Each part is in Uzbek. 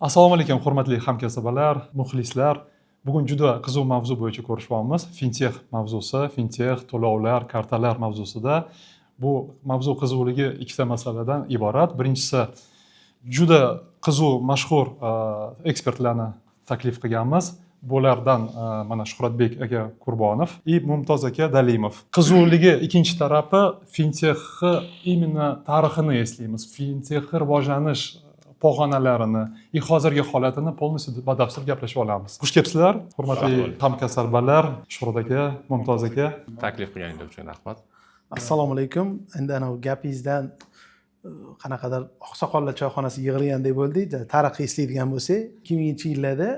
Assalomu alaykum, hurmatli hamkasblar, muxlislar. Bugun juda qiziq mavzu bo'yicha ko'rishyapmiz. Fintech mavzusi, fintech, to'lovlar, kartalar mavzusida. Bu mavzu qiziqligi ikkita masaladan iborat. Birinchisi, juda qiziq, mashhur ekspertlarni taklif qilganmiz. Bulardan mana Shuhratbek aka Qurbonov и Mumtoz aka Dalimov. Qiziqligi ikkinchi tarafi, fintechni именно tarixini eslaymiz. Fintechni rivojlanish pog'onalarini и hozirgi holatini полностью batafsil gaplashib olamiz. Xush kelibsizlar, hurmatli hamkasblar, Shuhrat aka, Mumtoz aka. Taklif qilganingiz uchun rahmat. Assalomu alaykum. Endi anavi gapingizdan qanaqadir oqsoqollar choyxonasiga yig'ilgandek bo'ldik. Tarixni eslaydigan bo'lsak, 2000-yillarda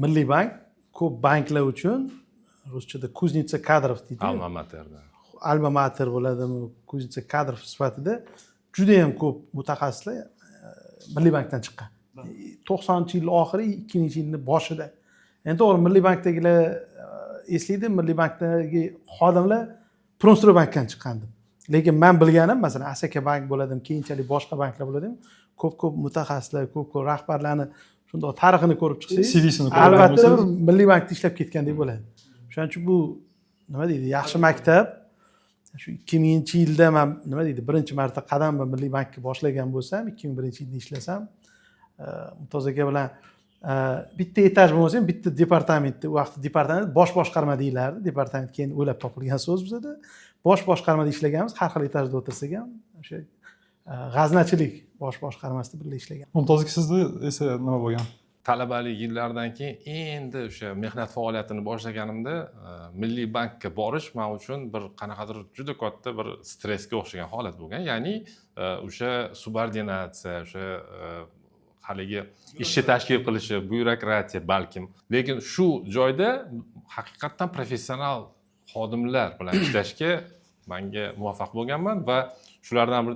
Milliy bank ko'p banklar uchun, ruschada кузница кадров deydi, Alma materda. Alma mater bo'ladimi, кузница кадров sifatida judayam ko'p mutaxassislar Milliy bankdan chiqqan 90-yil oxiri, 2000-yilni boshida. Endi to'g'ri, Milliy bankdagilar eslaydi, Milliy bankdagi xodimlar Promstroybankdan chiqqan deb. Lekin man bilganim, masalan, Asaka bank bo'ladimi, keyinchalik boshqa banklar bo'ladimi, ko'p ko'p mutaxassislar, ko'p ko'p rahbarlarni shundoq tarixini ko'rib chiqsangiz, CVsini ko'rib albatta bo'lsangiz. bir Milliy bankda ishlab ketgandek bo'ladi. Shuning uchun bu, nima deydi, yaxshi maktab. Shu 2000-yilda man, nima deydi, birinchi marta qadamni Milliy bankka boshlagan bo'lsam, 2001-yilda ishlasam, Mumtoz aka bilan bitta etaj bo'lmasa ham, bitta departamentda, u vaqtda departament, bosh boshqarma deyilardi, departament keyin o'ylab topilgan so'z bizada, bosh boshqarmada ishlaganmiz. Har xil etajda o'tirsak ham, o'sha g'aznachilik bosh boshqarmasida birga ishlagan. Mumtoz aka, sizda esa nima bo'lgan? Talabalik yillaridan keyin endi o'sha mehnat faoliyatini boshlaganimda Milliy bankka borish man uchun bir qanaqadir juda katta bir stressga o'xshagan holat bo'lgan. Ya'ni o'sha subordinatsiya, o'sha haligi ishni tashkil qilishi, byurokratiya balkim. Lekin shu joyda haqiqatdan professional xodimlar bilan ishlashga manga muvaffaq bo'lganman va shulardan bir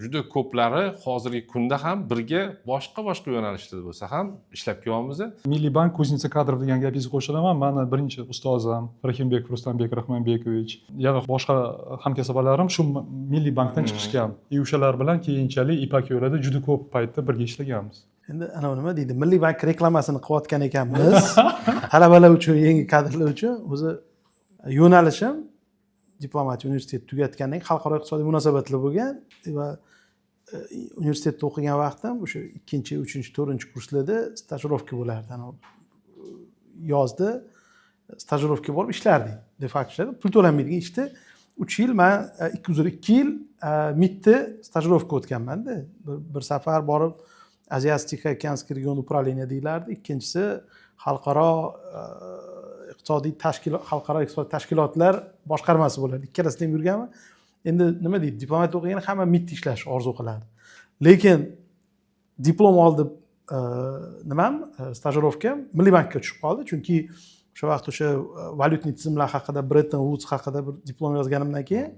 juda ko'plari hozirgi kunda ham birga boshqa boshqa yo'nalishda bo'lsa ham ishlab kelyapmiz. Milliy bank кузница кадров degan gapingizga qo'shilaman. Mani birinchi ustozim Rahimbek Rustambek Rahmonbekovich, yana boshqa hamkasblarim shu Milliy bankdan chiqishgan и o'shalar bilan keyinchalik Ipak yo'lida juda ko'p paytda birga ishlaganmiz. Endi anavi, nima deydi, Milliy bank reklamasini qilayotgan ekanmiz talabalar uchun, yangi kadrlar uchun. O'zi yo'nalishim diplomatiya, universitet tugatgandan keyin xalqaro iqtisodiy munosabatlar bo'lgan va universitetda o'qigan vaqtim o'sha ikkinchi, uchinchi, to'rtinchi kurslarda stajirovka bo'lardi. Anavi yozda stajirovka borib ishlardik, de facto ishlardik, pul to'lanmaydigan ishda. 3 yil man ikki, uzr, 2 yil MITda stajirovka o'tganmanda. Bir safar borib Азиатско-Тихоокеанский регион управление deyilardi, ikkinchisi xalqaro iqtisodiy tashkilot, xalqaro iqtisodiy tashkilotlar boshqarmasi bo'ladi. Ikkalasida ham yurganman. Endi, nima deydi, diplomat o'qigan hamma MITda ishlashni orzu qilardi. Lekin diplom oldi, nimam, stajirovkam Milliy bankka tushib qoldi, chunki o'sha vaqt o'sha валютный tizimlar haqida, Bretton Woods haqida bir diplom yozganimdan keyin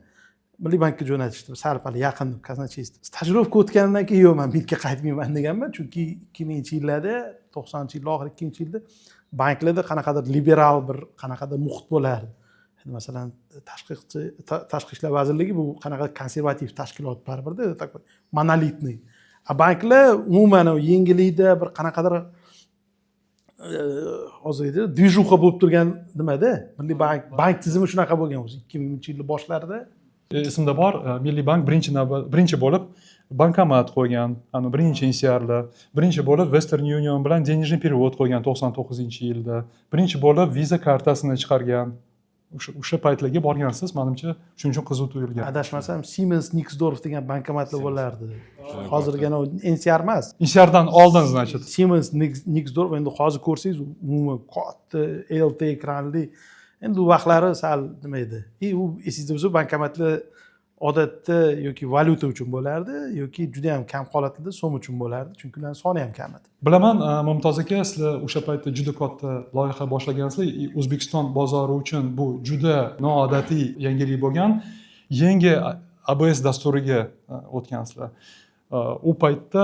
Milliy bankka jo'natishdi, sal pal yaqin deb, казначейство. Stajirovka o'tganimdan keyin "Yo'q, man MITga qaytmayman" deganman, chunki 2000-yillarda, 90-yillar oxiri, 2000-yilda banklarda qanaqadir liberal bir qanaqadir muhit bo'lardi. Endi masalan, Tashqi ishlar vazirligi bu qanaqa konservativ tashkilot baribirda, такой монолитный, а banklar umuman yengillikda, bir qanaqadir hozir aytadi, движуха bo'lib turgan nimada. Milliy bank, bank tizimi shunaqa bo'lgan o'zi 2000-yilni boshlarida. Esimda bor, Milliy bank birinchi navbat, birinchi bo'lib bankomat qo'ygan, ani birinchi NCRlar, birinchi bo'lib Western Union bilan денежный перевод qo'ygan 99-yilda, birinchi bo'lib Visa kartasini chiqargan. O'sha paytlarga borgansiz, manimcha, shuning uchun qiziq tuyulgan. Adashmasam, Siemens Nixdorf degan bankomatlar bo'lardi. Hozirgi anavi NCR emas. NCRdan oldin, значит. Siemens Nixdorf. Endi hozir ko'rsangiz, umuman katta LT ekranli. Endi u vaqtlari sal nima edi. И u, esingizda bo'lsa, bankomatlar odatda yoki valyuta uchun bo'lardi, yoki juda yam kam holatlarda so'm uchun bo'lardi, chunki ularni soni ham kam edi. Bilaman, Mumtoz aka, sizlar o'sha paytda juda katta loyiha boshlagansizlar и O'zbekiston bozori uchun bu juda noodatiy yangilik bo'lgan, yangi ABS dasturiga o'tgansizlar. U paytda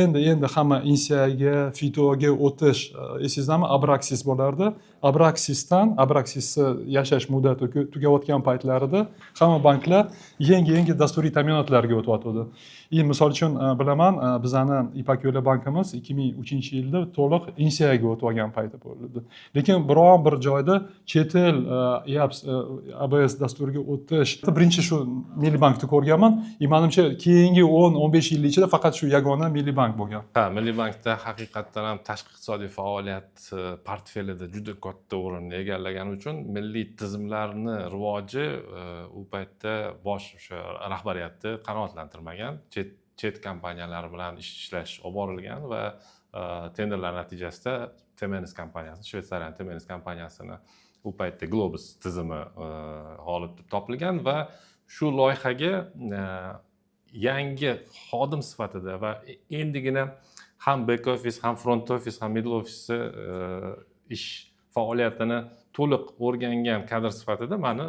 endi endi hamma NCIga, Fitoga o'tish, esingizdami, Abraxis bo'lardi. Abraxisdan, Abraxisni yashash muddati tugayotgan paytlarida hamma banklar yangi yangi dasturiy ta'minotlarga o'tyotgandi. И misol uchun, bilaman, bizani Ipak Yo'li bankimiz 2003 yilda to'liq NCIga o'tib olgan payti bo'ldi. Lekin biron bir joyda chet el IAPS, ABS dasturiga o'tish birinchi shu Milliy bankda ko'rganman. И manimcha, keyingi 10-15 yil ichida faqat shu yagona Milliy bank bo'lgan. Ha, Milliy bankda haqiqatdan ham tashqi iqtisodiy faoliyat portfelida juda katta o'rinni egallagani uchun milliy tizimlarni rivoji u paytda bosh o'sha rahbariyatni qanoatlantirmagan. Chet kompaniyalari bilan ishlash olib borilgan va tenderlar natijasida Temenos kompaniyasi, Shvetsariyani Temenos kompaniyasini u paytda Globus tizimi g'olib deb topilgan va shu loyihaga yangi xodim sifatida va endigina ham back office, ham front office, ham middle office ish faoliyatini to'liq o'rgangan kadr sifatida mani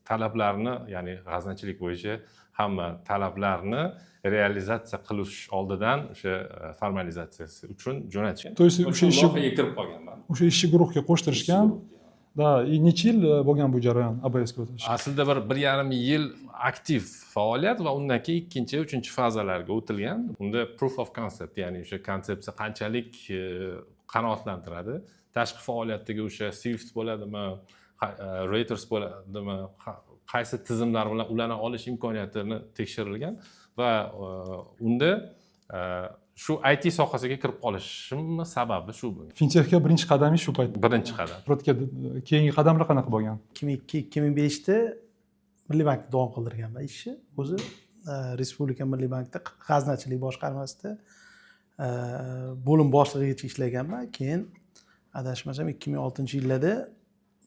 talablarni, ya'ni g'aznachilik bo'yicha hamma talablarni realizatsiya qilish oldidan o'sha formalizatsiyasi uchun jo'natishgan. То есть o'sha ishchi loyihaga kirib qolganman. O'sha ishchi guruhga qo'shtirishgan. Да, и necha yil bo'lgan bu jarayon, ABSga o'tish? Aslida 1,5 yil aktiv faoliyat va undan keyin ikkinchi, uchinchi fazalarga o'tilgan. Unda proof of concept, ya'ni o'sha konsepsiya qanchalik qanoatlantiradi, tashqi faoliyatdagi o'sha Swift bo'ladimi, Reuters bo'ladimi, qaysi tizimlar bilan ulana olish imkoniyatini tekshirilgan va unda shu IT sohasiga kirib qolishimni sababi shu bo'lgan. Fintechga birinchi qadamingiz shu payt? Birinchi qadam. Shuhratga keyingi qadamlar qanaqa bo'lgan? 2002, 2005da Milliy bankda davom qildirganman ishni o'zi. Respublika Milliy bankda g'aznachilik boshqarmasida bo'lim boshlig'igacha ishlaganman. Keyin, adashmasam, 2006-yillarda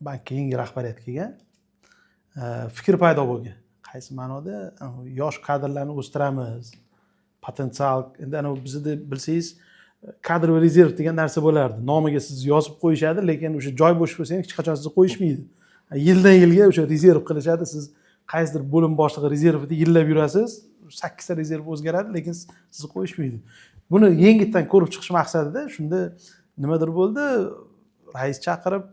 bankka yangi rahbariyat kelgan. Fikr paydo bo'lgan, qaysi ma'noda, yosh kadrlarni o'stiramiz, potensial. Endi anavi bizada, bilsangiz, кадровый rezerv degan narsa bo'lardi. Nomiga sizni yozib qo'yishadi, lekin o'sha joy bo'sh bo'lsa ham hech qachon sizni qo'yishmaydi. Yildan yilga o'sha rezerv qilishadi. Siz qaysidir bo'lim boshlig'i rezervida yillab yurasiz, sakkizta rezerv o'zgaradi, lekin sizni qo'yishmaydi. Buni yengildan ko'rib chiqish maqsadida shunda nimadir bo'ldi, rais chaqirib,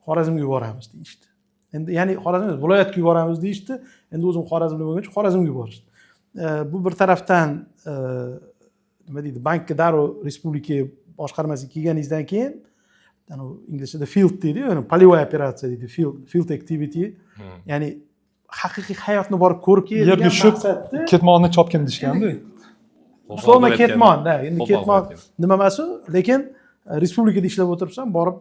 Xorazmga yuboramiz deyishdi. Endi, ya'ni Xorazm emas, viloyatga yuboramiz deyishdi. Endi o'zim Xorazmda bo'lgani uchun Xorazmga yuborishdi. Bu bir tarafdan, nima deydi, bankka darrov respublika boshqarmasiga kelganingizdan keyin anavi inglizchada field deydiyu, ya'ni полевая операция deydi, field activity, ya'ni haqiqiy hayotni borib ko'rib kel Yerga degan tushib maqsadda. Ketmonni chopgin deyishganda. Условно ketmon да, endi Qo'pol ketmon qilayotgan. Nima emas u, lekin respublikada ishlab o'tiribsan, borib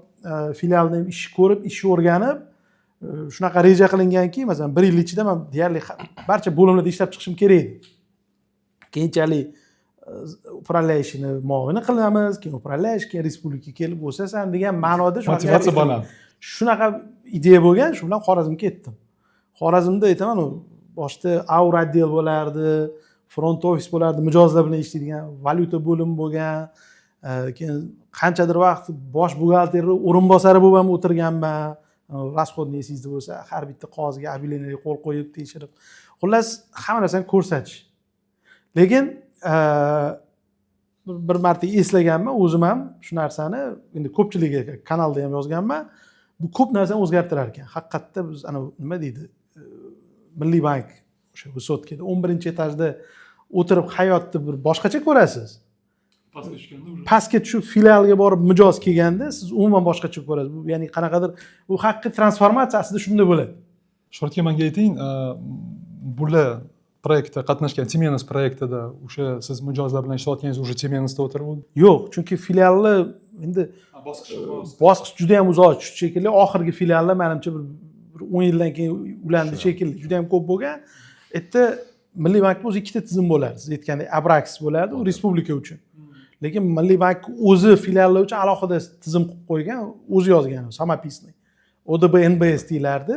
filialni ham ishni ko'rib, ishni o'rganib, shunaqa reja qilinganki, masalan, bir yil ichida man deyarli barcha bo'limlarda ishlab chiqishim kerak edi. Keyinchalik управляющий ni muovini qilamiz, keyin управляющий, keyin respublikaga kelib o'sasan degan ma'noda shunaqa Motivatsiya baland. Shunaqa ideya bo'lgan. Shu bilan Xorazmga ketdim. Xorazmda, aytaman, u boshida АУР отдел bo'lardi, front office bo'lardi, mijozlar bilan ishlaydigan valyuta bo'limi bo'lgan. Keyin qanchadir vaqt bosh buxgalterni o'rinbosari bo'lib ham o'tirganman. Расходный esingizda bo'lsa, har bitta qog'ozga, объявление ga qo'l qo'yib, tekshirib, xullas, hamma narsani ko'rsatish. Lekin bir marta eslaganman o'zim ham shu narsani, endi ko'pchilikga kanalda ham yozganman, bu ko'p narsani o'zgartirar ekan haqiqatda. Biz anavi, nima deydi, Milliy bank o'sha высотка da 11-etajda o'tirib hayotni bir boshqacha ko'rasiz. Pastga tushganda уже. Pastga tushib, filialga borib, mijoz kelganda siz umuman boshqacha ko'rasiz. Bu, ya'ni qanaqadir bu haqiqiy transformatsiya aslida shunda bo'ladi. Shuhrat aka, menga ayting, bular proyektda qatnashgan, Temenos proyektida o'sha siz mijozlar bilan ishlayotganingiz уже Temenosda o'tirib Yo'q, chunki filialni endi bosqich bosqich juda yam uzoq tushdi shekilli. Oxirgi filiallar, manimcha, bir 10 yildan keyin ulandi shekilli, juda yam ko'p bo'lgan. Yerda Milliy bankda o'zi ikkita tizim bo'lardi, siz aytgandek, Abrax bo'lardi, u respublika uchun, lekin Milliy bank o'zi filiallar uchun alohida tizim qilib qo'ygan, o'zi yozgan, самописный, ОДБ НБС deyilardi,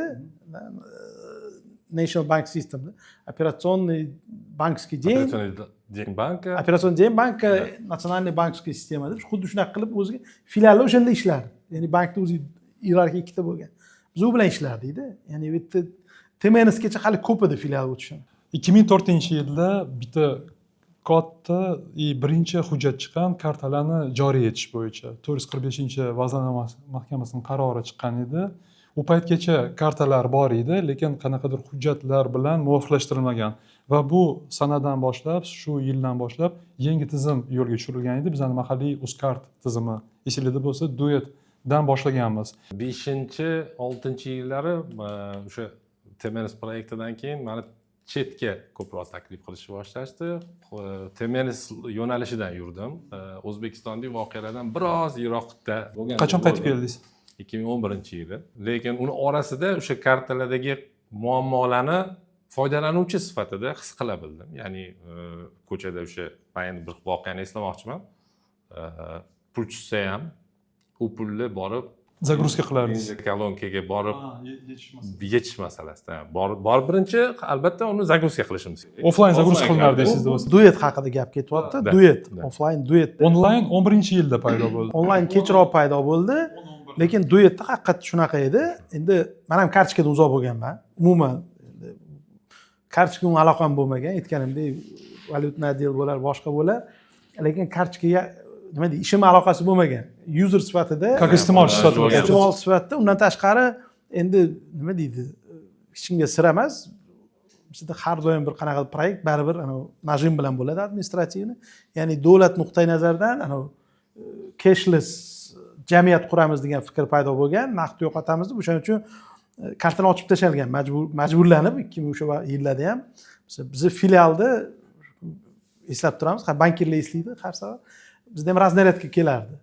National Bank System, операционный банковский день. Операционный день банка. Операционный день банка, национальный банковская система deb, xuddi shunaqa qilib o'ziga filiallar o'shanda ishlardi. Ya'ni bankni o'zi iyerarxiya ikkita bo'lgan, biz u bilan ishlardikda. Ya'ni bu yerda Temenosgacha hali ko'p edi filial o'tishini. 2004-yilda bitta katta и birinchi hujjat chiqqan kartalarni joriy etish bo'yicha, 445 Vazirlar mahkamasining qarori chiqqan edi. U paytgacha kartalar bor edi, lekin qanaqadir hujjatlar bilan muvofiqlashtirilmagan va bu sanadan boshlab, shu yildan boshlab yangi tizim yo'lga tushirilgan edi, bizani mahalliy Uzcard tizimi, esinglarda bo'lsa, Duetdan boshlaganmiz. 5-, 6-yillari o'sha Temenos proyektidan keyin mani chetga ko'proq taklif qilishni boshlashdi. Temenos yo'nalishidan yurdim. O'zbekistondagi voqealardan biroz yiroqda bo'lgan. Qachon qaytib keldingiz? 2011-yili. Lekin uni orasida o'sha kartalardagi muammolarni foydalanuvchi sifatida his qila bildim. Ya'ni ko'chada o'sha, man endi bir voqeani eslamoqchiman. Pul tushsa ham, u pulni borib Загрузка qilardingiz. Kolonkaga borib yechish masalasida borib birinchi albatta uni загрузка qilishimiz kerak. Offline загрузка Offline qilinardi karta. esingizda bo'lsa. Duet haqida gap ketyapti. Да, Duet, да. Offline Duet. Onlayn 11-yilda paydo bo'ldi. Onlayn kechroq paydo bo'ldi, lekin Duetda haqiqatda shunaqa edi. Endi man ham kartochkadan uzoq bo'lganman umuman. Endi kartochka umuman aloqam bo'lmagan, aytganimdek, валютный отдел bo'lar, boshqa bo'lar, lekin kartochkaga, nima deydi, ishim aloqasi bo'lmagan user sifatida. Как iste'molchi sifatida. Bo'lgan. Iste'molchi sifatida. Undan tashqari, endi, nima deydi, hech kimga sir emas, bizda har doim bir qanaqa proyekt baribir anavi нажим bilan bo'ladi, административный, ya'ni davlat nuqtai nazaridan anavi cashless jamiyat quramiz degan fikr paydo bo'lgan, naqd yo'qotamiz deb. O'shaning uchun kartani ochib tashlangan majburlanib 2000 o'sha yillarda ham. Masalan, bizni filialda eslab turamiz, ha, bankirlar eslaydi, har safar bizda ham разнарядка kelardi,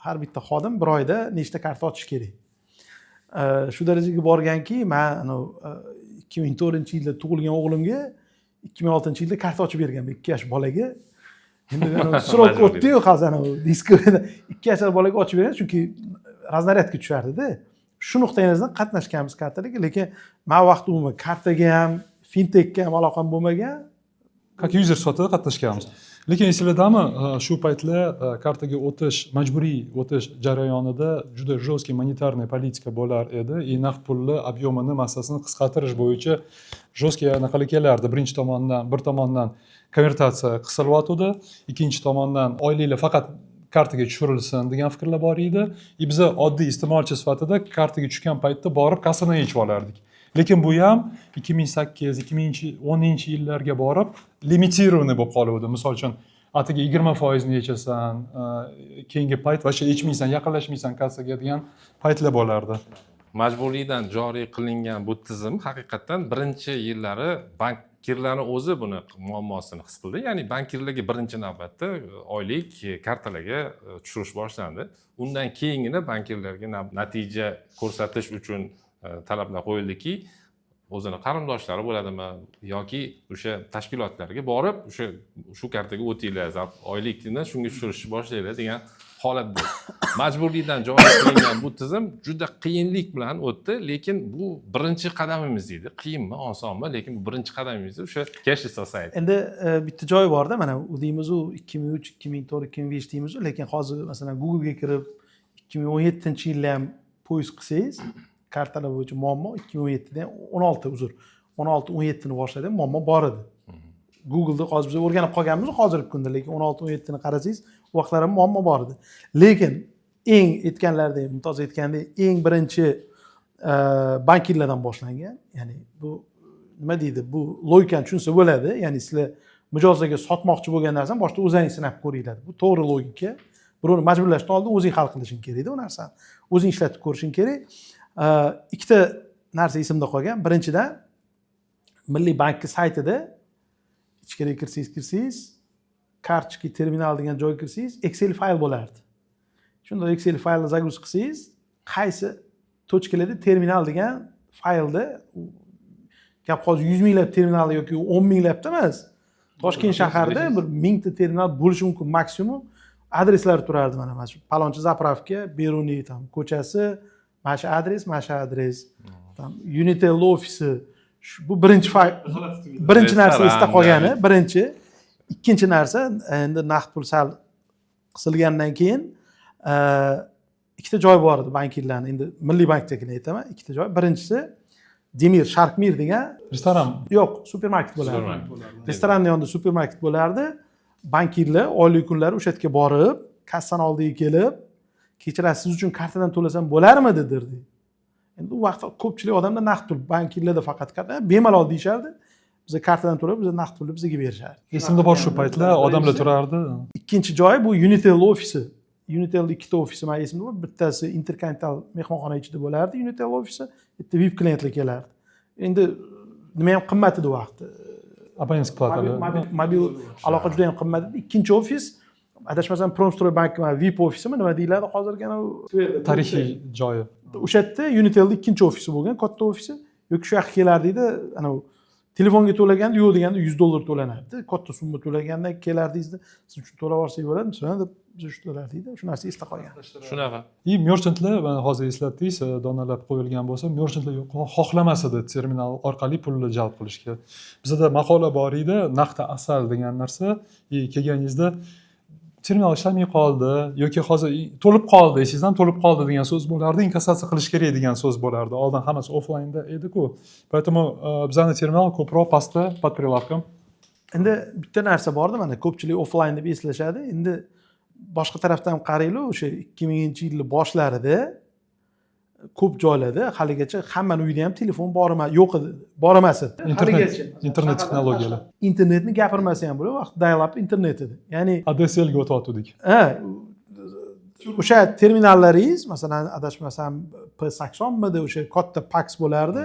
har bitta xodim bir oyda nechta karta ochish kerak. Shu darajaga borganki, man anavi 2004-yilda tug'ilgan o'g'limga 2006-yilda karta ochib berganman, 2 yosh bolaga. Endi anavi срок Majburiy. o'tdiyu hozir, anavi diskada 2 yashar bolaga ochib bergan, chunki разнарядка tushardida. Shu nuqtai nazardan qatnashganmiz kartalarga, lekin man vaqt umuman kartaga ham, fintechga ham aloqam bo'lmagan. Как user sifatida qatnashganmiz, lekin esinglardami, shu paytlar kartaga o'tish, majburiy o'tish jarayonida juda жесткий монетарный политика bo'lar edi и naqd pulni объем ini, massasini qisqartirish bo'yicha жесткий anaqalar kelardi. Birinchi tomondan, bir tomondan konvertatsiya qisilyotgandi, ikkinchi tomondan oyliklar faqat kartaga tushirilsin degan fikrlar bor edi. И biza oddiy iste'molchi sifatida kartaga tushgan paytda borib kassadan yechib olardik, lekin bu ham 2008, 2010-yillarga borib лимитированный bo'lib qoluvdi. Misol uchun, atigi 20 foizini yechasan, keyingi payt вообще yechmaysan, yaqinlashmaysan kassaga degan paytlar bo'lardi. Majburiydan joriy qilingan bu tizim haqiqatdan birinchi yillari bankirlarni o'zi buni muammosini his qildi. Ya'ni bankirlarga birinchi navbatda oylik kartalarga tushirish boshlandi. Undan keyingina bankirlarga natija ko'rsatish uchun talablar qo'yildiki, o'zini qarindoshlari bo'ladimi yoki o'sha tashkilotlarga borib, o'sha shu kartaga o'tinglar, oylikni shunga tushirishni boshlanglar degan holat bo'ldi. Majburiydan joriy qilingan bu tizim juda qiyinlik bilan o'tdi, lekin bu birinchi qadamimiz edi. Qiyinmi, osonmi, lekin bu birinchi qadamimiz edi, o'sha cashless society. Endi bitta joyi borda, mana u deymizu, 2003, 2004, 2005 deymizu, lekin hozir, masalan, Googlega kirib 2017-yilda ham поиск qilsangiz, kartalar bo'yicha muammo 2017da ham, 16, uzr, 16, 17ni boshlarda ham muammo bor edi. Google'da hozir biz o'rganib qolganmiz hozirgi kunda, lekin 16, 17ni qarasangiz, u vaqtlar ham muammo bor edi. Lekin eng aytganlaridek, Mumtoz aytgandek, eng birinchi bankirlardan boshlangan. Ya'ni bu, nima deydi, bu logikani tushunsa bo'ladi, ya'ni sizlar mijozlarga sotmoqchi bo'lgan narsani boshida o'zlaring sinab ko'ringlar. Bu to'g'ri logika. Birovni majburlashdan oldin o'zing hal qilishing kerakda, u narsani o'zing ishlatib ko'rishing kerak. Ikkita narsa esimda qolgan. Birinchidan, Milliy bankni saytida ichkariga kirsangiz, карточки терминал degan joyga kirsangiz, Excel fayl bo'lardi. Shunda Excel faylni загруз qilsangiz, qaysi точка larda terminal degan faylda gap. Hozir 100 minglab terminal yoki 10 minglabda emas, Toshkent shaharida bir 1000 ta terminal bo'lishi mumkin maksimum. Adreslar turardi, mana shu palonchi заправка, Beruniy там ko'chasi, mana shu adres, mana shu adres, там Unitel ofisi. Bu birinchi fayl, birinchi narsa esda Restoran, qolgani birinchi. Ikkinchi narsa, endi naqd pul sal qisilgandan keyin ikkita joy bor edi bankirlarni, endi Milliy bankdagini aytaman, ikkita joy. Birinchisi, Demir, Sharkmir degan Restoran. Yo'q, supermarket bo'lardi. Supermarket. Restoranni yonida supermarket bo'lardi. Bankirlar oylik kunlari o'sha yerga borib, kassani oldiga kelib, "Kechirasiz, siz uchun kartadan to'lasam bo'larmidi?" derdi. Endi u vaqt ko'pchilik odamda naqd pul, bankirlarda faqat karta, bemalol deyishardi. Biza kartadan to'lab, biza naqd pulni bizga berishardi. Esimda bor, shu paytlar odamlar turardi. Ikkinchi joyi bu Unitel ofisi. Unitelni ikkita ofisi mani esimda bor. Bittasi Interkontinental mehmonxona ichida bo'lardi, Unitel ofisi. Bitta VIP klientlar kelardi. Endi nima ham qimmat edi u vaqt. Абонентский Mobil, плата. mobil aloqa juda ham qimmat edi. Ikkinchi ofis, adashmasam, Promstroy bank VIP ofisimi, nima deyiladi hozirgi anavi Tarixiy joyi. O'sha yerda Unitelni ikkinchi ofisi bo'lgan, katta ofisi. Yoki shu yoqqa kelardikda, anavi telefonga to'laganda, yo'q deganda 100 dollar to'lanardi. Katta summa to'laganda kelardingizda, "Siz uchun to'lab yuborsak bo'ladimi?" deb, biz shu to'lardikda. Shu narsa esda qolgan. Shunaqa. И merchantlar, mana hozir eslatdingiz, donalab qo'yilgan bo'lsa, merchantlar xohlamas edi terminal orqali pulni jalb qilishga. Bizada maqola bor edi, "Naqd asal" degan narsa. И kelganingizda "Terminal ishlamay qoldi" yoki "Hozir to'lib qoldi, esingizdan to'lib qoldi" degan so'z bo'lardi, "Inkassatsiya qilish kerak" degan so'z bo'lardi. Oldin hammasi offlaynda ediku. Поэтому bizani terminal ko'proq pastda, под прилавком. Endi bitta narsa borda, mana ko'pchilik offlayn deb eslashadi. Endi boshqa tarafdan ham qaranglar, o'sha 2000-yilni boshlarida ko'p joylarda haligacha hammani uyida ham telefon bor emas, yo'q edi, bor emas edi. Internet, Haligacha. internet texnologiyalari. Internetni gapirmasa ham bo'ladi, u vaqt dial up internet edi. Ya'ni ADSL ga o'tyotgandik. Ha, o'sha terminallaringiz, masalan, adashmasam, P 80midi, o'sha katta PAX bo'lardi.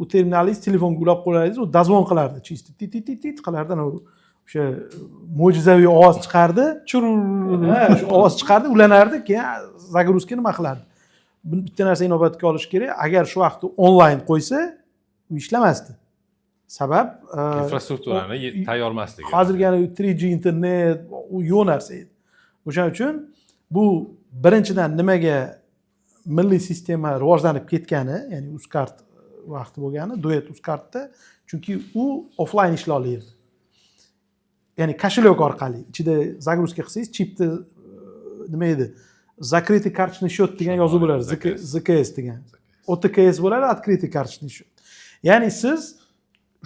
U terminalingiz telefonga ulab qo'yardingiz, u дозвон qilardi, чисто tit tit tit tit qilardi, anavi o'sha mo'jizaviy ovoz chiqardi. Chur. Ha, shu ovoz chiqardi, ulanardi, keyin загрузка nima qilardi. Buni bitta narsa inobatga olish kerak: agar shu vaqtda onlayn qo'ysa, u ishlamasdi. Sabab Infrastrukturani tayyor emasligi. Hozirgi 3G internet u yo'q narsa edi. O'shaning uchun bu birinchidan nimaga milliy sistema rivojlanib ketgani, ya'ni Uzcard vaqti bo'lgani, Duet Uzcardda, chunki u offlayn ishlay olardi, ya'ni кошелек orqali ichida загрузка qilsangiz, chipni nima edi, закрытый карточный счет degan yozuv bo'lardi. ZKS. ZKS degan. OTKS bo'ladi, открытый карточный счет, ya'ni siz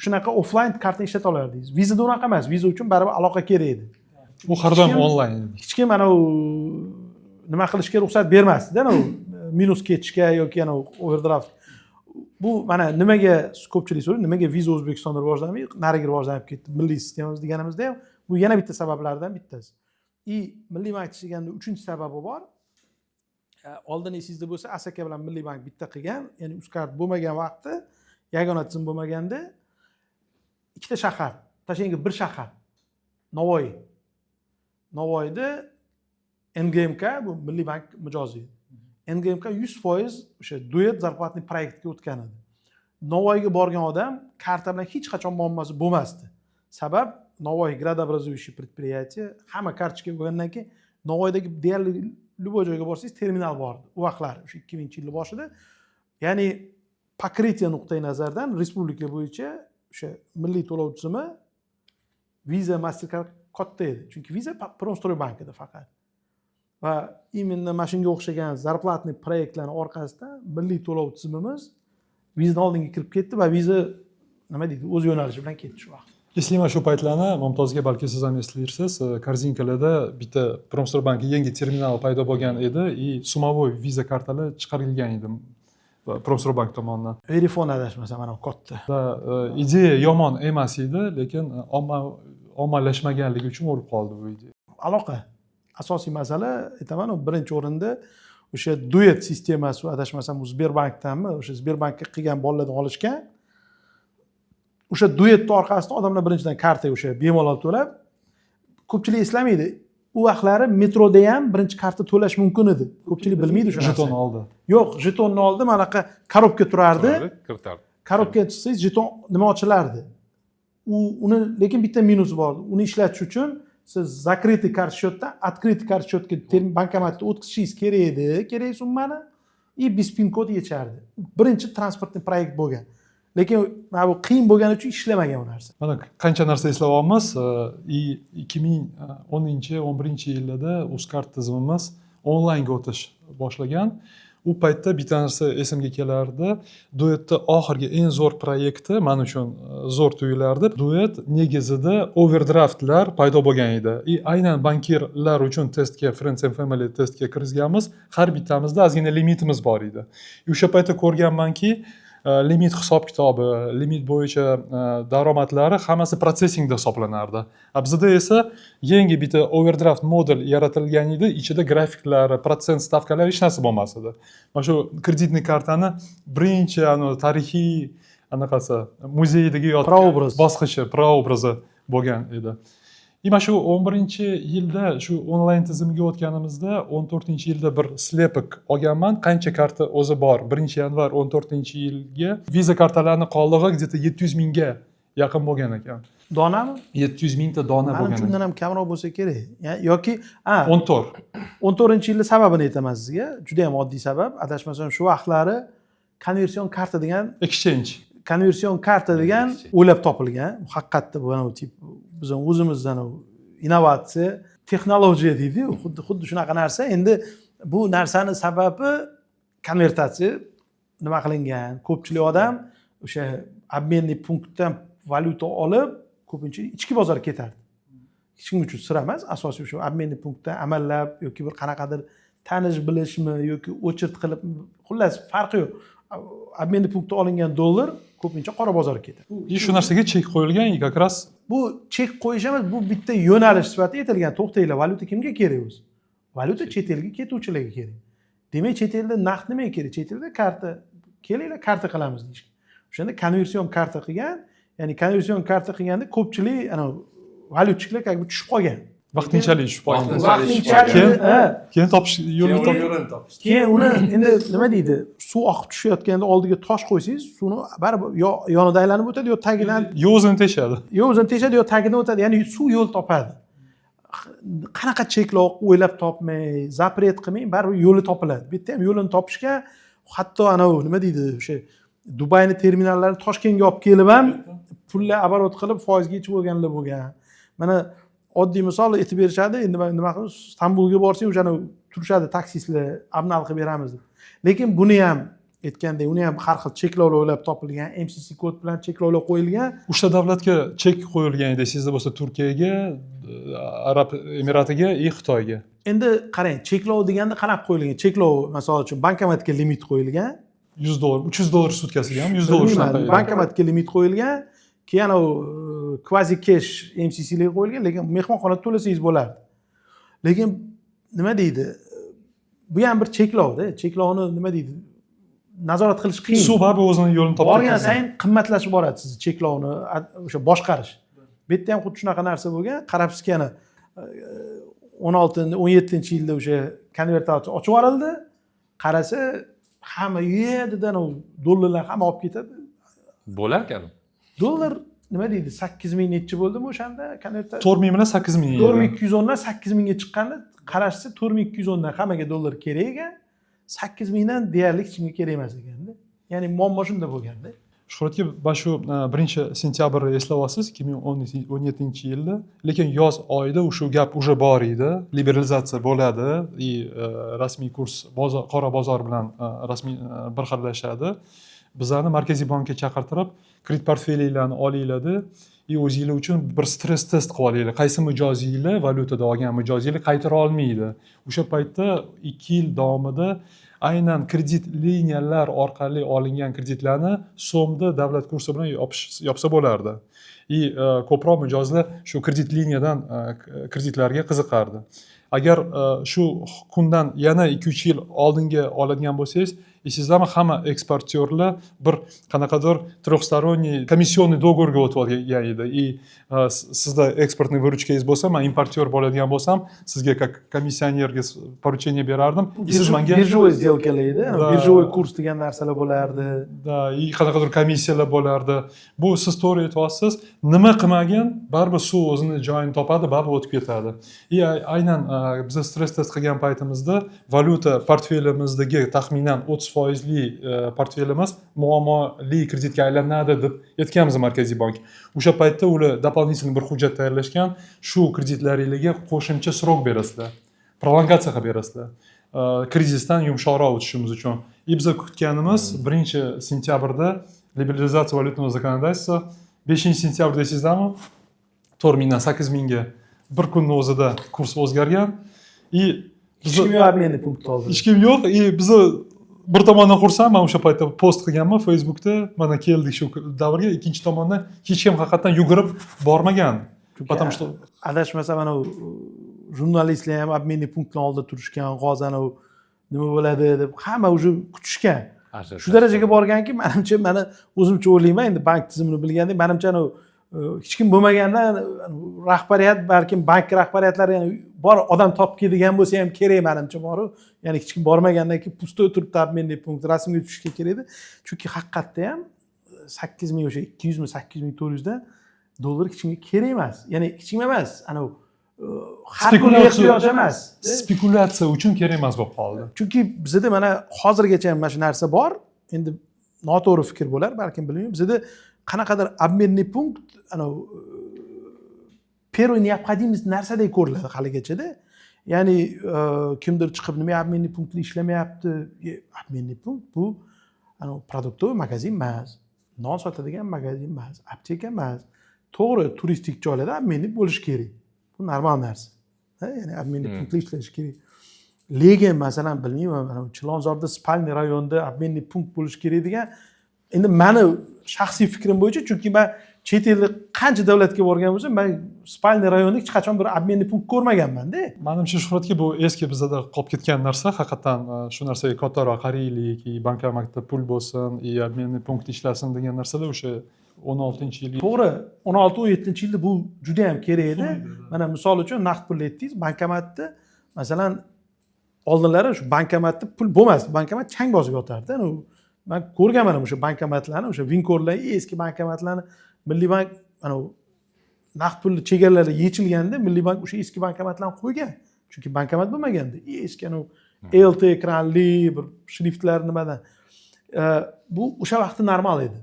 shunaqa offlayn karta ishlata olardingiz. Vizada unaqa emas, viza uchun baribir aloqa kerak edi. U har doim Hech kim- onlayn edi. Hech kim anavi nima qilishga ruxsat bermasdida, anavi minus ketishga yoki anavi overdraft. Bu mana nimaga ko'pchilik so'raydi, nimaga viza O'zbekistonda rivojlanmay, narigi rivojlanib ketdi milliy sistemamiz deganimizda ham, bu yana bitta sabablardan bittasi. И Milliy bank ishlaganda uchinchi sababi bor. Oldin esingizda bo'lsa, Asaka bilan Milliy bank bitta qilgan, ya'ni Uzcard bo'lmagan vaqti, yagona tizim bo'lmaganda, ikkita shahar, tashlangi bir shahar, Navoiy. Navoiyda NGMK, bu Milliy bank mijozi edi. NGMK 100% o'sha Duet зарплатный proyektga o'tgan edi. Navoiyga borgan odam karta bilan hech qachon muammosi bo'lmasdi. Sabab, Navoiy градообразующий предприятие, hamma kartochka bo'lgandan keyin Navoiydagi deyarli любой joyga borsangiz, terminal bor edi u vaqtlar, o'sha 2000-yilni boshida. Ya'ni покрытие nuqtai nazaridan respublika bo'yicha o'sha milliy to'lov tizimi Visa, Mastercard katta edi, chunki Visa Promstroy bankida faqat. Va именно mana shunga o'xshagan зарплатный proyektlarni orqasida milliy to'lov tizimimiz Vizadan oldinga kirib ketdi va Viza, nima deydi, o'z yo'nalishi bilan ketdi shu vaqt. Eslayman shu paytlarni, Mumtozga, balki siz ham eslaysiz, korzinkalarda bitta Promstroybankka yangi terminal paydo bo'lgan edi и суммовой Visa kartalar chiqarilgan edi Promstroybank tomonidan. Verifone, adashmasam, mana bu katta. Va ideya yomon emas edi, lekin ommalashmaganligi uchun o'lib qoldi bu ideya. Aloqa asosiy masala, aytamanu, birinchi o'rinda o'sha Duet sistemasi, adashmasam, u Sberbankdanmi, o'sha Sberbankka qilgan bolalardan olishgan. O'sha Duetni orqasida odamlar birinchidan karta o'sha bemalol to'lab, ko'pchilik eslamaydi, u vaqtlari metroda ham birinchi karta to'lash mumkin edi. Ko'pchilik bilmaydi shu Jeton narsani. Oldi. Yo'q, jetonni oldi, manaqa коробка turardi. Kiritardi. Коробка chiqsangiz, jeton nima ochilardi u. Uni lekin bitta minusi bor: uni ishlatish uchun siz закрытый карт счет dan открытый карт счет ga bankomatda o'tkazishingiz kerak edi kerak summani, и без пин kod yechardi. Birinchi транспортный proyekt bo'lgan, lekin mana bu qiyin bo'lgani uchun ishlamagan u narsa. Mana qancha narsa eslayapmiz. И 2010, 11-yillarda Uzcard tizimimiz onlaynga o'tish boshlagan. U paytda bitta narsa esimga kelardi: Duetni oxirgi eng zo'r proyekti man uchun zo'r tuyulardi. Duet negizida overdraftlar paydo bo'lgan edi и aynan bankirlar uchun testga, Friends and Family testga kirgizganmiz. Har bittamizda ozgina limitimiz bor edi. И o'sha paytda ko'rganmanki, limit hisob kitobi, limit bo'yicha daromadlari hammasi protsessingda hisoblanardi. A bizada esa yangi bitta overdraft modul yaratilgan edi, ichida grafiklari, protsent stavkalari, hech narsa bo'lmas edi. Mana shu кредитный kartani birinchi anavi tarixiy anaqasi, muzeydagi yotgan Прообраз. bosqichi, прообразi bo'lgan edi. И mana shu 11-yilda shu onlayn tizimga o'tganimizda, 14-yilda bir слепок olganman, qancha karta o'zi bor. 1 yanvar 14-yilga Visa kartalarni qoldig'i где то 700 mingga yaqin bo'lgan ekan. Donami? 700 mingta dona Manimcha, bo'lgan undan ekan. ham kamroq bo'lsa kerak. Yoki ha, 14. 14-yilni sababini aytaman sizga. Juda yam oddiy sabab. Adashmasam, shu vaqtlari konversion karta degan Exchange. konversion karta degan Exchange. o'ylab topilgan. Bu haqiqatda bu anavi tip bizani o'zimizdan innovatsiya, texnologiya deydiyu, xuddi shunaqa narsa. Endi bu narsani sababi konvertatsiya nima qilingan, ko'pchilik odam o'sha обменный punktdan valyuta olib, ko'pincha ichki bozorga ketardi. Hech kim uchun sir emas, asosiy o'sha обменный punktdan amallab yoki bir qanaqadir tanish bilishmi yoki очередь qilib, xullas, farqi yo'q, обменный punktda olingan dollar ko'pincha qora bozorga ketadi. И shu narsaga chek qo'yilgan и как раз Bu chek qo'yish emas, bu bitta yo'nalish sifatida aytilgan: to'xtanglar, valyuta kimga kerak o'zi? Valyuta chet elga ketuvchilarga kerak. Demak, chet elda naqd nimaga kerak? Chet elda karta, kelinglar, karta qilamiz deyishgan. O'shanda konversion karta qilgan. Ya'ni konversion karta qilganda ko'pchilik anavi валютчик lar как бы tushib qolgan. Vaqtinchalik tushib qolgan. Vaqtinchalik. Vaqtinchalik. Keyin? Ha. Keyin topish yo'lini Keyin top yo'lini topishdi. Keyin uni endi nima deydi, suv oqib tushayotganda oldiga tosh qo'ysangiz, suvni baribir yo yonida aylanib o'tadi, yo tagidan. Yo o'zini teshadi. Yo o'zini teshadi, yo tagidan o'tadi. Ya'ni suv yo'l topadi. Qanaqa cheklov o'ylab topmay, запрет qilmang, baribir yo'li topiladi. Bu yerda ham yo'lini topishgan. Hatto anavi nima deydi, o'sha Dubayni terminallarini Toshkentga olib kelib ham pullar оборот qilib, foizga yechib olganlar bo'lgan. Mana, oddiy misol aytib berishadi endi. Nima qilib, Stambulga borsang, o'shani turishadi taksistlar, обнал qilib beramiz deb. Lekin buni ham aytgandek, uni ham har xil cheklovlar o'ylab topilgan, MCC kod bilan cheklovlar qo'yilgan. Uchta davlatga chek qo'yilgan edi, esingizda bo'lsa: Turkiyaga, Arab Emiratiga и Xitoyga. Endi qarang, cheklov deganda qanaqa qo'yilgan cheklov? Masalan uchun, bankomatga limit qo'yilgan. 100 dollar, 300 dollar sutkasiga ham, 100 dollar, Bilmayman, shunaqa edi. Bankomatga limit qo'yilgan, keyin anavi kvazi kesh MCClar qo'yilgan, lekin mehmonxonada to'lasangiz bo'lardi. Lekin nima deydi, bu ham bir cheklovda. Cheklovni nima deydi, nazorat qilish qiyin. Suv baribir o'zini yo'lini topib Borgan ketadi. sayin qimmatlashib boradi sizni cheklovni o'sha boshqarish. Bu yerda ham xuddi shunaqa narsa bo'lgan. Qarabsizki, ana 16, 17-yilda o'sha konvertatsiya ochib yuborildi. Qarasa, hamma ye dedi, anavi dollarlar hamma olib ketadi. Bo'larkan. Dollar nima deydi, 8000 nechi bo'ldimi o'shanda konvertatsiya? 4000 bilan 8000 edi. 4210dan 8000ga chiqqanda, qarashsa, 4210dan hammaga dollar kerak ekan, 8000dan deyarli hech kimga kerak emas ekanda. Ya'ni muammo shunda bo'lganda. Shuhrat aka, mana shu 1 sentyabr eslab olasiz, 2017-yilda, lekin yoz oyida shu gap уже bor edi, liberalizatsiya bo'ladi и rasmiy kurs bozor, qora bozor bilan rasmiy bir xillashadi. Bizlarni Markaziy bankka chaqirtirib, kredit portfelinglarni olinglarda и o'zinglar uchun bir stress test qilib olinglar, qaysi mijozinglar valyutada olgan mijozinglar qaytara olmaydi. O'sha paytda 2 yil davomida aynan kredit liniyalar orqali olingan kreditlarni so'mda davlat kursi bilan yopsa bo'lardi и ko'proq mijozlar shu kredit liniyadan kreditlarga qiziqardi. Agar shu kundan yana 2-3 yil oldinga oladigan bo'lsangiz, esingizdami, hamma eksportyorlar bir qanaqadir трехсторонний комиссионный договор ga o'tib olgan edi. И sizda экспортный выручка ngiz bo'lsa, man importyor bo'ladigan bo'lsam, sizga как komissionerga поручение berardim и siz manga Биржевой сделка lar edi. Да. Биржевой kurs degan narsalar bo'lardi. Да, и qanaqadir komissiyalar bo'lardi. Bu siz to'g'ri aytyapsiz, nima qilmagin, baribir suv o'zini joyini topadi, baribir o'tib ketadi. И aynan biza stress test qilgan paytimizda valyuta portfelimizdagi taxminan 30 foizli portfelimiz muammoli kreditga aylanadi deb aytganmiz Markaziy bank. O'sha paytda ular дополнительный bir hujjat tayyorlashgan, shu kreditlaringlarga qo'shimcha срок berasizlar, prolongatsiya qilib berasizlar. Krizisdan yumshoqroq o'tishimiz uchun. И biza kutganimiz 1-sentyabrda либерализация валютного законодательства. 5-sentyabrda, esingizdami, 4000dan 8000ga bir kunni o'zida kurs o'zgargan и Hech kim yo'q обменный пункт hozir. Hech kim yo'q. И biza bir tomondan xursand, man o'sha paytda post qilganman Facebookda, mana keldik shu davrga. Ikkinchi tomondan hech kim haqiqatdan yugurib bormagan, потому что Adashmasam, mana u jurnalistlar ham обменный пункт ni oldida turishgan, hozir anavi nima bo'ladi deb hamma уже kutishgan. Shu darajaga borganki, manimcha, mana o'zimcha o'ylayman endi, bank tizimini bilgandek, manimcha, anavi hech kim bo'lmaganda rahbariyat, balkim bank rahbariyatlari, ya'ni bor odam topib keladigan bo'lsa ham kerak, manimcha, boru, ya'ni hech kim bormagandan keyin пустой turibdi обменный пункт, rasmga tushishga kerak edi. Chunki haqiqatda ham 8000 o'sha 200mi, 8400dan dollar hech kimga kerak emas, ya'ni hech kim emas, anavi har kunga ehtiyoj emas. Spekulyatsiya uchun kerak emas bo'lib qoldi. Chunki bizada mana hozirgacha ham mana shu narsa bor, endi noto'g'ri fikr bo'lar balkim, bilmayman, bizada qanaqadir обменный пункт anavi первый необходимость narsadek ko'riladi haligachada. Ya'ni kimdir chiqib, nima, обменный пункт lar ishlamayapti. Обменный пункт bu anavi продуктовый magazin emas, non sotadigan magazin emas, apteka emas. To'g'ri, turistik joylarda обменник bo'lishi kerak, bu normal narsa. Ha, ya'ni обменный пункт lar ishlashi kerak. Lekin masalan, bilmayman, mana Chilonzorda спальный rayonda обменный пункт bo'lishi kerak degan endi mani shaxsiy fikrim bo'yicha, chunki man chet elda qancha davlatga borgan bo'lsam, man спальный rayonda hech qachon bir обменный пункт ko'rmaganmanda. Manimcha, Shuhratga, bu eski bizada qolib ketgan narsa haqiqatdan. Shu narsaga kattaroq qaraylik и bankomatda pul bo'lsin, и обменный пункт ishlasin degan narsalar o'sha 16-yil. To'g'ri, 16-17-yilda bu juda yam kerak edi. Mana misol uchun, naqd pulni aytdingiz, bankomatda masalan, oldinlari shu bankomatda pul bo'lmasdi, bankomat chang bosib yotardi. Anavi man ko'rganman o'sha bankomatlarni, o'sha Vinkorlar, eski bankomatlarni. Milliy bank anavi naqd pulni chegaralari yechilganda Milliy bank o'sha eski bankomatlarni qo'ygan, chunki bankomat bo'lmaganda, eski anavi LT ekranli, bir shriftlar nimadan. Bu o'sha vaqtda normal edi,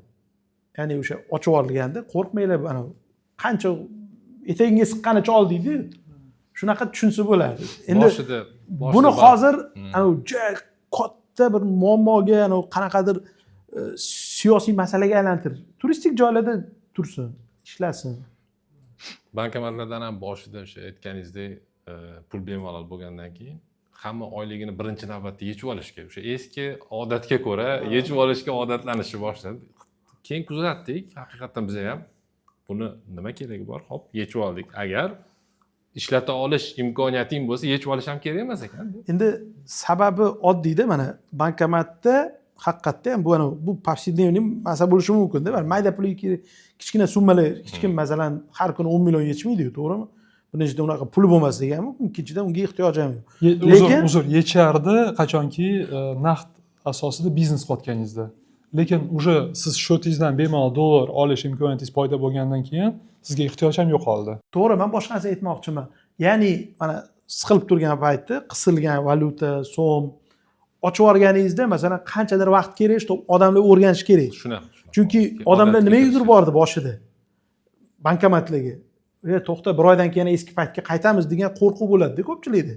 ya'ni o'sha ochib yuborilganda, qo'rqmanglar, anavi qancha etagingga siqqanicha ol deydiyu, shunaqa tushunsa bo'ladi endi. Boshida Buni boshida hozir anavi juda katta bir muammoga, anavi qanaqadir siyosiy masalaga aylantirib, turistik joylarda tursin, ishlasin. Bankomatlardan ham boshida o'sha aytganingizdek, pul bemalol bo'lgandan keyin hamma oyligini birinchi navbatda yechib olishga, o'sha eski odatga ko'ra yechib olishga odatlanishni boshladi. Keyin kuzatdik, haqiqatdan biza ham buni nima keragi bor, hop, yechib oldik. Agar ishlata olish imkoniyating bo'lsa, yechib olish ham kerak emas ekan. Endi sababi oddiyda, mana bankomatda haqiqatda ham bu anavi bu повседневный masala bo'lishi mumkinda. Mayda pul, kichkina summalar, hech kim masalan har kuni 10 million yechmaydiyu, to'g'rimi? Birinchidan, unaqa puli bo'lmasligi ham mumkin, ikkinchidan, unga ehtiyoji ham yo'q. Uzr, uzr, yechardi qachonki naqd asosida biznes qilayotganingizda. Lekin уже siz счёт ingizdan bemalol dollar olish imkoniyatingiz paydo bo'lgandan keyin sizga ehtiyoj ham yo'qoldi. To'g'ri, man boshqa narsa aytmoqchiman. Ya'ni mana siqilib turgan paytda, qisilgan valyuta, so'm ochib yuborganingizda, masalan, qanchadir vaqt kerak, чтобы odamlar o'rganishi kerak. Shunaqa. Chunki odamlar nimaga yugurib bordi boshida bankomatlarga? E, to'xta, bir oydan keyin eski paytga qaytamiz degan qo'rquv bo'ladida ko'pchilikda,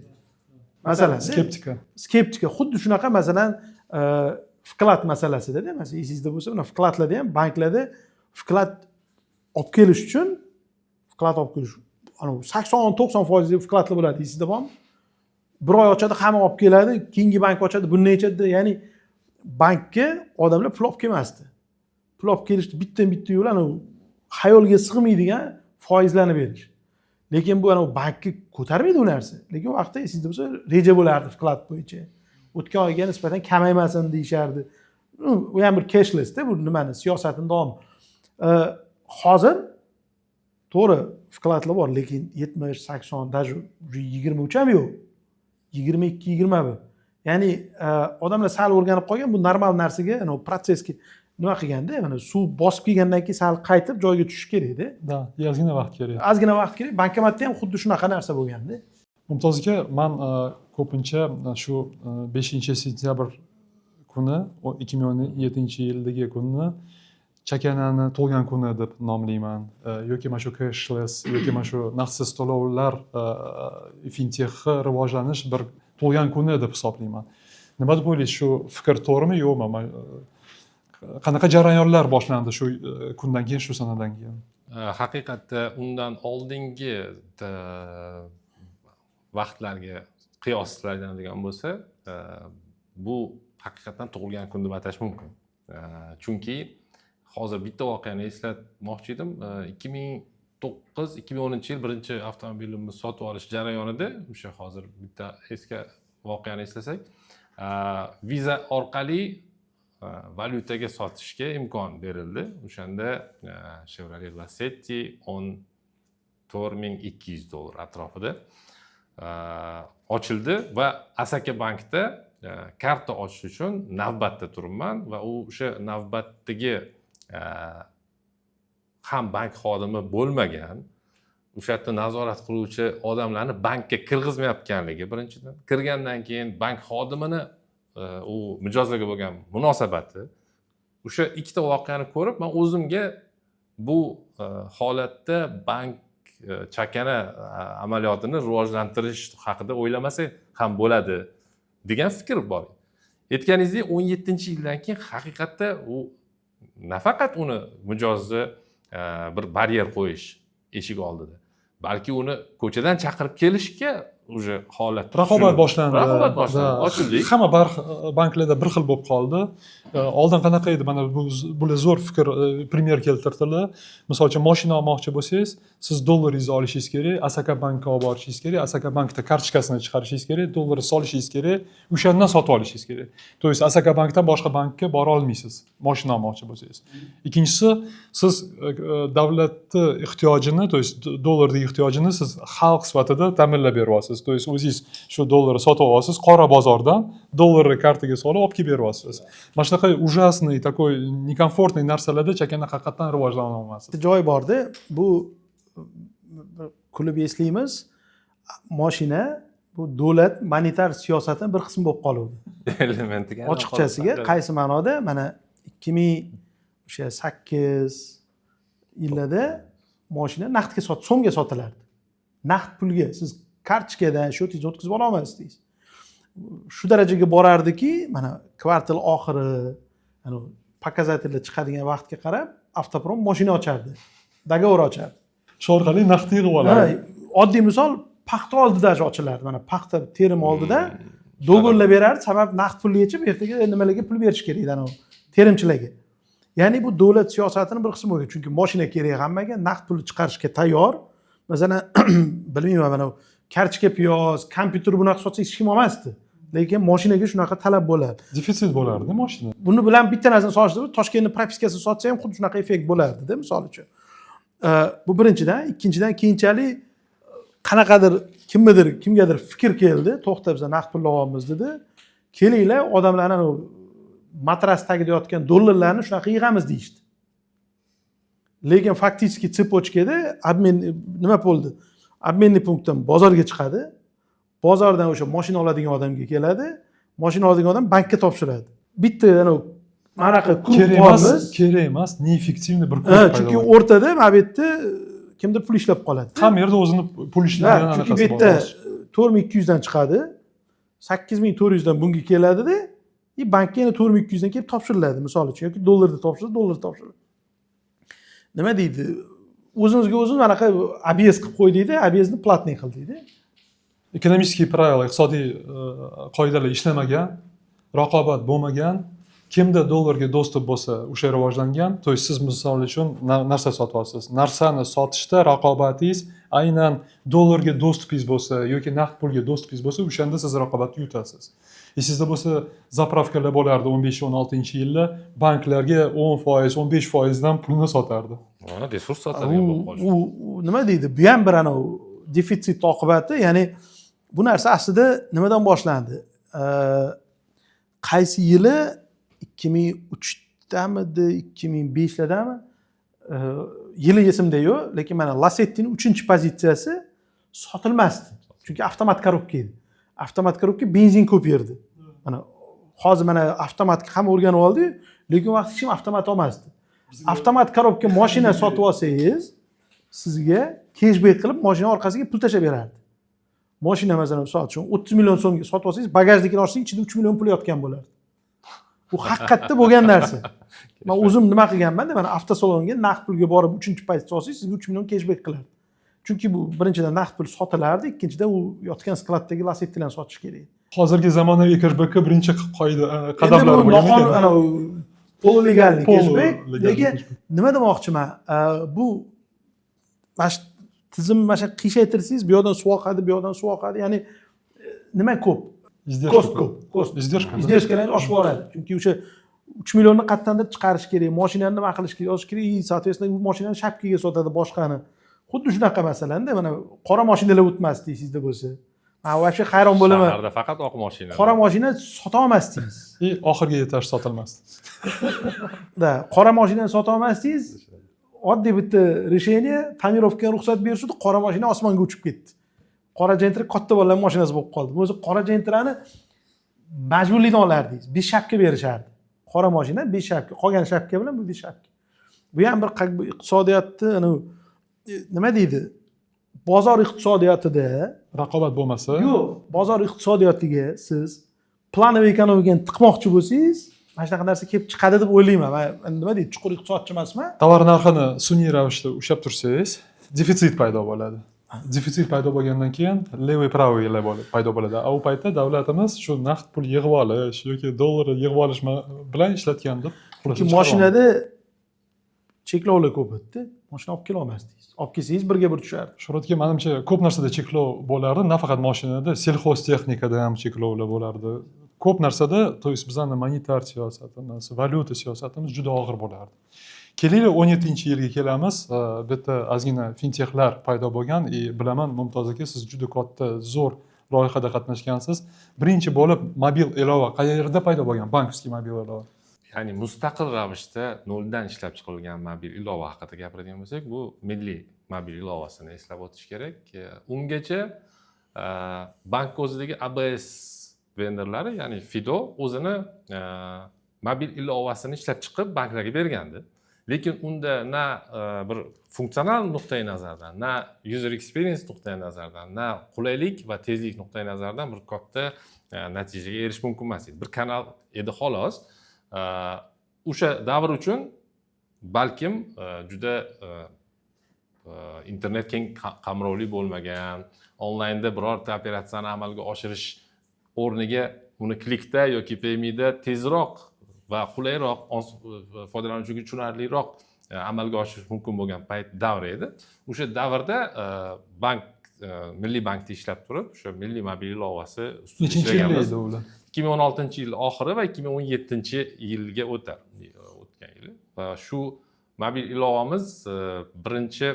masalan. Skeptika. Skeptika. Xuddi shunaqa, masalan, вклад masalasida, masalan, esingizda bo'lsa, mana вклад larda ham, banklarda вклад olib kelish uchun, вклад olib kelish, anavi 80-90% вклад lar bo'ladi, esingizda bormi? Bir oy ochadi, hamma olib keladi, keyingi bank ochadi, bundan yechadi. Ya'ni bankka odamlar pul olib kelmasdi. Pul olib kelishni bitta bitta yo'li anavi xayolga sig'maydigan foizlarni berish. Lekin bu anavi bankka ko'tarmaydi u narsa. Lekin u vaqtda, esingizda bo'lsa, reja bo'lardi вклад bo'yicha, o'tgan oyga nisbatan kamaymasin deyishardi. U ham bir cashlessda bu nimani siyosatini davomi. Hozir to'g'ri, вклад lar bor, lekin 70, 80, даже уже 23 ham yo'q, 22, 21. Ya'ni odamlar sal o'rganib qolgan bu normal narsaga, anavi protsessga nima qilganda, mana suv bosib kelgandan keyin sal qaytib joyiga tushish kerakda. Да, ozgina vaqt kerak. Ozgina vaqt kerak. Bankomatda ham xuddi shunaqa narsa bo'lganda. Mumtoz aka, man ko'pincha shu 5-sentyabr kuni, 2017-yildagi kunni chakanani tug'ilgan kuni deb nomlayman. Yoki mana shu cashless yoki mana shu naqdsiz to'lovlar, fintexni rivojlanish bir Tug'ilgan kuni deb hisoblayman. Nima deb o'ylaysiz, shu fikr to'g'rimi, yo'qmi? Qanaqa jarayonlar boshlandi shu kundan keyin, shu sanadan keyin? Haqiqatda undan oldingi vaqtlarga qiyoslanadigan bo'lsa, bu haqiqatdan tug'ilgan kun deb atash mumkin. Chunki hozir bitta voqeani eslatmoqchi edim. 2009, 2010 yil birinchi avtomobilimni sotib olish jarayonida, o'sha hozir bitta eski voqeani eslasak, Viza orqali valyutaga sotishga imkon berildi. O'shanda Chevrolet Lacetti 14 200 dollar atrofida ochildi va Asaka bankda karta ochish uchun navbatda turibman va u o'sha navbatdagi ham bank xodimi bo'lmagan, o'sha yerda nazorat qiluvchi odamlarni bankka kirgizmayotganligi birinchidan, kirgandan keyin bank xodimini u mijozlarga bo'lgan munosabati, o'sha ikkita voqeani ko'rib, man o'zimga bu holatda bank chakana amaliyotini rivojlantirish haqida o'ylamasak ham bo'ladi degan fikr bor. Aytganingizdek, 17-yildan keyin haqiqatda u nafaqat uni mijozni bir baryer qo'yish eshik oldida, balki uni ko'chadan chaqirib kelishga уже holat Raqobat boshlandi. Raqobat boshlandi. Да. Ochildik. Hamma banklarda bir xil bo'lib qoldi. Oldin qanaqa edi? Mana bu, bular zo'r fikr, пример keltirdilar. Misol uchun, moshina olmoqchi bo'lsangiz, siz dollaringizni olishingiz kerak, Asaka bankka olib borishingiz kerak, Asaka bankda kartochkasini chiqarishingiz kerak, dollarni solishingiz kerak, o'shandan sotib olishingiz kerak. То есть Asaka bankdan boshqa bankka bora olmaysiz moshina olmoqchi bo'lsangiz. Ikkinchisi, siz davlatni ehtiyojini, то есть dollarni ehtiyojini siz xalq sifatida ta'minlab beryapsiz. То есть o'zingiz shu dollarni sotib olasiz qora bozordan, dollarni kartaga solib olib kelib beryapsiz. Mana shunaqa ужасный, такой некомфортный narsalarda chakana haqiqatdan rivojlana olmasdi. Bitta joy borda, bu bir kulib eslaymiz, moshina bu davlat monetar siyosatini bir qismi bo'lib qoluvdi. Elementiga Ochiqchasiga, qaysi ma'noda? Mana ikki ming o'sha sakkiz yillarda moshina naqdga sot, so'mga sotilardi, naqd pulga. Siz kartochkadan счёт ingizni o'tkazib ololmasdingiz. Shu darajaga borardiki, mana kvartal oxiri anavi показатель lar chiqadigan vaqtga qarab Avtoprom moshina ochardi, договор ochardi. Shu orqali naqd yig'ib oladi. Oddiy misol, paxta oldida даже ochilardi. Mana paxta terim oldida договор lar berardi, sabab naqd pulni yechib, ertaga nimalarga pul berish kerak edi, anavi terimchilarga. Ya'ni bu davlat siyosatini bir qismi bo'lgan, chunki moshina kerak hammaga, naqd pulni chiqarishga tayyor. Masalan, bilmayman, mana kartochka, piyoz, kompyuter bunaqa sotsa hech kim olmasdi, lekin moshinaga shunaqa talab bo'ladi. Defitsit bo'lardi moshina. Buni bilan bitta narsani solishtirib, Toshkentni propiskasini sotsa ham xuddi shunaqa effekt bo'lardida, misol uchun. Bu birinchidan. Ikkinchidan, keyinchalik qanaqadir kimnidir, kimgadir fikr keldi: "To'xta, biza naqd pul olyapmiz", dedi. "Kelinglar, odamlarni anavi matras tagida yotgan dollarlarni shunaqa yig'amiz", deyishdi. Lekin фактически цепочка da обмен nima bo'ldi? Обменный punktdan bozorga chiqadi, bozordan o'sha moshina oladigan odamga keladi, moshina oladigan odam bankka topshiradi. Bitta anavi manaqa круг Kerak emas. Bormiz. Kerak emas, неэффективный bir Ha, круг paydo chunki bo'ldi. o'rtada mana bu yerda kimdir pul ishlab qoladi. Hamma yerda o'zini pul ishlagan Chunki bu anaqasi yerda bor. 4200 dan chiqadi, 8400 dan bunga keladida и bankka yana 4200 dan kelib topshiriladi, misol uchun, yoki dollarda topshiradi, dollarda topshiriladi. Nima deydi, o'zimizga o'zimiz anaqa объезд qilib qo'ydikda, объезд ni платный qildikda. Экономический правила, iqtisodiy qoidalar ishlamagan, raqobat bo'lmagan. Kimda dollarga доступ bo'lsa, o'sha rivojlangan. То есть siz, misol uchun, narsa sotyapsiz, narsani sotishda raqobatingiz aynan dollarga доступ ingiz bo'lsa yoki naqd pulga доступ ingiz bo'lsa, o'shanda siz raqobatni yutasiz. Esingizda bo'lsa, заправка lar bo'lardi 15-16-yilda, banklarga 10%, 15 foizdan pulni sotardi. Mana resurs sotadigan bo'lib qolish. U nima deydi, bu ham bir anavi defitsit oqibati. Ya'ni bu narsa aslida nimadan boshlandi? Qaysi yili, 2003damidi, 2005lardami, yili esimda yo'q, lekin mana Lasettini uchinchi pozitsiyasi sotilmasdi, chunki avtomat коробка edi. Avtomat коробка benzin ko'p yerdi. Mana hozir mana avtomatga hamma o'rganib oldiyu, lekin u vaqt hech kim avtomat olmasdi. Avtomat коробка moshina sotib olsangiz, sizga кэшбэк qilib moshina orqasiga pul tashlab berardi. Moshina, masalan, misol uchun, 30 million so'mga sotib olsangiz, багажник ini ochsangiz, ichida 3 million pul yotgan bo'lardi. Bu haqiqatda bo'lgan narsa. Man o'zim nima qilganmanda, mana, avtosalonga naqd pulga borib, uchinchi payt olsangiz, sizga 3 million кэшбэк qilardi. Chunki bu, birinchidan, naqd pul sotilardi, ikkinchidan, u yotgan склад dagi Lasettilarni sotish kerak edi. Hozirgi zamonaviy кэшбэк ka birinchi qoida Endi qadamlar bu bo'lgan noqonun, ekan. Anavi полулегальный кэшбэк. Полулегальный Lekin кэшбэк. nima demoqchiman, bu mana shu tizim, mana shu qiyshaytirsangiz, bu yoqdan suv oqadi, bu yoqdan suv oqadi, ya'ni nima ko'p, Издержка. Cost ko'p, cost. Издержка, да. Издержка lar oshib boradi, chunki o'sha 3 millionni qayerdandir chiqarish kerak, moshinani nima qilish kerak, yozish kerak и, соответственно, u moshinani шапка ga sotadi boshqani. Xuddi shunaqa masalanda, mana, qora moshinalar o'tmasdi, esingizda bo'lsa. Man вообще hayron bo'laman. Shaharda faqat oq mashina. Qora moshina sota olmasdingiz. И oxirgi этаж sotilmasdi. Да, qora moshinani sota olmasdingiz. Oddiy bitta решение: тонировка ga ruxsat berishdi, qora moshina osmonga uchib ketdi. Qora Gentra katta bolalar mashinasi bo'lib qoldi. O'zi qora Gentrani majburlikdan olardingiz, besh шапка berishardi. Qora moshina besh шапка, qolgan шапка bilan bu besh шапка. Bu ham bir, как бы, iqtisodiyotni anavi, nima deydi, bozor iqtisodiyotida Raqobat bo'lmasa. Yo'q, bozor iqtisodiyotiga siz плановый экономика ni tiqmoqchi bo'lsangiz, mana shunaqa narsa kelib chiqadi deb o'ylayman man. Nima deydi, chuqur iqtisodchi emasman. Tovar narxini sun'iy ravishda ushlab tursangiz, defitsit paydo bo'ladi. Defitsit paydo bo'lgandan keyin левый, правый lar paydo bo'ladi. A u paytda davlatimiz shu naqd pul yig'ib olish yoki dollar yig'ib olish bilan ishlatgan deb xulosa Chunki chiqara olmaydi. Mashinada cheklovlar ko'p edi, moshina olib kela olmasdingiz, olib kelsangiz, birga bir tushardi. Shuhrat aka, manimcha, ko'p narsada cheklov bo'lardi. Nafaqat mashinada, сельхозтехника da ham cheklovlar bo'lardi ko'p narsada. То есть bizani monetar siyosatimiz, valyuta siyosatimiz juda og'ir bo'lardi. Kelinglar, 17-yilga kelamiz. Bu yerda ozgina fintexlar paydo bo'lgan и bilaman, Mumtoz aka, siz juda katta, zo'r loyihada qatnashgansiz. Birinchi bo'lib mobil ilova qayerda paydo bo'lgan, банковский mobil ilova? Ya'ni mustaqil ravishda noldan ishlab chiqilgan mobil ilova haqida gapiradigan bo'lsak, bu Milliy mobil ilovasini eslab o'tish kerak. Ungacha bank o'zidagi ABS vendorlari, ya'ni Fido o'zini mobil ilovasini ishlab chiqib, banklarga bergandi, lekin unda na bir funksional nuqtai nazardan, na user experience nuqtai nazaridan, na qulaylik va tezlik nuqtai nazaridan bir katta natijaga erishish mumkin emas edi. Bir kanal edi, xolos. O'sha davr uchun balkim juda internet keng qamrovli bo'lmagan, onlaynda birorta operatsiyani amalga oshirish o'rniga uni Klikda yoki Paymeda tezroq va qulayroq, foydalanuvchiga tushunarliroq amalga oshirish mumkin bo'lgan payt, davr edi. O'sha davrda bank, Milliy bankda ishlab turib, o'sha Milliy mobil ilovasi ustida Nechinchi yilda ishlaganmiz. edi ular? 2016-yil oxiri va 2017-yilga o'tar, o'tgan yili. Va shu mobil ilovamiz birinchi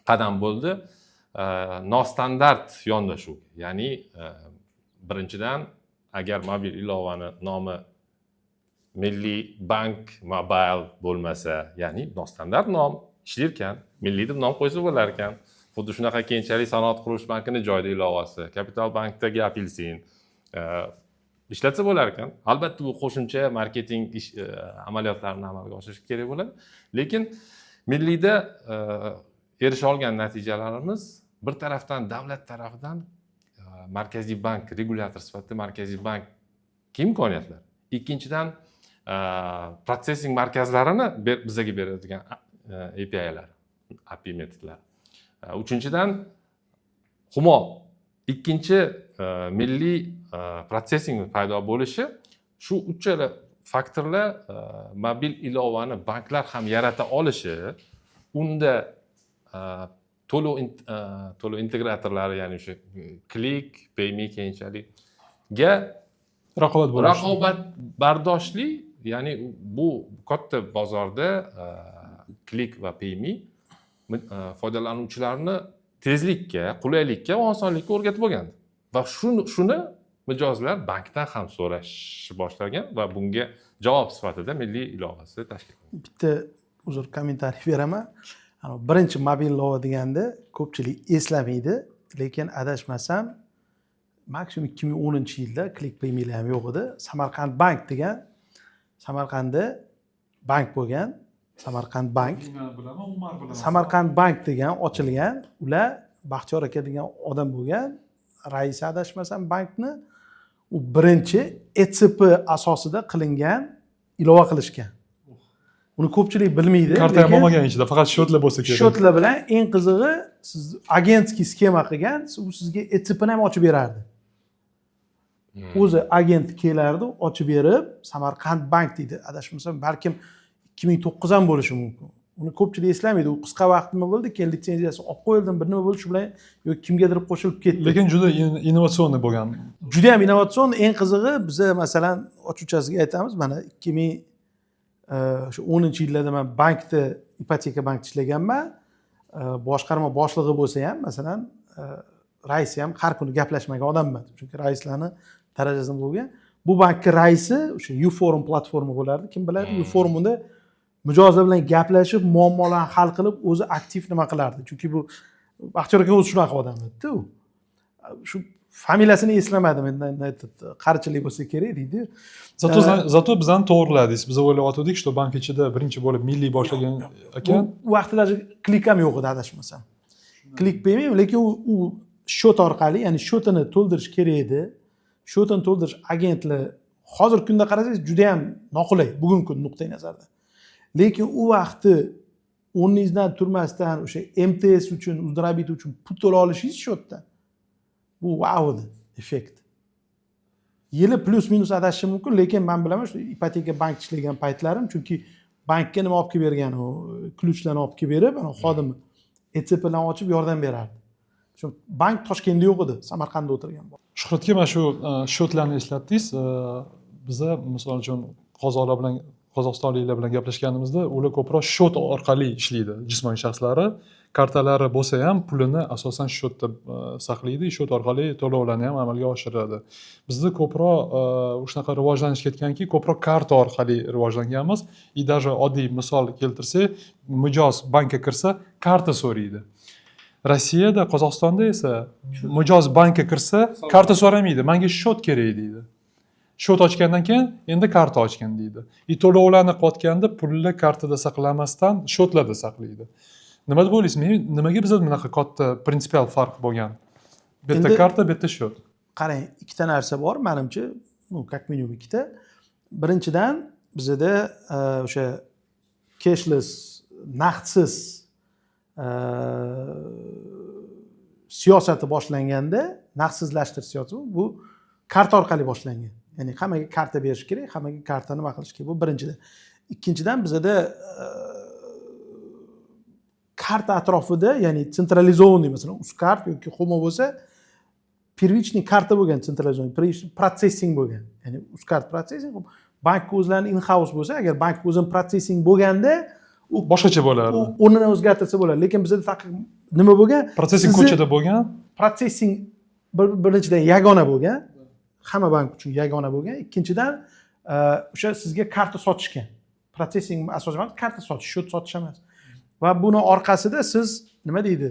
qadam bo'ldi nostandart yondashuvga. Ya'ni birinchidan, agar mobil ilovani nomi Milliy bank mobile bo'lmasa, ya'ni nostandart nom ishlarkan, Milliy deb nom qo'ysa bo'lar ekan. Xuddi shunaqa keyinchalik Sanoat qurilish bankini joyida ilovasi, Kapital bankdagi Apelsin ishlatsa bo'lar ekan. Albatta, bu qo'shimcha marketing ish amaliyotlarini amalga oshirish kerak bo'ladi, lekin Milliyda erisha olgan natijalarimiz, bir tarafdan, davlat tarafidan, Markaziy bank regulyator sifatida Markaziy bank imkoniyatlar, ikkinchidan, процессинг markazlarini bizaga beradigan APIlar, API metodlar, uchinchidan, Humo, ikkinchi milliy процессинг paydo bo'lishi, shu uchala faktorlar mobil ilovani banklar ham yarata olishi, unda to'lov integratorlari, ya'ni o'sha Click, Payme keyinchalik ga Raqobat bo'lishi. Raqobat bardoshli, ya'ni bu katta bozorda Click va Payme foydalanuvchilarni tezlikka, qulaylikka va osonlikka o'rgatib bo'lgandi va shuni mijozlar bankdan ham so'rashni boshlagan va bunga javob sifatida Milliy ilovasi tashkil qilingan. Bitta, uzr, комментарий beraman. Anavi birinchi mobil ilova deganda ko'pchilik eslamaydi, lekin adashmasam, maksimum 2010-yilda, Click, Paymelar ham yo'q edi, Samarqand bank degan, Samarqandda bank bo'lgan, Samarqand bank. Bilaman, Umar bilaman. Samarqand bank degan ochilgan, ular Baxtiyor aka degan odam bo'lgan, raisi, adashmasam, bankni. U birinchi ECP asosida qilingan ilova qilishgan. Uni ko'pchilik bilmaydi. Karta ham Lekin bo'lmagan ichida, faqat счёт lar bo'lsa kerak. Счёт lar bilan, eng qizig'i, siz агентский схема qilgan, u sizga ECPni ham ochib berardi. O'zi agent kelardi, ochib berib. Samarqand bank deydi, adashmasam, balkim 2009 ham bo'lishi mumkin. Uni ko'pchilik eslamaydi. U qisqa vaqt nima bo'ldi, keyin litsenziyasi olib qo'yildi, bir nima bo'ldi shu bilan yo kimgadir qo'shilib ketdi. Lekin juda инновационный bo'lgan. Juda ham innovatsion. Eng qizig'i, biza, masalan, ochiqchasiga aytamiz, mana ikki ming shu o'ninchi yillarda man bankda, Ipoteka bankda ishlaganman. Boshqarma boshlig'i bo'lsa ham, masalan, raisi ham har kuni gaplashmagan odamman, chunki raislarni darajasida bo'lgan. Bu bankni raisi o'sha Uforum platforma bo'lardi, kim biladi. Uforumda mijozlar bilan gaplashib, muammolarni hal qilib, o'zi aktiv nima qilardi, chunki bu Baxtiyor aka o'zi shunaqa odam edida. U shu familiyasini eslamadim endi, этот, qarichilik bo'lsa kerak deydi. Зато зато bizani to'g'riladingiz. Biz o'ylayotgandik, что bank ichida birinchi bo'lib milliy boshlagan ekan. U vaqtda даже Klik ham yo'q edi, adashmasam, Klik bilmayman, lekin u счёт orqali, ya'ni счёт ini to'ldirish kerak edi. Счёт ini to'ldirish agentlar, hozirgi kunda qarasangiz, juda yam noqulay bugungi kun nuqtai nazaridan, lekin u vaqti o'rningizdan turmasdan o'sha MTS uchun, Uzrapid uchun pul to'la olishingiz счёт dan, bu vau edi effekt. Yili плюс минус adashishim mumkin, lekin man bilaman shu Ipoteka bank ishlagan paytlarim, chunki bankka nima olib kelib bergan, u ключ larni olib kelib berib, ana xodimi ECPlarni ochib yordam berardi. Shu bank Toshkentda yo'q edi, Samarqandda o'tirgan. Shuhratga mana shu счёт larni eslatdingiz. Biza, misol uchun, qozoqlar bilan, qozog'istonliklar bilan gaplashganimizda, ular ko'proq счёт orqali ishlaydi. Jismoniy shaxslari kartalari bo'lsa ham, pulini asosan счёт da saqlaydi, счёт orqali to'lovlarni ham amalga oshiradi. Bizda ko'proq shunaqa rivojlanish ketganki, ko'proq karta orqali rivojlanganmiz. И даже oddiy misol keltirsak, mijoz bankka kirsa, karta so'raydi. Rossiyada, Qozog'istonda esa mijoz bankka kirsa, karta so'ramaydi, manga счёт kerak deydi. Счёт ochgandan keyin endi karta ochgin deydi. И to'lovlarni qilayotganda pulni kartada saqlamasdan, счёт larda saqlaydi. Nima deb o'ylaysiz, nimaga bizda bunaqa katta prinsipial farq bo'lgan? Bu yerda karta, bu yerda счёт. Qarang, ikkita narsa bor manimcha, ну, как минимум ikkita. Birinchidan, bizada o'sha cashless, naqdsiz siyosati boshlanganda, naqdsizlashtirish siyosati, bu karta orqali boshlangan, ya'ni hammaga karta berish kerak, hammaga karta nima qilish kerak. Bu birinchidan. Ikkinchidan, bizada karta atrofida, ya'ni централизованный, masalan, Uzcard yoki Humo bo'lsa, первичный karta bo'lgan, централизованный, первичный процессинг bo'lgan, ya'ni Uzcard процессинг, bank o'zlarini in house bo'lsa, agar bank o'zini процессинг bo'lganda, u Boshqacha bo'lardi. U o'rnini o'zgartirsa bo'ladi, lekin bizada faqat nima bo'lgan? Процессинг ko'chada bo'lgan. Процессинг birinchidan yagona bo'lgan, hamma bank uchun yagona bo'lgan. Ikkinchidan, o'sha sizga karta sotishgan. Процессинг asosiy emas, karta sotish, счёт sotish emas. Va buni orqasida siz, nima deydi,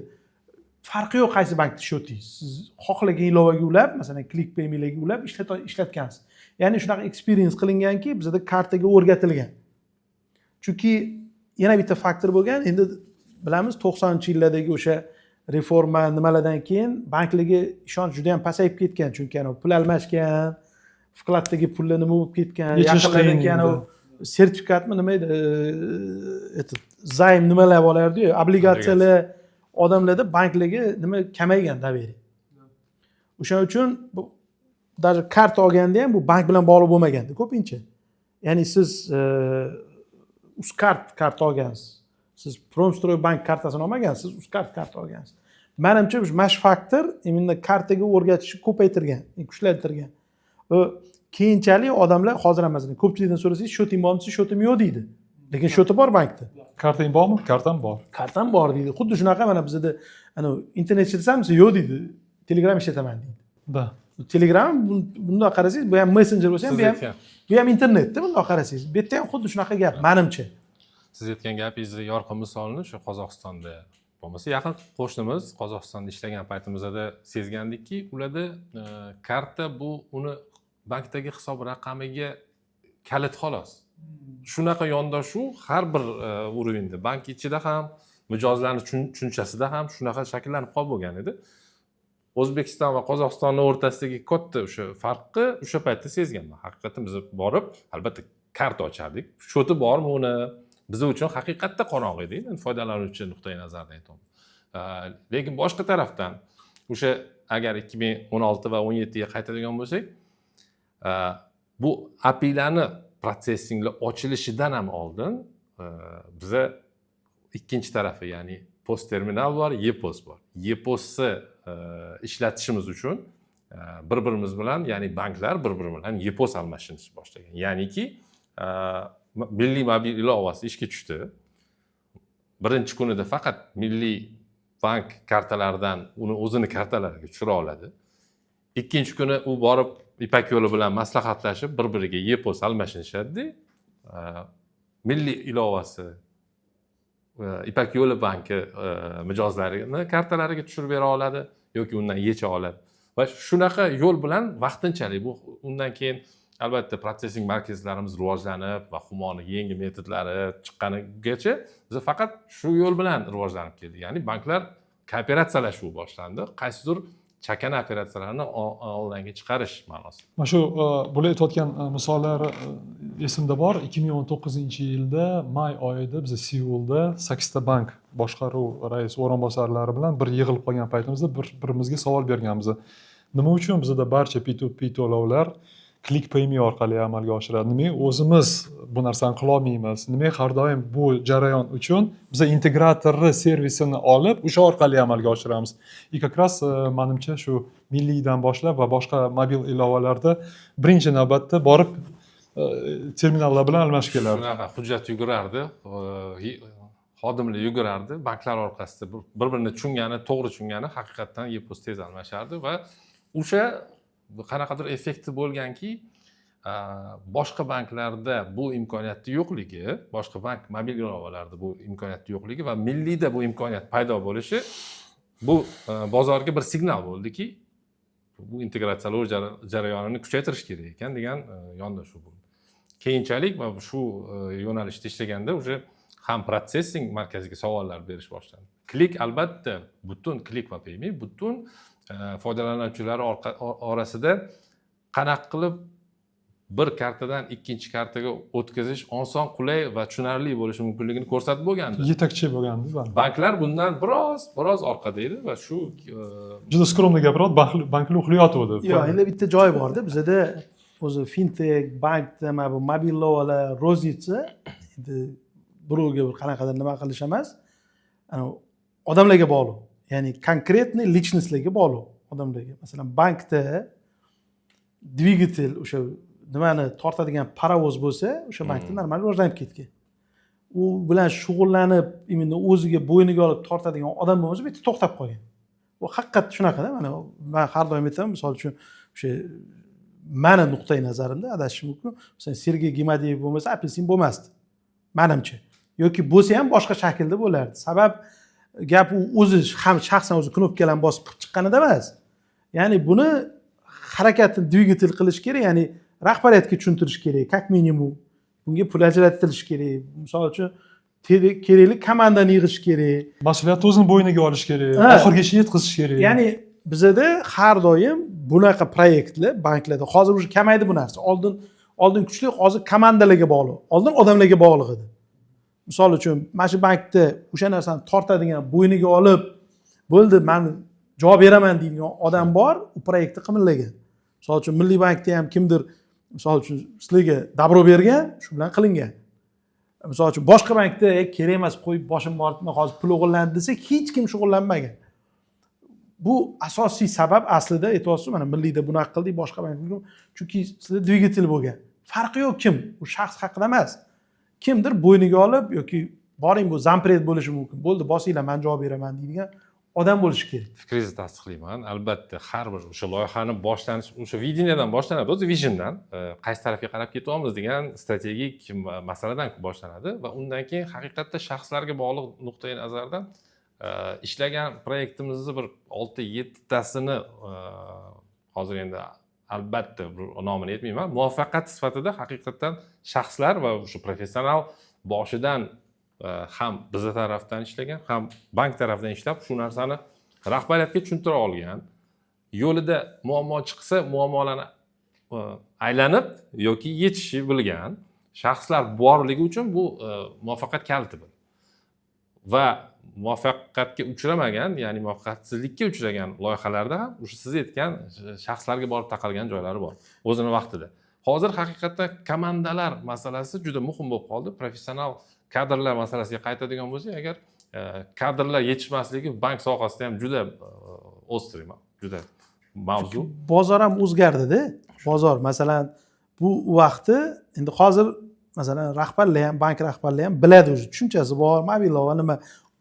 farqi yo'q qaysi bankda счёт ingiz, siz xohlagan ilovaga ulab, masalan, Click Paymelarga ulab ishlatgansiz. Ya'ni shunaqa experience qilinganki, bizada kartaga o'rgatilgan. Chunki yana bitta faktor bo'lgan, endi bilamiz, 90-yillardagi o'sha reforma nimalardan keyin banklarga ishonch juda yam pasayib ketgan, chunki anavi pul almashgan, вклад dagi pullar nima bo'lib ketgan. Yechish Yaqinlardan qiyin keyin edi. Anavi sertifikatmi, nima edi, этот, займ nimalar bo'lardiyu, obligatsiyalar, odamlarda banklarga nima kamaygan, доверие. O'shaning uchun bu даже karta olganda ham bu bank bilan bog'liq bo'lmaganda ko'pincha, ya'ni siz Uzcard karta olgansiz, siz Promstroy bank kartasini olmagansiz, Uzcard karta olgansiz. Manimcha, mana shu faktor именно kartaga o'rgatishni ko'paytirgan, kuchlantirgan. Va keyinchalik odamlar hozir ham, masalan, ko'pchilikdan so'rasangiz, счёт ing bormi desa, счёт im yo'q deydi, lekin счёт i bor bankda. Kartang bormi? Kartam bor. Kartam bor deydi. Xuddi shunaqa, mana bizada anavi internet ishlatasanmi desa, yo'q deydi, Telegram ishlataman deydi. Telegram, bundoq qarasangiz, bu ham messenjer bo'lsa ham, Siz bu ham aytgan bu ham internetda. Bundoq qarasangiz, bu yerda ham xuddi shunaqa gap, manimcha. Siz aytgan gapingizni yorqin misolini shu Qozog'istonda, bo'lmasa yaqin qo'shnimiz Qozog'istonda ishlagan paytimizda sezgandikki, ularda karta bu uni bankdagi hisob raqamiga kalit, xolos. Shunaqa yondashuv har bir уровень da, bank ichida ham, Mijozlarni tushunchasida ham shunaqa shakllanib qolib bo'lgan edi. O'zbekiston va Qozog'istonni o'rtasidagi katta o'sha farqni o'sha paytda sezganman. Haqiqatdan biz borib, albatta, karta ochardik, счёт i bormi uni, biz uchun haqiqatda qorong'i edi endi, foydalanuvchi nuqtai nazaridan aytyapman. Lekin boshqa tarafdan o'sha agar 2016 va 17ga qaytadigan bo'lsak, bu APIlarni процессинг lar ochilishidan ham oldin biza ikkinchi tarafi, ya'ni POS terminal bor, ePOS bor. ePOSni ishlatishimiz uchun bir birimiz bilan, ya'ni banklar bir biri bilan ePOS almashinish boshlagan. Ya'niki milliy mobil ilovasi ishga tushdi. Birinchi kunida faqat Milliy bank kartalaridan uni o'zini kartalariga tushira oladi. Ikkinchi kuni u borib Ipak yo'li bilan maslahatlashib, bir biriga ePOS almashinishadida, milliy ilovasi Ipak yo'li banki mijozlarini kartalariga tushirib bera oladi yoki undan yecha oladi va shunaqa yo'l bilan vaqtinchalik bu. Undan keyin, albatta, процессинг markazlarimiz rivojlanib va Humoni yangi metodlari chiqqanigacha biz faqat shu yo'l bilan rivojlanib keldik. Ya'ni banklar kooperatsiyalashuvi boshlandi, qaysidir chakana operatsiyalarni onlaynga chiqarish ma'nosida. Mana shu bular aytayotgan misollar esimda bor. 2019-yilda may oyida biz Seulda sakkizta bank boshqaruv rais o'rinbosarlari bilan bir yig'ilib qolgan paytimizda bir birimizga savol berganmiz: nima uchun bizada barcha P2P to'lovlar Click Payme orqali amalga oshiradi, nimaga o'zimiz bu narsani qilolmaymiz, nimaga har doim bu jarayon uchun biza integratorni servisini olib, o'sha orqali amalga oshiramiz? И как раз manimcha, shu Milliydan boshlab va boshqa mobil ilovalarda birinchi navbatda borib terminallar bilan almashib kelardi. Shunaqa hujjat yugurardi, xodimlar yugurardi banklar orqasida, bir birini tushungani, to'g'ri tushungani, haqiqatdan ePOS tez almashardi. Va o'sha qanaqadir effekti bo'lganki, boshqa banklarda bu imkoniyatni yo'qligi, boshqa bank mobil ilovalarida bu imkoniyatni yo'qligi va Milliyda bu imkoniyat paydo bo'lishi bu bozorga bir signal bo'ldiki, bu integratsiyalashuv jarayonini kuchaytirish kerak ekan degan yondashuv bo'ldi. Keyinchalik va shu yo'nalishda ishlaganda уже ham процессинг markaziga savollar berish boshlandi. Click, albatta, butun Click va Payme butun foydalanuvchilar orasida qanaqa qilib bir kartadan ikkinchi kartaga o'tkazish oson, qulay va tushunarli bo'lishi mumkinligini ko'rsatib bo'lgandi. Yetakchi bo'lgandi bank. Banklar bundan biroz orqada edi va shu Juda скромно gapiryapti, banklar uxlayotgandi. Yo'q, endi bitta joyi borda, bizada o'zi fintech bankda mana bu mobil ilovalar, розница, endi birovga bir qanaqadir nima qilish emas, anavi odamlarga bog'liq, ya'ni конкретный личность larga bog'liq, odamlarga. Masalan, bankda dvigatel, o'sha nimani tortadigan parovoz bo'lsa, o'sha bankda normal rivojlanib ketgan. U bilan shug'ullanib, именно o'ziga, bo'yniga olib tortadigan odam bo'lmasa, bu yerda to'xtab qolgan. Bu haqiqat shunaqada. Mana man har doim aytaman, misol uchun, o'sha mani nuqtai nazarimda, adashishim mumkin, masalan, Sergey Gimadiyev bo'lmasa, Apelsin bo'lmasdi manimcha, yoki bo'lsa ham boshqa shaklda bo'lardi. Sabab gap u o'zi ham shaxsan o'zi knopkalarni bosib qilib chiqqanida emas, ya'ni buni harakatini dvigatel qilish kerak, ya'ni rahbariyatga tushuntirish kerak, как minimum bunga pul ajratilishi kerak, misol uchun, kerakli komandani yig'ish kerak. Mas'uliyatni o'zini bo'yniga olish kerak, oxirigacha yetkazish kerak. Ya'ni bizada har doim bunaqa proyektlar banklarda, hozir уже kamaydi bu narsa, oldin kuchli, hozir komandalarga bog'liq, oldin odamlarga bog'liq edi. Misol uchun, mana shu bankda o'sha narsani tortadigan, bo'yniga olib, bo'ldi, man javob beraman deydigan odam bor, u proyektni qimillagan. Misol uchun, Milliy bankda ham kimdir, misol uchun, sizlarga добро bergan, shu bilan qilingan. Misol uchun, boshqa bankda "E, kerak emas, qo'yib, boshim og'ritma, hozir pul o'g'irlandi" desa, hech kim shug'ullanmagan. Bu asosiy sabab aslida. Aytyapsiz, mana Milliyda bunaqa qildik, boshqa bank, chunki sizda dvigatel bo'lgan. Farqi yo'q kim, u shaxs haqida emas, kimdir bo'yniga olib yoki boring, bu зампред bo'lishi mumkin, bo'ldi, bosinglar, man javob beraman deydigan odam bo'lishi kerak. Fikringizni tasdiqlayman. Albatta, har bir o'sha loyihani boshlanish o'sha видение dan boshlanadi, o'zi visiondan, qaysi tarafga qarab ketyapmiz degan strategik masaladan boshlanadi va undan keyin haqiqatda shaxslarga bog'liq nuqtai nazardan ishlagan proyektimizni bir olti yettitasini hozir endi albatta bir nomini aytmayman, muvaffaqiyat sifatida haqiqatdan shaxslar va o'sha professional boshidan Ham biza tarafdan ishlagan, ham bank tarafdan ishlab, shu narsani rahbariyatga tushuntira olgan, yo'lida muammo chiqsa, muammolarni aylanib yoki yechishni bilgan shaxslar borligi uchun bu muvaffaqiyat kaliti bu. Va muvaffaqiyatga uchramagan, ya'ni muvaffaqiyatsizlikka uchragan loyihalarda ham o'sha siz aytgan shaxslarga borib taqalgan joylari bor o'zini vaqtida. Hozir haqiqatdan komandalar masalasi juda muhim bo'lib qoldi. Professional kadrlar masalasiga qaytadigan bo'lsak agar, kadrlar yetishmasligi bank sohasida ham juda острый, juda mavzu. Bozor ham o'zgardida. Bozor, masalan, bu vaqti, endi hozir, masalan, rahbarlar ham, bank rahbarlari ham biladi, уже tushunchasi bor, mobil va nima,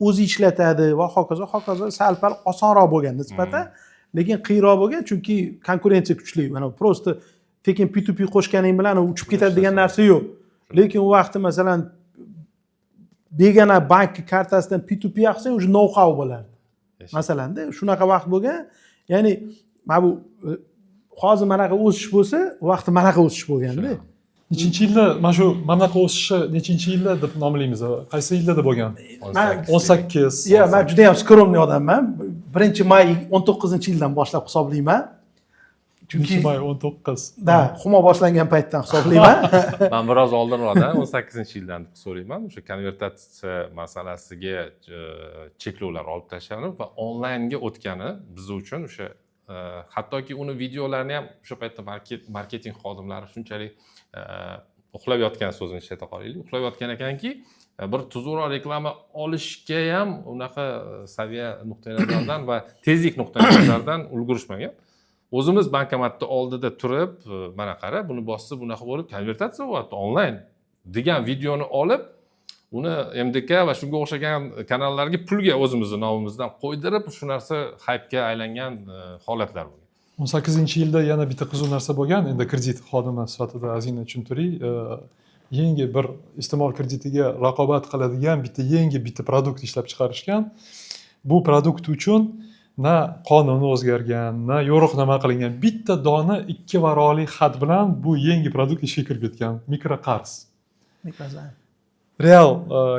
o'zi ishlatadi va hokazo, hokazo. Sal pal osonroq bo'lgan nisbatan, lekin qiyinroq bo'lgan, chunki konkurensiya kuchli. Mana, просто tekin P2P qo'shganing bilan u uchib ketadi degan narsa yo'q. Lekin u vaqti, masalan, begona bankni kartasidan P2P qilsang, уже know how bo'lardi, masalanda. Shunaqa vaqt bo'lgan. Ya'ni mana bu hozir manaqa o'sish bo'lsa, u vaqtda manaqa o'sish bo'lganda. Nechinchi yilda mana shu, mana bunaqa o'sishni nechinchi yilda deb nomlaymiz? Qaysi yillarda bo'lgan? 18. Yo, man juda yam скромный odamman. 1 may 19-yildan boshlab hisoblayman, chunki 1 may 19. Да, Humo boshlangan paytdan hisoblayman. Man biroz oldinroqdan, 18-yildan deb so'rayman. O'sha konvertatsiya masalasiga cheklovlar olib tashlanib va onlaynga o'tgani biz uchun o'sha hattoki uni videolarini ham o'sha paytda marketing xodimlari shunchalik uxlab yotgan, so'zini ishlata qolaylik, uxlab yotgan ekanki, bir tuzukroq reklama olishga ham unaqa saviya nuqtai nazaridan va tezlik nuqtai nazaridan ulgurishmagan. O'zimiz bankomatni oldida turib, mana qara, buni bossa, bunaqa bo'lib konvertatsiya bo'lyapti onlayn degan videoni olib, uni MDK va shunga o'xshagan kanallarga pulga o'zimizni nomimizdan qo'ydirib, shu narsa haypga aylangan holatlar bo'lgan. 18-yilda yana bitta qiziq narsa bo'lgan. Endi kredit xodimi sifatida ozgina tushuntiray. Yangi bir iste'mol kreditiga raqobat qiladigan bitta yangi bitta продукт ishlab chiqarishgan. Bu продукт uchun na qonun o'zgargan, na yo'riqnoma qilingan. Bitta dona ikki varaqli xat bilan bu yangi продукт ishga kirib ketgan: mikroqarz. Микрозайм. Real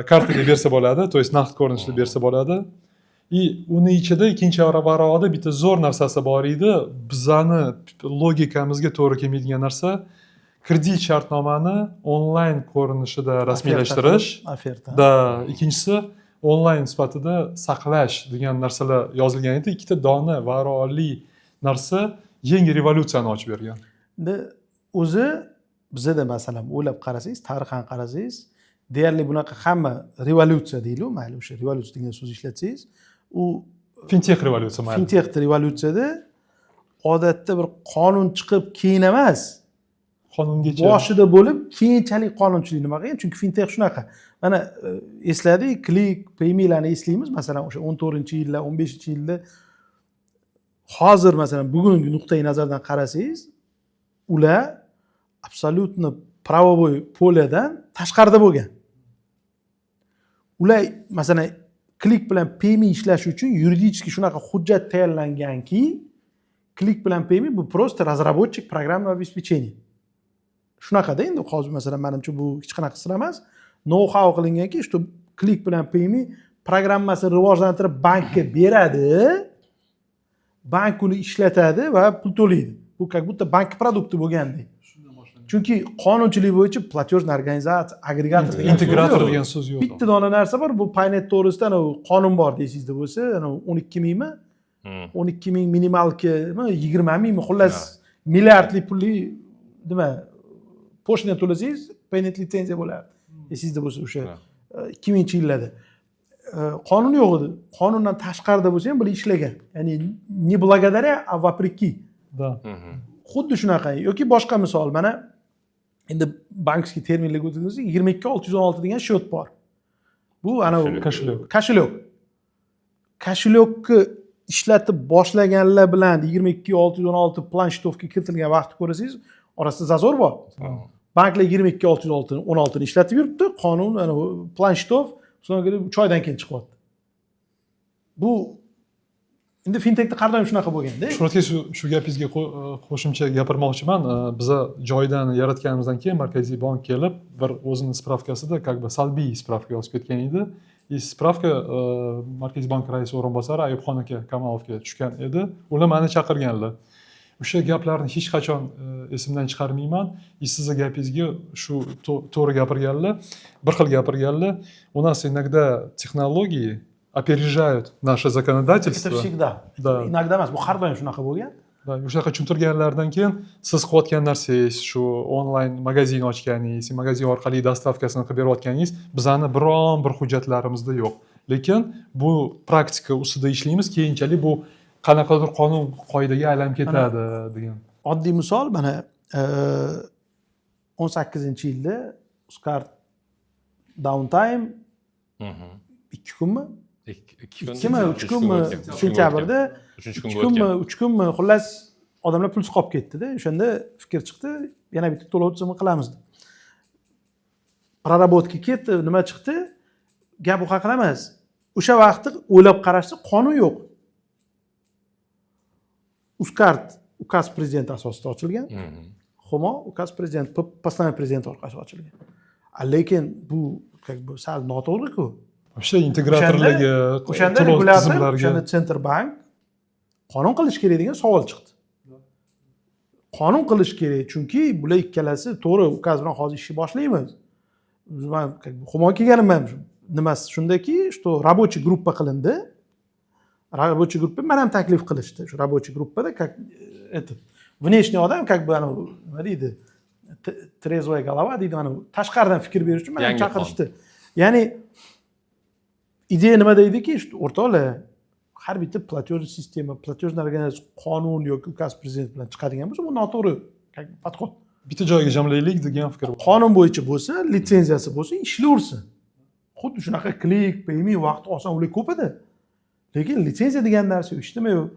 kartaga bersa bo'ladi, то есть naqd ko'rinishda bersa bo'ladi. И uni ichida ikkinchi varog'ida bitta zo'r narsasi bor edi, bizani logikamizga to'g'ri kelmaydigan narsa: kredit shartnomani onlayn ko'rinishida rasmiylashtirish. Oferta. Да, ikkinchisi onlayn sifatida saqlash degan narsalar yozilgan edi. Ikkita dona varoli narsa yangi revolyutsiyani ochib bergan. Endi o'zi bizada, masalan, o'ylab qarasangiz, tarixan qarasangiz, deyarli bunaqa hamma revolyutsiya deydiku, mayli, o'sha revolyutsiya degan so'zni ishlatsangiz, u Fintech revolyutsiya, mayli. Fintech revolyutsiyada odatda bir qonun chiqib keyin emas, Qonungacha. boshida bo'lib, keyinchalik qonunchilik nima qilgan, chunki fintech shunaqa. Mana, esladik, Click, Paymelarni eslaymiz, masalan, o'sha 14-yillar, 15-yilda. Hozir, masalan, bugungi nuqtai nazardan qarasangiz, ular абсолютно правовой поле dan tashqarida bo'lgan. Ular, masalan, Click bilan Payme ishlashi uchun юридически shunaqa hujjat tayyorlanganki, Click bilan Payme bu просто разработчик программного обеспечения, shunaqada. Endi hozir, masalan, manimcha, bu hech qanaqa sir emas, know how qilinganki, что Click bilan Payme programmasini rivojlantirib bankka beradi, bank uni ishlatadi va pul to'laydi. Bu как будто bank продукт i bo'lgandek, chunki qonunchilik bo'yicha платежный организация, агрегатор degan so'z Integrator yo'q. degan so'z yo'q. Bitta dona narsa bor, bu Paynet to'g'risida anavi qonun bor, esingizda bo'lsa, anavi 12 mingmi, 12 ming минималка mi, 20 mingmi, xullas, milliardli pulli nima, пошлина to'lasangiz, Paynet litsenziya bo'lardi, esingizda bo'lsa, o'sha 2000-yillarda. Qonun yo'q edi. Qonundan tashqarida bo'lsa ham, bular ishlagan, ya'ni не благодаря, а вопреки. Да. Xuddi shunaqa yoki boshqa misol, mana endi банковский terminlarga o'tadigan, 22616 degan счет bor, bu anavi Кошелек. Кошелек. Кошелек ni ishlatib boshlaganlar bilan 22616 план счетов ga kiritilgan vaqtni ko'rasangiz, orasida зазор bor. Banklar 22616ni ishlatib yuribdi, qonun, anavi план счетов 3 oydan keyin chiqyapti. Bu Endi fintechda har doim shunaqa bo'lganda. Shuhrat aka, shu gapingizga qo'shimcha gapirmoqchiman. Biza joydan yaratganimizdan keyin Markaziy bank kelib, bir o'zini справка sida как бы salbiy справка yozib ketgan edi. И справка Markaziy bank raisi o'rinbosari Ayubxon aka Kamolovga tushgan edi. Ular mani chaqirganlar. O'sha gaplarni hech qachon esimdan chiqarmayman. И sizni gapingizga shu to'g'ri gapirganlar, bir xil gapirganlar. У нас иногда технологии опережают наше законодательство. Это всегда. Да. Иногда emas, bu har doim shunaqa bo'lgan. Va shunaqa tushuntirganlaridan keyin siz qilayotgan narsangiz, shu onlayn magazin ochganingiz, magazin orqali доставка sini qilib berayotganingiz bizani biron bir hujjatlarimizda yo'q. Lekin bu praktika ustida ishlaymiz, keyinchalik bu qanaqadir qonun qoidaga aylanib ketadi degan. Oddiy misol, mana 18-yilda Uzcard downtime 2 kunmi, 2 kun. 2mi, 3 kunmi, Uchinchi kunga o'tgan. Sentyabrda. Uchinchi ikki kunga kunmi, o'tgan. 3 kunmi, xullas, odamlar pulsiz qolib ketdida. O'shanda fikr chiqdi, yana bitta to'lov tizimi qilamiz deb. Проработка ketdi, nima chiqdi? Gap u haqida emas. O'sha vaqtda o'ylab qarashsa, qonun yo'q. Uzcard указ президента asosida ochilgan. Humo указ президент, постановление президента orqali ochilgan. A lekin bu как бы sal noto'g'ri-ku. Вообще integratorlarga, O'shanda to'lov regulyator, tizimlariga o'shanda Центробанк qonun qilish kerak degan savol chiqdi. Qonun qilish kerak, chunki bular ikkalasi to'g'ri, указ bilan hozir ishni boshlaymiz. Man как бы Humo kelganim ham nimasi shundaki, что рабочий группа qilindi. Рабочий группа man ham taklif qilishdi shu рабочий группа da, как этот внешний odam, как бы anavi nima deydi, трезвая голова deydi, mana tashqaridan fikr berish uchun mani ham Yangi chaqirishdi. Ya'ni ideya nimada ediki, что o'rtoqlar, har bitta платежный система, платежный организация qonun yoki указ президента bilan chiqadigan bo'lsa, bu noto'g'ri как бы подход. Bitta joyga jamlaylik degan fikr bor. Qonun bo'yicha bo'lsa, litsenziyasi bo'lsa, ishlayversin. Xuddi shunaqa Click, Payme vaqt oson, ular ko'p edi, lekin litsenziya degan narsa yo'q, hech nima yo'q.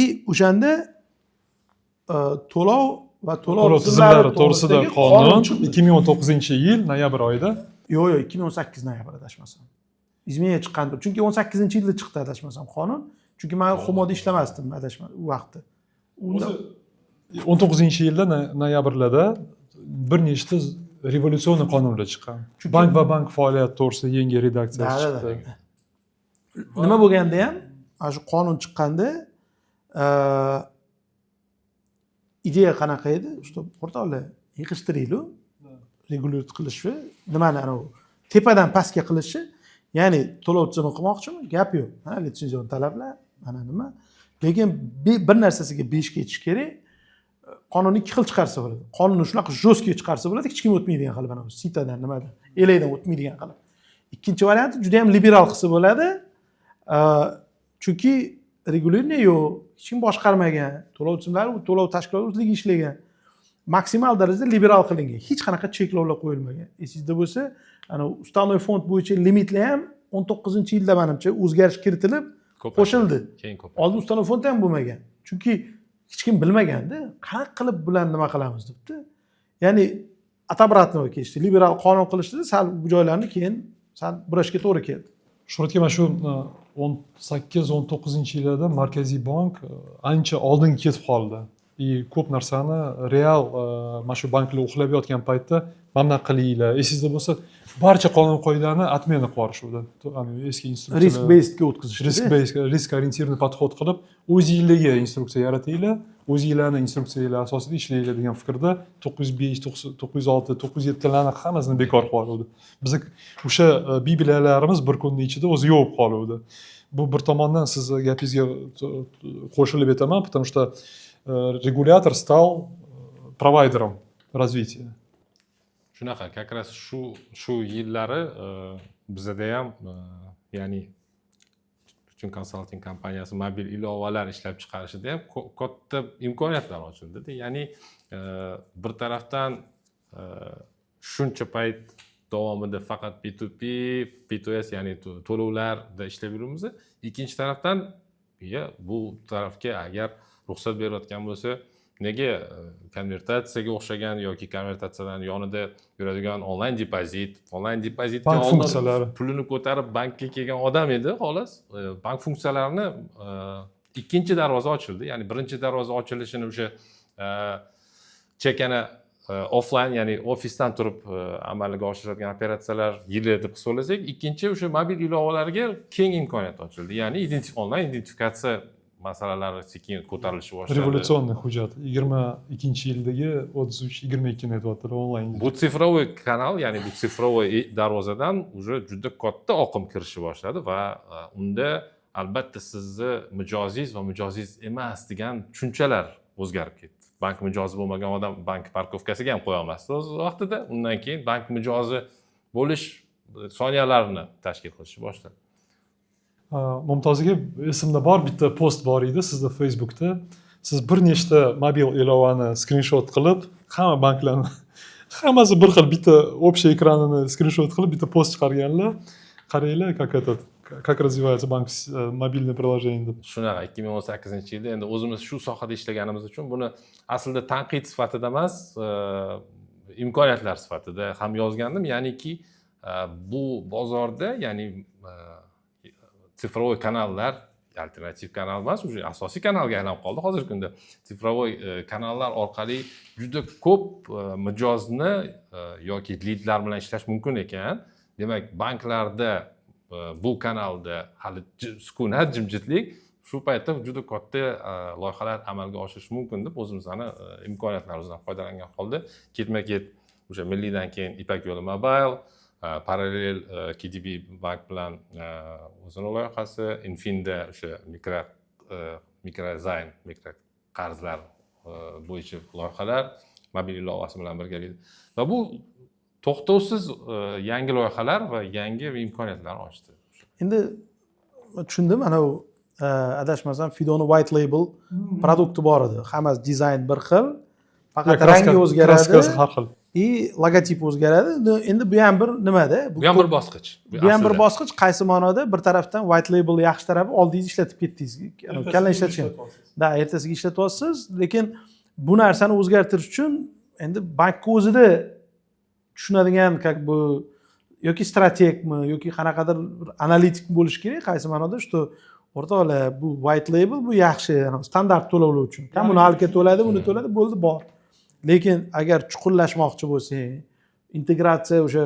И o'shanda to'lov va to'lov To'lov tizimlari to'g'risida to'g'risidagi qonun chiqdi. 2019-yil noyabr oyida. Yo'q, 2018 noyabr, adashmasam, изменение chiqqandir, chunki 18-yilda chiqdi, adashmasam, qonun, chunki man Humoda ishlamasdim, adashma, u vaqtda. O'zi 19-yilda noyabrlarda bir nechta революционный qonunlar chiqqan. Bank va bank faoliyati to'g'risida yangi redaksiyasi chiqdi. Nima bo'lganda ham, mana shu qonun chiqqanda ideya qanaqa edi, что o'rtoqlar, yig'ishtiraylik, регулировать qilishni, nimani, anavi tepadan pastga qilishi. Ya'ni to'lov tizimi qilmoqchimi, gap yo'q, mana litsenzion talablar, mana nima, lekin bir narsasiga besh ketish kerak. Qonunni ikki xil chiqarsa bo'ladi. Qonunni shunaqa жесткий chiqarsa bo'ladi, hech kim o'tmaydigan qilib, mana sitadan, nimadan, elakdan o'tmaydigan qilib. Ikkinchi varianti, juda yam liberal qilsa bo'ladi, chunki регулирование yo'q, hech kim boshqarmagan to'lov tizimlari, to'lov tashkiloti o'zligi ishlagan, maksimal darajada liberal qilingan, hech qanaqa cheklovlar qo'yilmagan. Esingizda bo'lsa, ana уставной фонд bo'yicha limitlar ham 19-yilda, manimcha, o'zgarish kiritilib Ko'paydi. qo'shildi. Keyin ko'paydi. Oldin уставной фонд ham bo'lmagan, chunki hech kim bilmaganda, qanaqa qilib bularni nima qilamiz debdi. Ya'ni от обратного ketishdi, liberal qonun qilishdida, sal bu joylarni keyin sal burashga to'g'ri keldi. Shuhratga, mana shu 18-19 yillarda Markaziy bank ancha oldin ketib qoldi и ko'p narsani real mana shu banklar uxlab yotgan paytda mana bunaqa qilinglar, esingizda bo'lsa, barcha qonun qoidani отмена qilib yuborishuvdi. Eski instruksiyalar. Risk basedga o'tkazishdi. Risk based, риск ориентированный подход qilib, o'zinglarga instruksiya yaratinglar, o'zinglarni instruksiyalar asosida ishlanglar degan fikrda 905, 906, 907larni hammasini bekor qilib yuboruvdi. Biza o'sha bibliyalarimiz bir kunni ichida o'zi yo'q bo'lib qoluvdi. Bu bir tomondan sizni gapingizga qo'shilib aytaman, потому что регулятор стал провайдером развития. Shunaqa, как раз shu yillari bizada ham ya'ni Butun konsalting kompaniyasi mobil ilovalar ishlab chiqarishida ham katta imkoniyatlar ochildida. Ya'ni bir tarafdan shuncha payt davomida faqat P2P, P2S, ya'ni to'lovlarda ishlab yuribmiz, ikkinchi tarafdan ya bu tarafga agar ruxsat berayotgan bo'lsa, nega konvertatsiyaga o'xshagan yoki konvertatsiyadan yonida yuradigan onlayn depozit, onlayn depozitga Bank oldin funksiyalari. pulini ko'tarib bankka kelgan odam edi, xolos. Bank funksiyalarini Ikkinchi darvoza ochildi. Ya'ni birinchi darvoza ochilishini o'sha chekana offline, ya'ni ofisdan turib amalga oshiradigan operatsiyalar yili deb hisoblasak, ikkinchi o'sha mobil ilovalarga keng imkoniyat ochildi. Ya'ni onlayn identifikatsiya masalalari sekin ko'tarilishni boshladi. Революционный hujjat, 22-yildagi 33/22ni aytyaptilar, onlayn. Bu цифровой kanal, ya'ni bu цифровой darvozadan уже juda katta oqim kirishni boshladi va unda albatta sizni mijozingiz va mijozingiz emas degan tushunchalar o'zgarib ketdi. Bank mijozi bo'lmagan odam bank парковка siga ham qo'ya olmasdi o'z vaqtida. Undan keyin bank mijozi bo'lish soniyalarini tashkil qilishni boshladi. Mumtoz aka, esimda bor, bitta post bor edi sizda Facebookda. Siz bir nechta mobil ilovani skrinshot qilib, hamma banklarni hammasi bir xil, bitta общий ekranini skrinshot qilib, bitta post chiqarganlar: qaranglar, как этот, как развивается банк, мобильное приложение deb. Shunaqa, 2018-yilda endi o'zimiz shu sohada ishlaganimiz uchun buni aslida tanqid sifatida emas, imkoniyatlar sifatida ham yozgandim. Ya'niki bu bozorda, ya'ni цифровой kanallar alternativ kanal emas, уже asosiy kanalga aylanib qoldi hozirgi kunda. Цифровой kanallar orqali juda ko'p mijozni yoki lidlar bilan ishlash mumkin ekan. Demak, banklarda bu kanalda hali sukunat, jimjitlik. Shu paytda juda katta loyihalar amalga oshirish mumkin deb o'zimizni imkoniyatlarimizdan foydalangan holda ketma ket o'sha Milliydan keyin Ipak Yo'li Mobile, parallel KDB bank bilan o'zini loyihasi, Infinda o'sha mikrozaym, mikro qarzlar bo'yicha loyihalar mobil ilovasi bilan birgalikda va bu to'xtovsiz yangi loyihalar va yangi imkoniyatlar ochdi. Endi tushundim, anavi adashmasam, Fidoni white label продукт i bor edi, hammasi dizayn bir xil, faqat rangi o'zgaradi. Краска si har xil. И logotip o'zgaradi. Endi bu ham bir nimada, Bu ham bir bosqich. Bu ham bir aslida. bosqich. Qaysi ma'noda? Bir tarafdan white label yaxshi tarafi, oldingiz ishlatib ketdingiz, kalla ishlatishgan да, ertasiga ishlatyapsiz. Lekin bu narsani o'zgartirish uchun endi bankni o'zida tushunadigan, как бы, yoki strategmi, yoki qanaqadir bir analitik bo'lishi kerak. Qaysi ma'noda? Что o'rtoqlar, bu white label bu yaxshi, anavi standart to'lovlar uchun, коммуналка to'ladi, buni to'ladi, bo'ldi, bor. Lekin agar chuqurlashmoqchi bo'lsang, integratsiya, o'sha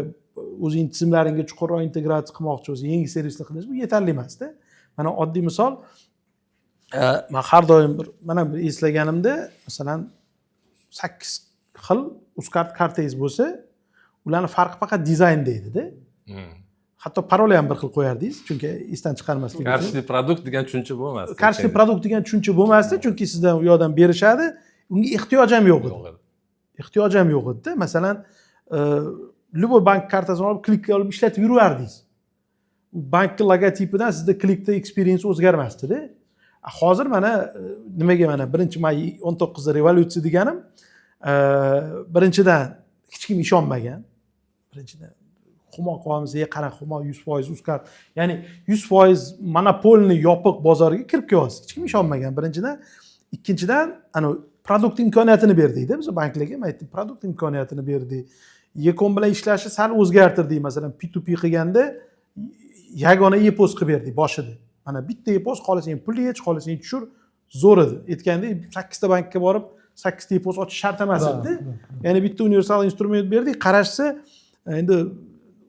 o'zing tizimlaringga chuqurroq integratsiya qilmoqchi bo'lsang, yangi servislar qilish, bu yetarli emasda. Mana oddiy misol, man har doim bir mana bir eslaganimda, masalan, sakkiz xil Uzcard kartangiz bo'lsa, ularni farqi faqat dizaynda edida. Hatto paroli ham bir xil qo'yardingiz, chunki esdan chiqarmaslik uchun. Карточный продукт degan tushuncha bo'lmasdi. Карточный продукт degan tushuncha bo'lmasdi, chunki sizdan u yoqdan berishadi, unga ehtiyoj ham yo'q edi. Yo'q edi. Ehtiyoj ham yo'q edida. Masalan, любой bank kartasini olib, Klikka olib ishlatib yuraverardingiz. U bankni logotipidan sizda Klikda experience o'zgarmasdida. A hozir mana nimaga mana 1 may 19da revolyutsiya deganim, birinchidan, hech kim ishonmagan. Birinchidan, Humo qilyapmiz, e, qanaqa Humo, 100% Uzcard, ya'ni 100% монопольный yopiq bozorga kirib kelyapsiz, hech kim ishonmagan birinchidan. Ikkinchidan, anavi продукт imkoniyatini berdikda biz banklarga. Man aytdim, продукт imkoniyatini berdik, e-com bilan ishlashni sal o'zgartirdik. Masalan, P2P qilganda yagona ePOS qilib berdik boshida. Mana bitta ePOS, xohlasang pulni yech, xohlasang tushir, zo'r edi. Aytgandek, sakkizta bankka borib sakkizta ePOS ochish shart emas edida. Ya'ni bitta universal instrument berdik. Qarashsa, endi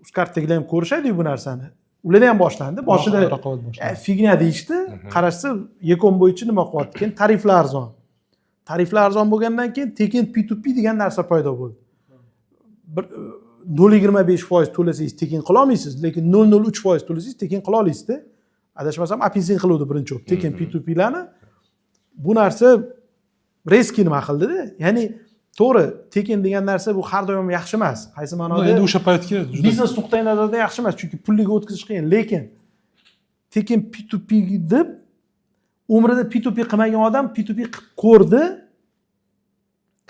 Uzcarddagilar ham ko'rishadiyu bu narsani, ularda ham boshlandi boshida. Raqobat boshlandi. Фигня deyishdi. Qarashsa, e-com bo'yicha nima qilyapti keyin, tariflar arzon. Tariflar arzon bo'lgandan keyin tekin P2P degan narsa paydo bo'ldi. Bir 0,25% to'lasangiz tekin qilolmaysiz, lekin 0,03% to'lasangiz tekin qila olasizda. Adashmasam, Apelsin qiluvdi birinchi bo'lib tekin P2Plarni. Bu narsa резкий nima qildida. Ya'ni to'g'ri, tekin degan narsa bu har doim yaxshi emas. Qaysi ma'noda? Endi o'sha paytga juda Biznes nuqtai nazaridan yaxshi emas, chunki pulliga o'tkazish qiyin. Lekin tekin P2P deb umrida P2P qilmagan odam P2P qilib ko'rdi,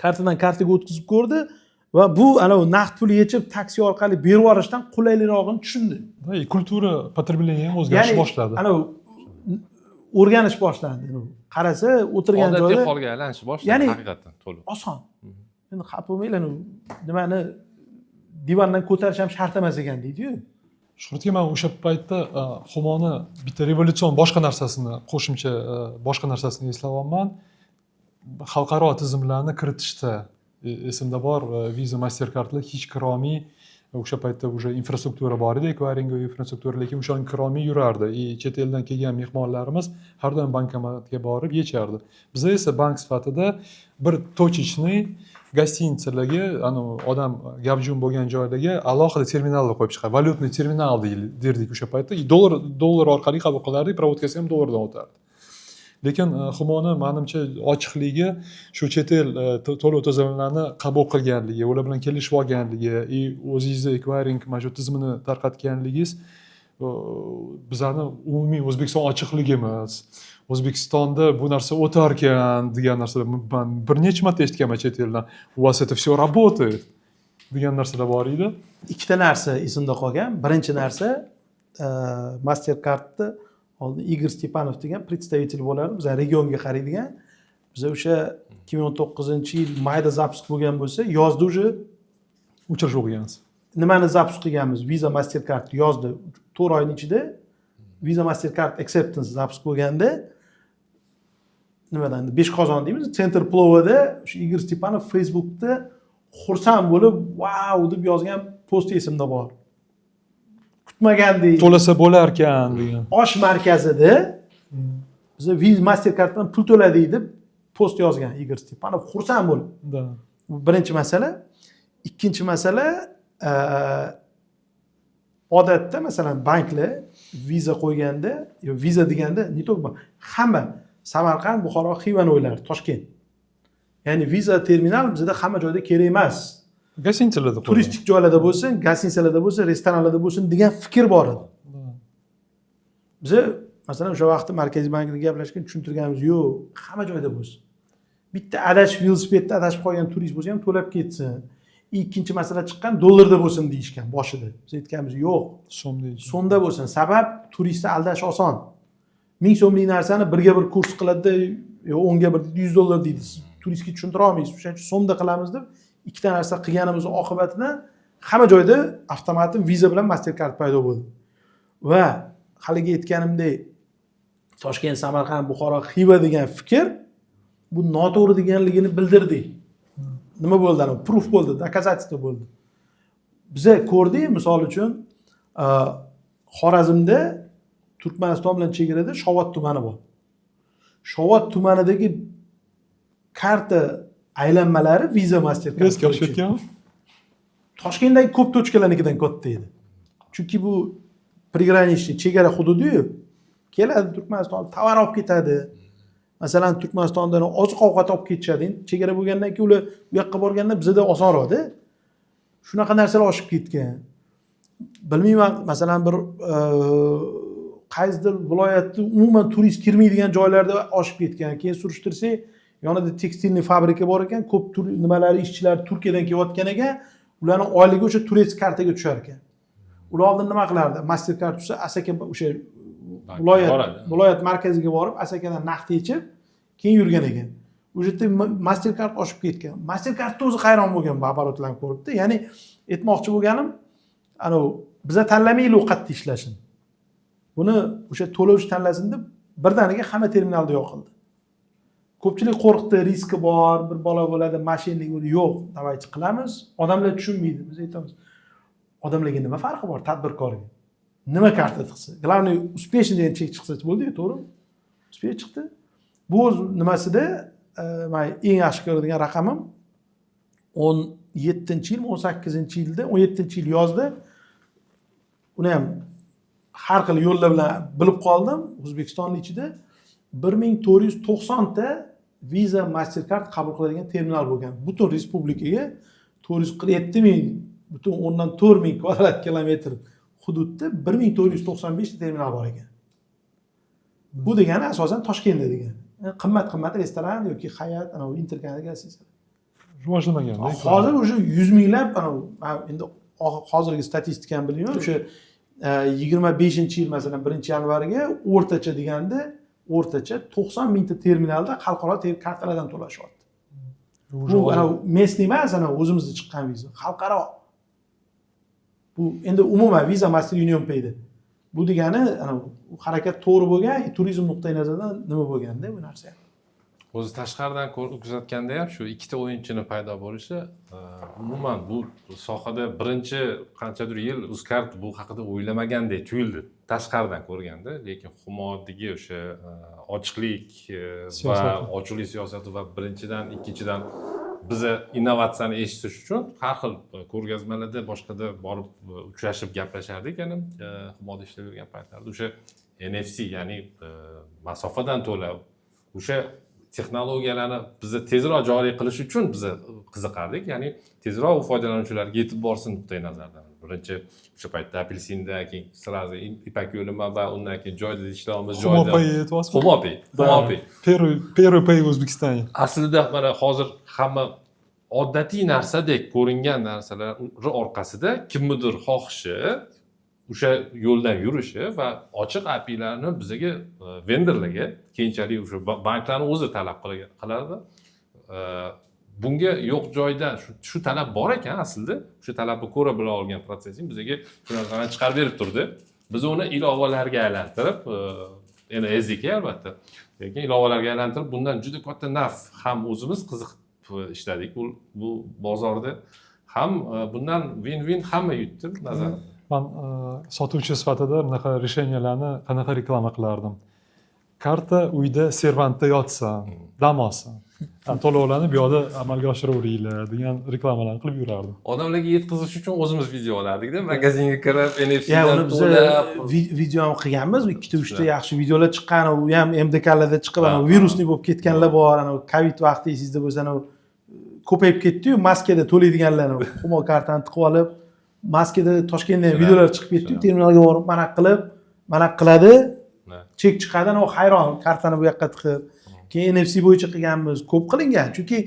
kartadan kartaga o'tkazib ko'rdi va bu anavi naqd pul yechib, taksi orqali berib yuborishdan qulayliroqini tushundi. Да, и культура потребления ham o'zgarishni Ya'ni boshladi. anavi o'rganish boshlandi. Qarasa, o'tirgan Odatiy joyda holga aylanishni boshladi Ya'ni- haqiqatdan to'liq. Oson. Endi xafa bo'lmanglar, nimani divandan ko'tarish ham shart emas ekan deydiyu. Shuhrat aka, man o'sha paytda Humoni bitta revolyutsion boshqa narsasini, qo'shimcha boshqa narsasini eslayapman. Xalqaro tizimlarni kiritishda esimda bor, Visa, Mastercardlar hech kirolmay, o'sha paytda уже infrastruktura bor edi, эквайринговый infrastruktura, lekin o'shani kirolmay yurardi и chet eldan kelgan mehmonlarimiz har doim bankomatga borib yechardi. Biza esa bank sifatida bir точечный гостиница larga, anavi odam gavjum bo'lgan joylarga alohida terminallar qo'yib chiqardi, валютный терминал derdik o'sha paytda, и dollar orqali qabul qilardik, проводка si ham dollardan o'tardi. Lekin Humoni, manimcha, ochiqligi shu chet el to'lov tizimlarini qabul qilganligi, ular bilan kelishib olganligi и o'zingizni ekvayring mana shu tizimini tarqatganligingiz bizani umumiy O'zbekiston ochiqligimiz, O'zbekistonda bu narsa o'tarkan degan narsalar. Man bir necha marta eshitganman chet eldan, "У вас это все работает" degan narsalar bor edi. Ikkita narsa esimda qolgan. Birinchi narsa, Mastercardni oldin Igor Stepanov degan представитель bo'lardi, bizlar regionga qaraydigan. Biza o'sha 2019-yil mayda запуск bo'lgan bo'lsa, yozda уже uchrashuv qilgansiz. Nimani запуск qilganmiz? Visa, Mastercard yozda, 4 oyni ichida Visa, Mastercard acceptance запуск bo'lganda, nimadan, Beshqozon deymiz, Центр плова da o'sha Igor Stepanov Facebookda xursand bo'lib, "Vau" deb yozgan post esimda bor, kutmagandik. To'lasa bo'larkan degan. Osh markazida biza Visa, Mastercarddan pul to'ladik deb post yozgan Igor Stepanov xursand bo'lib. Bu birinchi masala. Ikkinchi masala, odatda, masalan, banklar Viza qo'yganda yo Viza deganda, не только bank, hamma Samarqand, Buxoro, Xivani o'ylardi, Toshkent. Ya'ni Viza terminal bizada hamma joyda kerak emas. Гостиница larda qo'ygan. Turistik joylarda bo'lsin, гостиница larda bo'lsin, restoranlarda bo'lsin degan fikr bor edi. Biza, masalan, o'sha vaqtda Markaziy bankda gaplashgan, tushuntirganimiz, yo'q, hamma joyda bo'lsin, bitta adashib, velosipedda adashib qolgan turist bo'lsa ham to'lab ketsin. Ikkinchi masala chiqqan, dollarda bo'lsin deyishgan boshida. Biz aytganmiz, yo'q, so'mda. So'mda bo'lsin. Sabab, turistni aldash oson. 1000 so'mlik narsani birga bir kurs qiladida, yo 10ga 1 $100 deydi. Siz turistga tushuntira olmaysiz. O'shaning uchun so'mda qilamiz deb ikkita narsa qilganimizni oqibatida hamma joyda avtomatik Visa bilan Mastercard paydo bo'ldi. Va haligi aytganimdek, Toshkent, Samarqand, Buxoro, Xiva degan fikr bu noto'g'ri deganligini bildirdik. Nima bo'ldi? Anavi proof bo'ldi, доказательство bo'ldi. Biza ko'rdik, misol uchun, Xorazmda Turkmaniston bilan chegarada Shovot tumani bor. Shovot tumanidagi karta aylanmalari Visa, Mastercard Резко oshib ketganmi? Toshkentdagi ko'p точка larnikidan katta edi. Chunki bu приграничный, chegara hududiyu, keladi Turkmaniston, tovar olib ketadi. Masalan, Turkmanistondan oziq ovqat olib ketishadi. Endi chegara bo'lgandan keyin ular u yoqqa borganda bizada osonroqda. Shunaqa narsalar oshib ketgan. Bilmayman, masalan, bir qaysidir viloyatda umuman turist kirmaydigan joylarda oshib ketgan. Keyin surishtirsak, yonida текстильный fabrika bor ekan, ko'p nimalari, ishchilar Turkiyadan kelayotgan ekan, ularni oyligi o'sha турецкий kartaga tushar ekan. Ular oldin nima qilardi? Mastercard tushsa, Asaka, o'sha Bankka viloyat boradi. Viloyat markaziga borib, Asakadan naqd yechib, keyin yurgan ekan. O'sha yerda Mastercard oshib ketgan. Mastercardni o'zi hayron bo'lgan bu оборот larni ko'ribdi. Ya'ni aytmoqchi bo'lganim, anavi biza tanlamaylik u qayerda ishlashini, buni o'sha to'lovchi tanlasin deb birdaniga hamma terminalda yoqildi. Ko'pchilik qo'rqdi, riski bor, bir bola bo'ladi, мошенник bo'ladi. Yo'q, давайте qilamiz. Odamlar tushunmaydi. Biz aytamiz, odamlarga nima farqi bor, tadbirkorga nima karta chiqsa, главный успешный degan chek chiqsa bo'ldiyu, to'g'rimi? Успех chiqdi. Bu o'z nimasida, man eng yaxshi ko'radigan raqamim, 17-yil, 18-yilda, 17-yil yozda, uni ham har xil yo'llar bilan bilib qoldim, O'zbekistonni ichida 1490 ta Visa, Mastercard qabul qiladigan terminal bo'lgan. Butun respublikaga 447,4 ming kvadrat kilometr hududda 1495 ta terminal bor ekan. Bu degani asosan Toshkentda degani. Qimmat qimmat restoran yoki Hayat, anavi Interkontinental. Rivojlanmagan. Hozir уже yuz minglab anavi, man endi hozirgi statistikani bilmayman, o'sha 25-yil, masalan, 1-yanvarga o'rtacha deganda, o'rtacha 90 mingta terminalda xalqaro kartalardan to'lashyapti. Bu anavi местный emas, anavi o'zimizda chiqqan Viza, xalqaro. Bu endi umuman Visa, Master, Union Payda bu degani ana u harakat to'g'ri bo'lgan, turizm nuqtai nazaridan nima bo'lganda bu narsa. O'zi tashqaridan kuzatganda ham shu ikkita o'yinchini paydo bo'lishi, umuman bu sohada birinchi qanchadir yil Uzcard bu haqida o'ylamagandek tuyuldi tashqaridan ko'rganda. Lekin Humodagi o'sha ochiqlik va Siyosati. Ochiqlik siyosati va birinchidan, ikkinchidan, biza innovatsiyani eshitish uchun har xil ko'rgazmalarda, boshqada borib uchrashib gaplashardik. Yana Humoda ishlab yurgan paytlarda o'sha NFC, ya'ni masofadan to'lab, o'sha texnologiyalarni biza tezroq joriy qilish uchun biza qiziqardik, ya'ni tezroq u foydalanuvchilarga yetib borsin nuqtai nazaridan. Birinchi o'sha paytda Apelsinda, keyin сразу Ipak yo'li va undan keyin joyida ishlayapmiz, Humo joyida Pay aytyapsizmi? Humo Pay, Humo Pay. Первый pay в Узбекистане. Aslida mana hozir hamma odatiy narsadek ko'ringan narsalar orqasida kimnidir xohishi, o'sha yo'ldan yurishi va ochiq APIlarni bizaga, vendorlarga, keyinchalik o'sha banklarni o'zi talab qiladi. Bunga yo'q joydan shu talab bor ekan aslida, shu talabni ko'ra bila olgan processing bizaga shu narsalarni chiqarib berib turdi. Biz uni ilovalarga aylantirib, endi SDK albatta, lekin ilovalarga aylantirib, bundan juda katta naf ham o'zimiz qiziqib ishladik bu bozorda ham, bundan win win hamma yutdi nazarimda. Man sotuvchi sifatida bunaqa решения larni qanaqa reklama qilardim? Karta uyda servantda yotsin, dam olsin. To'lovlarni bu yoqda amalga oshiraveringlar degan reklamalarni qilib yurardim. Odamlarga yetkazish uchun o'zimiz video olardikda, magazinga kirib, NFC Ya dan uni biza to'lab. Video ham qilganmiz, ikkita uchta yaxshi videolar chiqqan, u ham MDKlarda chiqib, anavi virusli bo'lib ketganlar bor. Anavi Covid vaqti esingizda bo'lsa, anavi ko'payib ketdiyu, maskada to'laydiganlar, anavi Humo kartani tiqib olib maskada Toshkentda ham videolar chiqib ketdiyu, terminalga borib manaqa qilib, manaqa qiladi, chek chiqadi, anavi hayron, kartani bu yoqqa tiqib. Keyin NFC bo'yicha qilganmiz, ko'p qilingan, chunki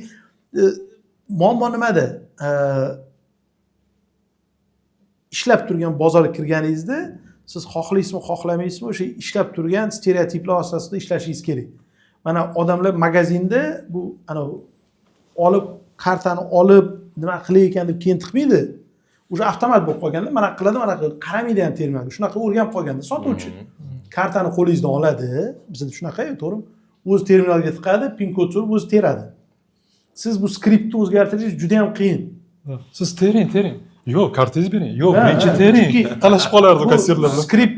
muammo nimada? Ishlab turgan bozorga kirganingizda siz xohlaysizmi, xohlamaysizmi, o'sha ishlab turgan stereotiplar asosida ishlashingiz kerak. Mana odamlar magazinda bu anavi olib, kartani olib, nima qilay ekan deb keyin tiqmaydi, уже avtomat bo'lib qolganda mana qiladi, mana qiladi, qaramaydi ham terminalga, shunaqa o'rganib qolganda sotuvchi kartani qo'lingizdan oladi. Bizda shunaqa, to'g'rimi? O'zi terminalga tiqadi, pin kod surib o'zi teradi. Siz bu skriptni o'zgartirishingiz juda yam qiyin. Siz tering, tering. Yo'q, kartangizni bering. Yo'q, birinchi tering. Chunki Talashib qolardi bu kassirlar bilan. Skript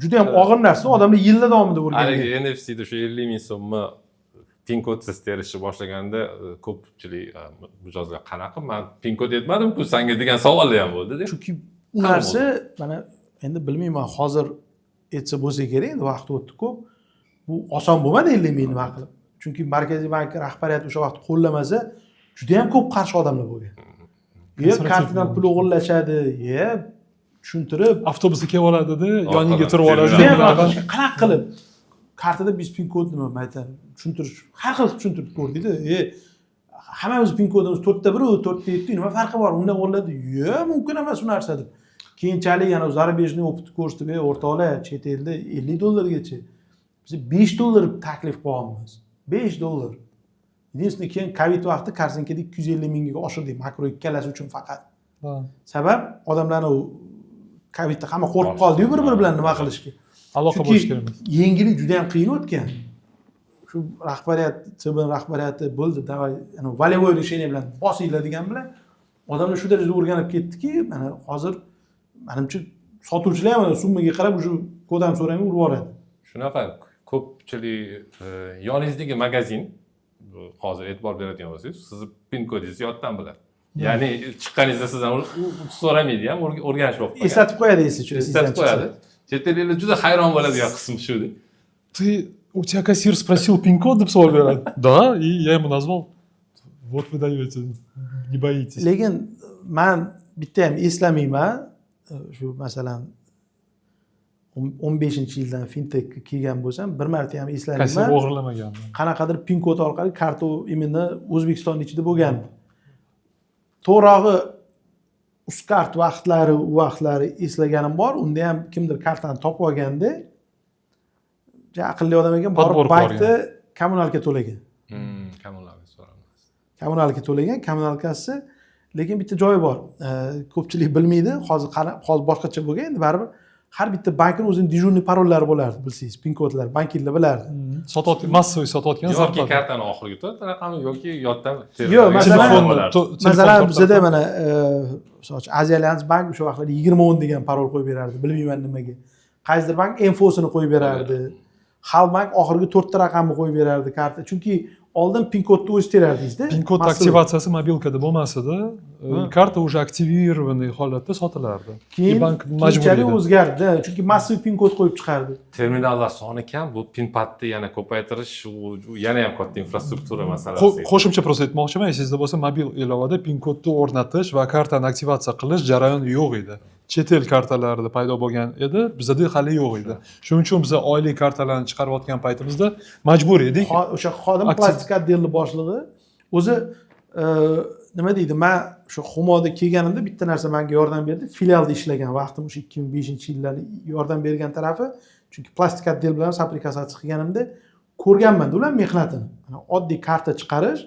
juda yam og'ir narsa, odamlar yillar davomida o'rgangan. Haligi NFCda shu 50 000 so'mni pin kodsiz terishni boshlaganda, ko'pchilik mijozlar "Qanaqa, man pin kod aytmadimku sanga?" degan savollar ham bo'ldida. Chunki u Qani narsa mana endi bilmayman, hozir aytsa bo'lsa kerak, endi vaqt o'tdi ko'p, bu oson bo'lmadi 50 000 nima qilib, chunki Markaziy bank rahbariyati o'sha vaqt qo'llamasa, juda yam ko'p qarshi odamlar bo'lgan. Ye Konservativ kartadan pul o'g'irlashadi, ye tushuntirib. Avtobusga kelib oladida, yoningga Orqadan turib oladi. Juda yam Terminaldan. Qanaqa qilib kartada без pin kod nima, man aytaman, tushuntirish, har xil qilib tushuntirib ko'rdikda. E, hammamiz pin kodimiz to'rtta biru, to'rtta yetti, nima farqi bor, undan o'g'irladi. Yo'q, mumkin emas u narsa deb. Keyinchalik yana зарубежный опыт ni ko'rsatib, ey o'rtoqlar, chet elda 50 dollargacha, biz 5 dollar taklif qilyapmiz, 5 dollar. Единственный, keyin Covid vaqti korzinkada 250 mingga oshirdik makro ikkalasi uchun faqat. Sabab odamlarni u Covidda hamma qo'rqib qoldiyu bir biri bilan nima qilishga. Aloqa Chunki bo'lishi kerak emas. Yengillik juda yam qiyin o'tgan. Shu rahbariyat, ЦБ rahbariyati bo'ldi, давай, волевой решение bilan bosinglar degan bilan odamlar shu darajada o'rganib ketdiki, mana hozir manimcha sotuvchilar ham mana summaga qarab уже kod ham so'ramay urib yuboradi. Shunaqa ko'pchilik, yoningizdagi magazin, bu hozir e'tibor beradigan bo'lsangiz, sizni pin kodingizni yoddan biladi, ya'ni chiqqaningizda sizdan u so'ramaydi ham, o'rganish bo'lib qolgan. Eslatib qo'yadi esi. Eslatib qo'yadi. Chet elliklar juda hayron bo'ladigan qismi shu. Ты, у тебя кассир спросил пин-код deb savol beradi. Да, и я ему назвал. Вот вы даете, не боитесь. Lekin man bitta ham eslamayman, shu masalan 15-yildan fintechga kelgan bo'lsam, bir marta ham Kassir eslamayman o'g'irlamagan. Qanaqadir pin kod orqali karta именно O'zbekistonni ichida bo'lgan. To'g'rirog'i, Uzcard vaqtlari, u vaqtlari eslaganim bor, unda ham kimdir kartani topib olganda, ja aqlli odam ekan, borib Подбор. Bankda kommunalka to'lagan. Kommunalka so'ralmas. Kommunalka to'lagan, kommunalkasi. Lekin bitta joyi bor. Ko'pchilik bilmaydi, hozir hozir boshqacha bo'lgan endi, baribir har bitta bankni o'zini дежурный parollari bo'lardi, bilsangiz, pin kodlar, bankirlar bilardi. Sotayotgan, massовый sotayotgan Yoki зарплата. kartani oxirgi to'rtta raqami yoki yoddan. Yo'q, masalan- Telefonni telefon Masalan, tortadi. bizada mana misol uchun, Aziya Alyans bank o'sha vaqtlarda 2010 degan parol qo'yib berardi, bilmayman nimaga. Qaysidir bank МФОsini qo'yib berardi, Xalq bank oxirgi to'rtta raqamni qo'yib berardi karta, chunki oldin pin kodni o'zi terardingizda. Pin kod Massовый. Aktivatsiyasi мобилка da bo'lmas edi. Ha. Karta уже активированный holatda sotilardi. Keyin И bank majbur keyinchalik edi. o'zgardi, chunki massiv pin kod qo'yib chiqardi. Terminallar soni kam, bu pin padni yana ko'paytirish, u yana ham katta infrastruktura masalasi. Qo'shimcha просто aytmoqchiman, esingizda bo'lsa, mobil ilovada pin kodni o'rnatish va kartani aktivatsiya qilish jarayoni yo'q edi. Chet el kartalarida paydo bo'lgan edi, bizada hali yo'q edi. Shuning uchun biz oylik kartalarni chiqarayotgan paytimizda majbur edik. O'sha xodim, plastik отдел ni boshlig'i o'zi nima deydi, man o'sha Humoda kelganimda bitta narsa menga yordam berdi, filialda ishlagan vaqtim, o'sha 2005-yillar yordam bergan tarafi, chunki plastik отдел bilan соприкасаться qilganimda ko'rganman ular mehnatini. Mana, oddiy karta chiqarish,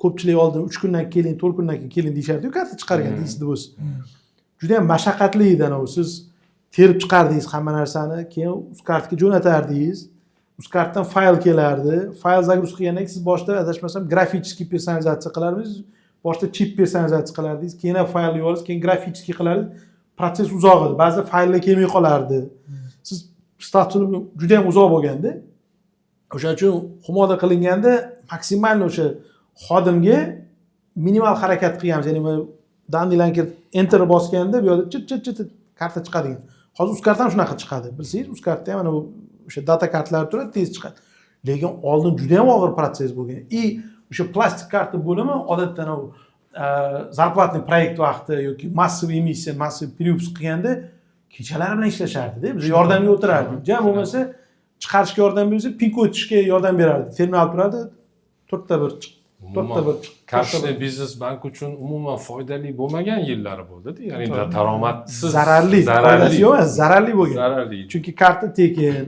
ko'pchilik oldin 3 kundan keling, 4 kundan keyin keling deyishardiyu karta chiqarganda, esingizda bo'lsa, juda yam mashaqqatli edi. Anavi siz terib chiqardingiz hamma narsani, keyin Uzkartga jo'natardingiz, Uzkartdan fayl kelardi, fayl загруз qilgandan keyin siz boshida, adashmasam, графический personalizatsiya qilardingiz, boshida chip personalizatsiya qilardingiz, keyin ham faylni yuborasiz, keyin графический qilardingiz. Protsess uzoq edi, ba'zida fayllar kelmay qolardi, siz statusini juda yam uzoq bo'lganda. O'shaning uchun Humoda qilinganda maksimal o'sha xodimga minimal harakat qilganmiz, ya'ni данные larni kiritib, enter bosganda bu yoqda chit chit chit karta chiqadigan. Hozir Uzkart ham shunaqa chiqadi, bilsangiz, Uzkartda ham mana bu o'sha data kartalari turadi, tez chiqadi, lekin oldin juda yam og'ir protsess bo'lgan. И o'sha plastik karta bo'limi odatda anavi зарплатный проект vaqti yoki массовый emissiya, массовый перевыпуск qilganda kechalari bilan ishlashardi-da, biz yordamga o'tirardik, ja bo'lmasa chiqarishga yordam bersa, pin o'tishga yordam berardi, terminal turadi, to'rtta bir chiq, to'rtta bir chiq, to'rtta Карточный bir. biznes bank uchun umuman foydali bo'lmagan yillari bo'ldida, ya'ni To'g'ri. daromadsiz. Zararli, foydasi yo'q emas, zararli bo'lgan. Zararli. Chunki karta tekin.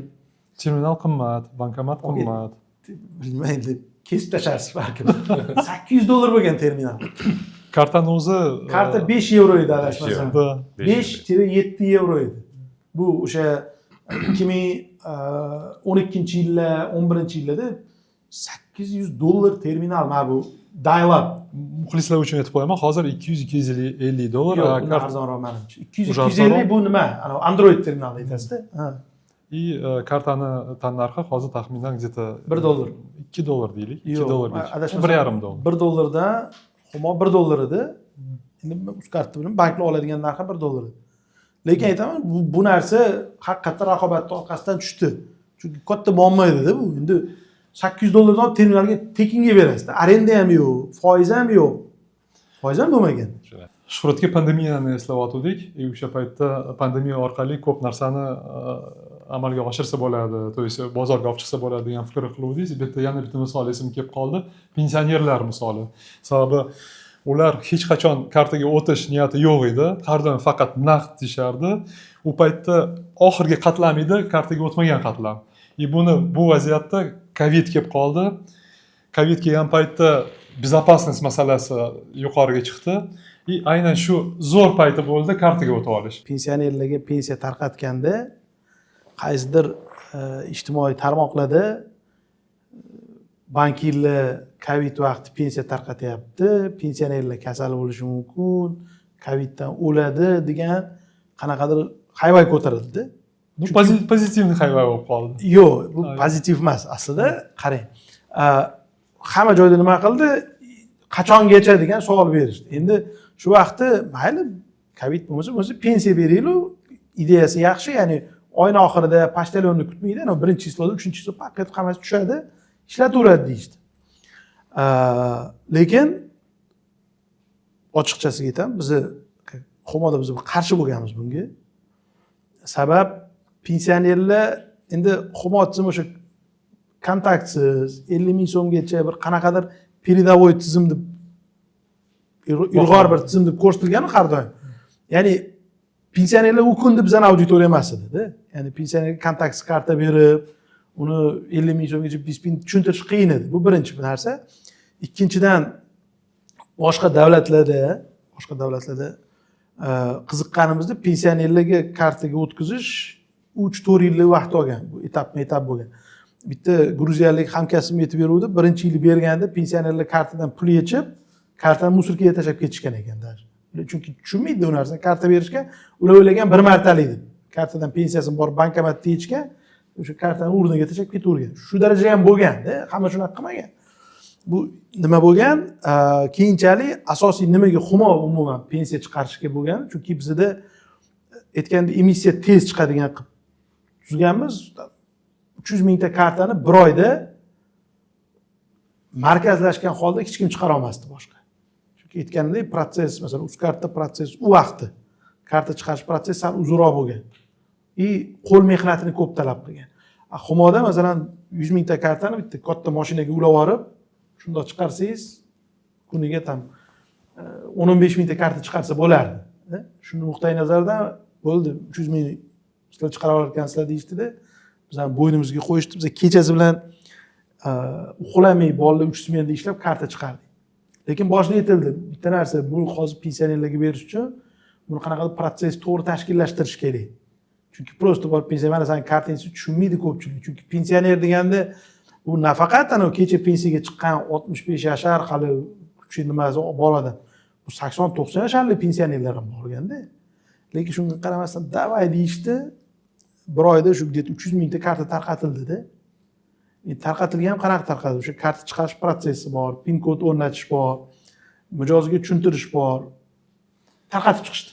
Terminal qimmat, bankomat qimmat. Bilmayman endi, kesib tashlarsiz balkim, $800 bo'lgan terminal. Kartani o'zi Karta 5 yevro edi, adashmasam. Да. 5-7 yevro edi. Bu o'sha 2012-yillar, 11-yillarda $800 terminal, mana bu dial up. Muxlislar uchun aytib qo'yaman, hozir 200, 250 dollar. Yo'q, a, undan arzonroq manimcha, 200, Уже 250. Arzonroq? Bu nima, anavi Android terminal aytasizda, ha. И kartani tannarxi hozir taxminan где-то $1. 2 dollar deylik, 2 Yo'q, dollar, adashmasam 1,5 dollar. 1 dollardan. Humo 1 dollar edi, endi Uzkartni bilmayman, banklar oladigan narxi 1 dollar edi. Lekin aytaman, bu narsa haqiqatdan raqobatni orqasidan tushdi, chunki katta muammo edida bu. Endi 800 dollardan olib terminalga tekinga berasizda, arenda ham yo'q, foiz ham yo'q, foiz ham bo'lmagan. Shuhratga pandemiyani eslayotgandik и o'sha paytda pandemiya orqali ko'p narsani amalga oshirsa bo'ladi, то есть bozorga olib chiqsa bo'ladi degan fikr qiluvdingiz. Bu yerda yana bitta misol esimga kelib qoldi, pensionerlar misoli. Sababi ular hech qachon kartaga o'tish niyati yo'q edi, har doim faqat naqd deyishardi. U paytda oxirgi qatlam edi, kartaga o'tmagan qatlam. И buni, bu vaziyatda covid kelib qoldi. Covid kelgan paytda безопасность masalasi yuqoriga chiqdi и aynan shu zo'r payti bo'ldi kartaga o'tib olish. Pensionerlarga pensiya tarqatganda qaysidir ijtimoiy tarmoqlarda bankirlar covid vaqti pensiya tarqatyapti, pensionerlar kasal bo'lishi mumkin, coviddan o'ladi degan qanaqadir hayvay ko'tarildida. Bu позитивный hayvay bo'lib qoldi. Yo'q, bu Ha, pozitiv emas aslida. Qarang, hamma joyda nima qildi, qachongacha degan savol berishdi. Endi shu vaqtda mayli, covid bo'lmasa pensiya beraylik ideyasi yaxshi, ya'ni oyni oxirida почтальон ni kutmaydi, anavi birinchi число da, uchinchi число paq etib hammasi tushadi, ishlataveradi deyishdi. Lekin ochiqchasiga aytaman, bizni Humoda biz qarshi bo'lganmiz bunga. Sabab, pensionerlar endi Humo tizimi o'sha kontaktsiz 50 000 so'mgacha bir qanaqadir передовой tizim deb, ilg'or bir tizim deb ko'rsatilganu har doim. Ya'ni pensionerlar u kunda bizani auditoriya emas edida. Ya'ni pensionerga kontaktsiz karta berib, uni 50 000 so'mgacha беспин tushuntirish qiyin edi. Bu birinchi narsa. Ikkinchidan, boshqa davlatlarda Boshqa davlatlarda qiziqqanimizda pensionerlarga kartaga o'tkazish 3-4 yillik vaqt olgan, bu etapma etap bo'lgan. Bitta gruziyalik hamkasbim aytib beruvdi, birinchi yili berganda pensionerlar kartadan pul yechib, kartani мусорка ga tashlab ketishgan ekan даже, chunki tushunmaydi u narsani. Karta berishgan, ular o'ylagan bir martalik deb. Kartadan pensiyasini borib bankomatda yechgan, o'sha kartani urnaga tashlab ketavergan. Shu daraja ham bo'lganda, hamma shunaqa qilmagan. Bu nima bo'lgan? Keyinchalik asosiy nimaga Humo umuman pensiya chiqarishga bo'lgan, chunki bizada aytganda emissiya tez chiqadigan qilib tuzganmiz. 300 mingta kartani bir oyda markazlashgan holda hech kim chiqara olmasdi boshqa, chunki aytganimdek, protsess, masalan, Uzkartda protsess, u vaqti karta chiqarish protsessi sal uzunroq bo'lgan и qo'l mehnatini ko'p talab qilgan. A Humoda, masalan, 100 mingta kartani bitta katta mashinaga ulab yuborib, shundoq chiqarsangiz, kuniga там 10-15 mingta karta chiqarsa bo'lardi. Shu nuqtai nazardan bo'ldi, 300 ming sizlar chiqara olar ekansizlar deyishdida, bizani bo'ynimizga qo'yishdi. Biz kechasi bilan uxlamay bolalar uch smenada ishlab karta chiqardik. Lekin boshida aytildi bitta narsa: bu hozir pensionerlarga berish uchun buni qanaqadir protsess to'g'ri tashkillashtirish kerak, chunki просто borib pensiya, mana sani kartang desa, tushunmaydi ko'pchilik. Chunki pensioner deganda bu nafaqat anavi kecha pensiyaga chiqqan 65 yashar, hali kuchi nimasi bor odam, bu 80-90 yasharli pensionerlar ham borganda. Lekin shunga qaramasdan давай deyishdi. Bir oyda shu где то 300 mingta karta tarqatildida. Tarqatilgan ham qanaqa tarqatildi? O'sha karta chiqarish protsessi bor, pin kod o'rnatish bor, mijozga tushuntirish bor, tarqatib chiqishdi.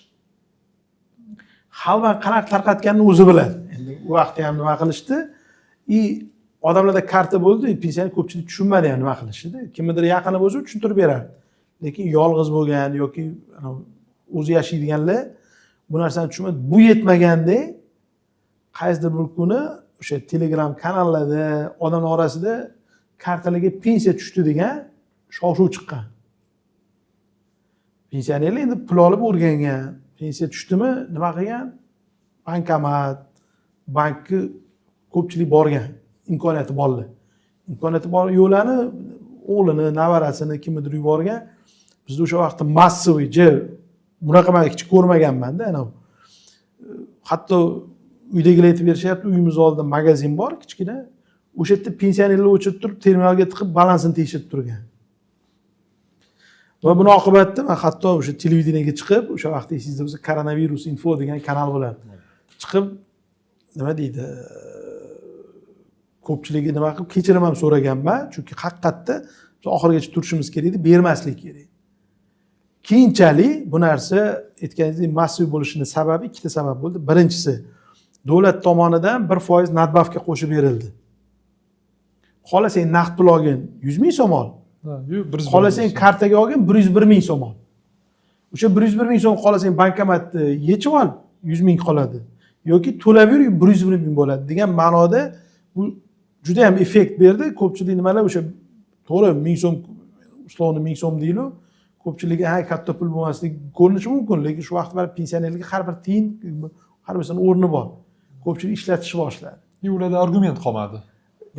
Xalq qanaqa tarqatganini o'zi biladi endi. U vaqtda ham nima qilishdi, и odamlarda karta bo'ldi, pensioner ko'pchilik tushunmadi ham nima qilishni. Kimnidir yaqini bo'lsa, tushuntirib berardi, lekin yolg'iz bo'lgan yoki anavi o'zi yashaydiganlar bu narsani tushunmadi. Bu yetmagandek, qaysidir bir kuni o'sha Telegram kanallarda odamlar orasida kartalarga pensiya tushdi degan shov shuv chiqqan. Pensionerlar endi pul olib o'rgangan, pensiya tushdimi, nima qilgan? Bankomat, bankka ko'pchilik borgan, imkoniyati borlar, imkoniyati bor yo'qlarni o'g'lini, nevarasini, kimnidir yuborgan. Bizda o'sha vaqtda массовый je bunaqa man hech ko'rmaganmanda. Anavi hatto uydagilar aytib berishyapti, uyimiz oldida magazin bor kichkina, o'sha yerda pensionerlar o'chirib turib, terminalga tiqib, balansini tekshirib turgan. Va buni oqibatida man hatto o'sha televideniyega chiqib, o'sha vaqtda esingizda bo'lsa, Koronavirus info degan kanal bo'lardi, chiqib, nima deydi, ko'pchiligi nima qilib, kechirim ham so'raganman, chunki haqiqatda biz oxirigacha turishimiz kerak edi, bermaslik kerak. Keyinchalik bu narsa, aytganingizdek, массовый bo'lishini sababi ikkita sabab bo'ldi. Birinchisi, davlat tomonidan 1% надбавка qo'shib berildi. Xohlasang naqd pul olgin, 100 ming so'm ol, 101 xohlasang ming so'm. Kartaga olgin, 101 ming so'm ol. O'sha 101 ming so'm xohlasang bankomatni yechib ol, 100 ming qoladi yoki to'lab yur, 101 ming bo'ladi degan ma'noda. Bu juda yam effekt berdi. Ko'pchilik nimalar, o'sha to'g'ri, 1000 so'm, условно 1000 so'm deylik, ko'pchiligi ha katta pul bo'lmasligi ko'rinishi mumkin, lekin shu vaqt baribir pensionerlarga har bir tiyin, har birisini o'rni bor, ko'pchilik ishlatishni boshladi. И ularda argument qolmadi.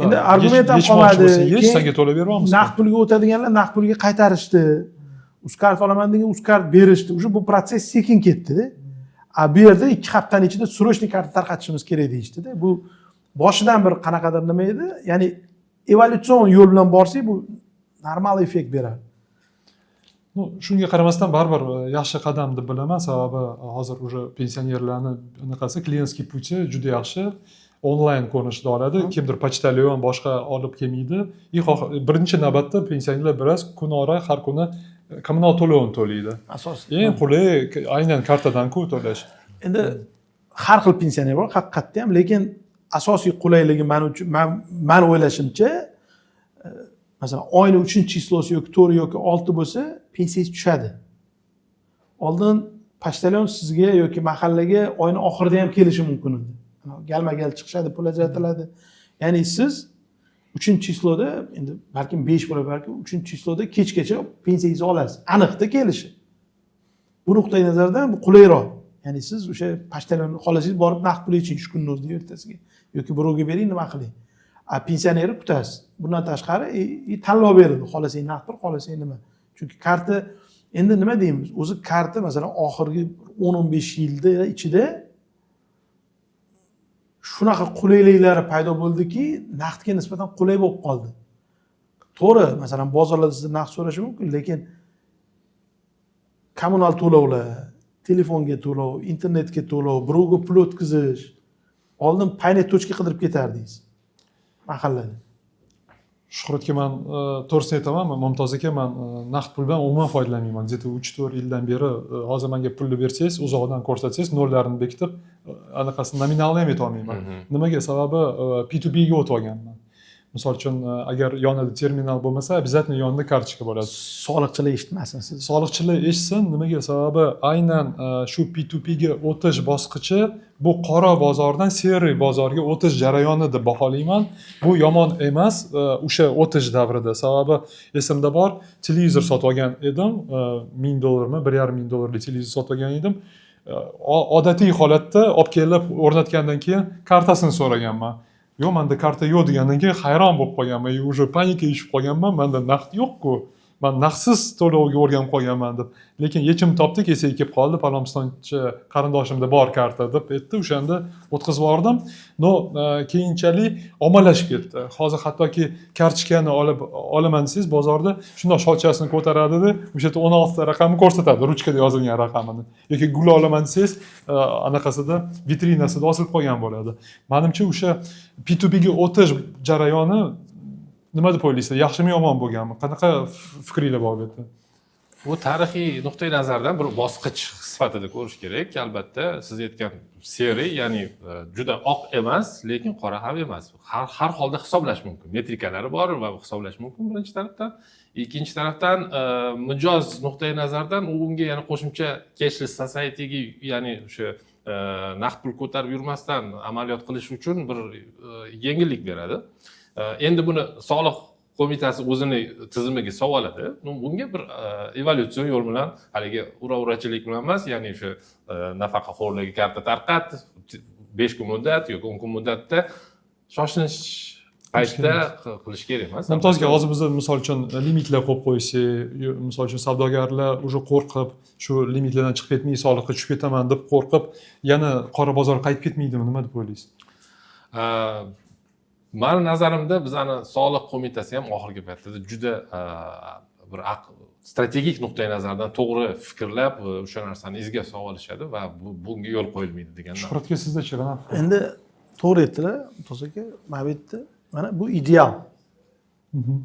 Endi argument ham Yechmoqchi qolmadi. bo'lsa, yech, Keyin senga to'lab bermaymiz. Naqd pulga o'tadiganlar naqd pulga qaytarishdi, Uzkart olaman degan Uzkart berishdi. Уже bu protsess sekin ketdida. A bu yerda 2 haftani ichida срочный karta tarqatishimiz kerak deyishdida. Bu boshidan bir qanaqadir nima edi, ya'ni evolyutsion yo'l bilan borsak, bu normal effekt beradi. Ну, shunga qaramasdan baribir yaxshi qadam deb bilaman, sababi hozir уже pensionerlarni anaqasi, клиентский пути juda yaxshi, onlayn ko'rinishda oladi, kimdir почтальон boshqa olib kelmaydi. И birinchi navbatda pensionerlar biroz kunora har kuni kommunal to'lovini to'laydi. Asosiy Eng qulay aynan kartadan-ku to'lash. Endi har xil pensioner bor haqiqatda ham, lekin asosiy qulayligi man uchun, man o'ylashimcha, masalan, oyni uchinchi число si yoki 4 yoki 6 bo'lsa, pensiyangiz tushadi. Oldin почтальон sizga yoki mahallaga oyni oxirida ham kelishi mumkin edi. Galma gal chiqishadi, pul ajratiladi. Ya'ni siz uchinchi число da, endi balkim 5 bo'ladi, balkim uchinchi число da kechgacha pensiyangizni olasiz, aniqda kelishi. Bu nuqtai nazardan bu qulayroq. Ya'ni siz o'sha почтальон xohlasangiz borib naqd pul yeching shu kunni o'zida, ertasiga yoki birovga bering, nima qiling, a pensionerni kutasiz. Bundan tashqari и tanlov berildi: xohlasang naqd pul, xohlasang nima. Chunki karta Endi nima deymiz, o'zi karta, masalan, oxirgi 10-15 yilda ichida shunaqa qulayliklari paydo bo'ldiki, naqdga nisbatan qulay bo'lib qoldi. To'g'ri, masalan, bozorlarda sizdan naqd so'rashi mumkin, lekin kommunal to'lovlar, telefonga to'lov, internetga to'lov, birovga pul o'tkazish, oldin Paynet точка qidirib ketardingiz mahallada. Shuhratga man to'g'risini aytaman, man, Mumtoz aka, man naqd pul bilan umuman foydalanmayman где то 3-4 yildan beri. Hozir manga pulni bersangiz, uzoqdan ko'rsatsangiz, nollarini bekitib, anaqasini, nominalni ham aytolmayman. Nimaga? Sababi P2Pga o'tib olganman. Misol uchun, agar yonida terminal bo'lmasa, обязательно yonida kartochka bo'ladi. Soliqchilar eshitmasin siz. Soliqchilar eshitsin. Nimaga? Sababi aynan shu P2Pga o'tish bosqichi, bu qora bozordan серый bozorga o'tish jarayoni deb baholayman. Bu yomon emas o'sha o'tish davrida. Sababi esimda bor, televizor sotib olgan edim, 1000 dollarmi, 1,5 ming dollarlik televizor sotib olgan edim. Odatiy holatda olib kelib o'rnatgandan keyin kartasini so'raganman. Yo'q, manda karta yo'q degandan keyin hayron bo'lib qolganman и уже паника tushib qolganman, manda naqd yo'qku, man naqdsiz to'lovga o'rganib qolganman deb. Lekin yechim topdik, esiga kelib qoldi, falon pistonchi qarindoshimda bor karta deb aytdi, o'shanda o'tkazib yubordim. Но keyinchalik ommalashib ketdi. Hozir hattoki kartochkani olib olaman desangiz, bozorda shundoq sholchasini ko'taradida, o'sha yerda 16ta raqamni ko'rsatadi, ruchkada yozilgan raqamini, yoki gul olaman desangiz, anaqasida, vitrinasida osilib qolgan bo'ladi. Manimcha, o'sha P2Pga o'tish jarayoni, nima deb o'ylaysizlar, yaxshimi, yomon bo'lganmi? Qanaqa fikringlar bor bu yerda? Bu tarixiy nuqtai nazardan bir bosqich sifatida ko'rish kerak albatta. Siz aytgan серый, ya'ni juda oq emas, lekin qora ham emas, har holda hisoblash mumkin, metrikalari bor va hisoblash mumkin birinchi tarafdan. Ikkinchi tarafdan, mijoz nuqtai nazaridan u unga yana qo'shimcha cashless societyga, ya'ni o'sha naqd pul ko'tarib yurmasdan amaliyot qilish uchun bir yengillik beradi. Endi buni soliq qo'mitasi o'zini tizimiga solib oladi. Ну, bunga bir evolyutsion yo'l bilan, haligi ura urachilik bilan emas, ya'ni o'sha nafaqaxo'rlarga karta tarqat, 5 kun muddat yoki 10 kun muddatda, shoshilinch paytda qilish kerak emas. Mumtoz aka, hozir biza, misol uchun, limitlar qo'yib qo'ysak, misol uchun, savdogarlar уже qo'rqib, shu limitlardan chiqib ketmay, soliqqa tushib ketaman deb qo'rqib, yana qora bozorga qaytib ketmaydimi? Nima deb o'ylaysiz? Mani nazarimda, bizani soliq qo'mitasi ham oxirgi paytlarda juda bir strategik nuqtai nazardan to'g'ri fikrlab, o'sha narsani izga solib olishadi va bunga yo'l qo'yilmaydi degan. Shuhratga, sizdachi, qanaqa fikr? Endi to'g'ri aytdilar, Mumtoz aka. Mana bu yerda, mana bu ideal.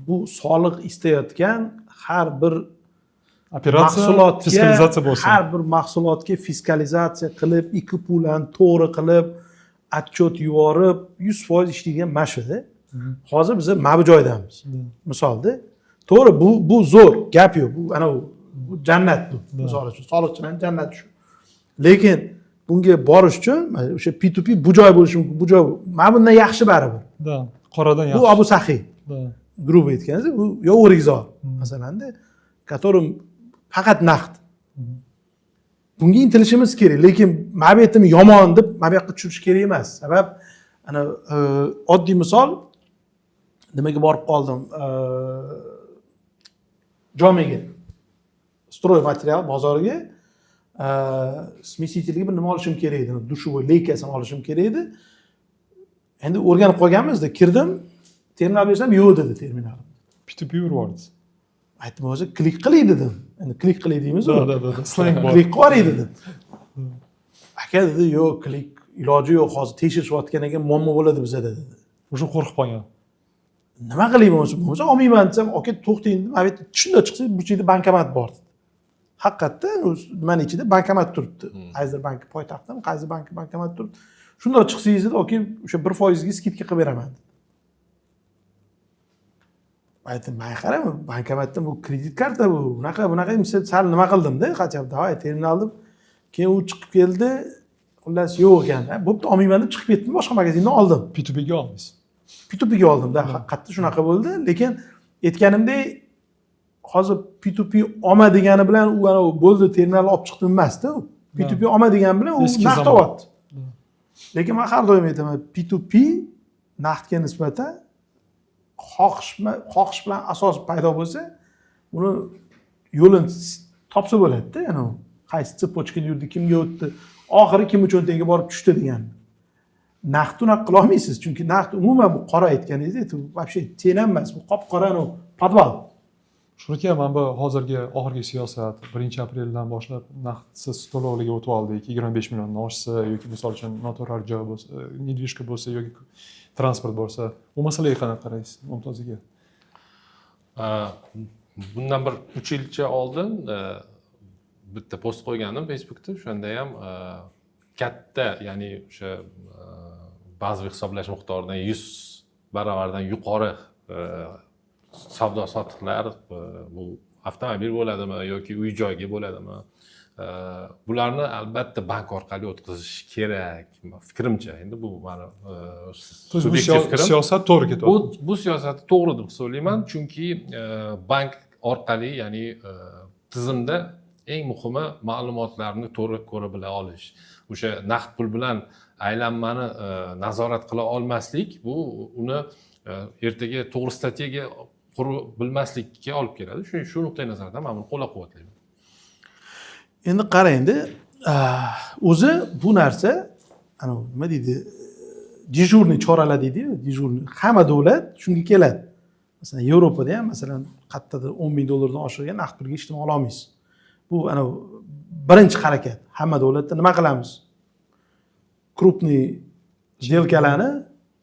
Bu soliq istayotgan har bir operatsiya mahsulotga fiskalizatsiya bo'lsin. Har bir mahsulotga fiskalizatsiya qilib, ИКПУ larni to'g'ri qilib, отчет yuborib, 100% ishlaydigan mana shuda. Hozir biz mana bu joydamiz misolda. To'g'ri, bu zo'r, gap yo'q, bu anavi, bu jannat bu. Misol uchun, soliqchilarni jannati shu. Lekin bunga borish uchun mana o'sha P2P bu joy bo'lishi mumkin, bu joy mana bundan yaxshi baribir. Да, qoradan Bu yaxshi. Abu Saxiy, грубо aytganda, bu yo O'rikzor masalanda, которым faqat naqd. Bunga intilishimiz kerak, lekin mana bu yerda yomon deb mana bu yoqqa tushirish kerak emas. Sabab ana oddiy misol, nimaga borib qoldim, Jomiga, стройматериал bozoriga, смеситель ga bir nima olishim kerak edi, душевой лейка sini olishim kerak edi. Endi o'rganib qolganmizda, kirdim, terminal bersam, yo'q dedi terminal. P2P urib yubordingiz. Aytdim, o'zi klik qiling dedim, endi klik qiling deymizu. Да, slang bor. Klik qilib yuboring dedim. Aka, dedi, yo'q, klik iloji yo'q, hozir tekshirishayotgan ekan, muammo bo'ladi bizada dedi. Уже qo'rqib qolgan. Nima qilay, bo'lmasa olmayman desam, aka, to'xtang dedim, mana bu yerda shundoq chiqsa, burchakda bankomat bor dedi. Haqiqatda nimani ichida bankomat turibdi, qaysidir bank, poytaxtdami, qaysi bank, bankomat turibdi. Shundoq chiqsangiz, dedi, aka, o'sha 1%ga скидка qilib beraman dedi. Aytdim, man qarang, bankomatdan bu kredit karta, bu bunaqa bunaqa sal nima qildimda, хотя бы давай terminal deb. Keyin u chiqib keldi, xullas, yo'q ekan. Bo'pti, olmayman deb chiqib ketdim, boshqa magazindan oldim. P2Pga oldingiz. P2Pga oldimda, haqiqatda shunaqa bo'ldi. Lekin aytganimdek, hozir P2P olma degani bilan u anavi bo'ldi, terminal olib chiqdim emasda. U P2P olma degani bilan u Eski naqd zamon. olyapti. Lekin man har doim aytaman, P2P naqdga nisbatan xohish bilan asos paydo bo'lsa, uni yo'lini Topsa bo'ladida, anavi qaysi цепочка da yurdi, kimga o'tdi, oxiri kimni cho'ntagiga borib tushdi degan. Naqd unaqa qilolmaysiz, chunki naqd umuman bu qora, aytganingizdek, вообще тень ham emas, bu qop qora anavi подвал. Shuhrat aka, mana bu hozirgi oxirgi siyosat, 1-apreldan boshlab naqdsiz to'lovlarga o'tib oldik. 25 milliondan oshsa yoki, misol uchun, noturar joy bo'lsa, недвижка bo'lsa yoki transport bo'lsa, bu masalaga qanaqa qaraysiz, Mumtoz aka? Bundan bir 3 yilcha oldin bitta post qo'ygandim Facebookda. O'shanda ham katta, ya'ni o'sha bazaviy hisoblash miqdoridan 100 baravardan yuqori savdo sotiqlar, bu avtomobil bo'ladimi yoki uy joyga bo'ladimi, bularni albatta bank orqali o'tkazish kerak, fikrimcha. Endi bu mani То есть bu subyektiv fikrim. Siyosat to'g'ri ketyapti. Bu siyosatni to'g'ri deb hisoblayman, chunki bank orqali, ya'ni tizimda eng muhimi ma'lumotlarni to'g'ri ko'ra bila olish. O'sha naqd pul bilan aylanmani nazorat qila olmaslik, bu uni ertaga to'g'ri strategiya qura bilmaslikka olib keladi. Shu nuqtai nazardan man buni qo'llab quvvatlayman. Endi qarangda, o'zi bu narsa anavi nima deydi, дежурный choralar deydiyu, дежурный, hamma davlat shunga keladi. Masalan, Yevropada ham, masalan, qayerdadir 10 ming dollardan oshirgan naqd pulga hech nima ololmaysiz. Bu anavi birinchi harakat hamma davlatda. Nima qilamiz? Крупный сделка larni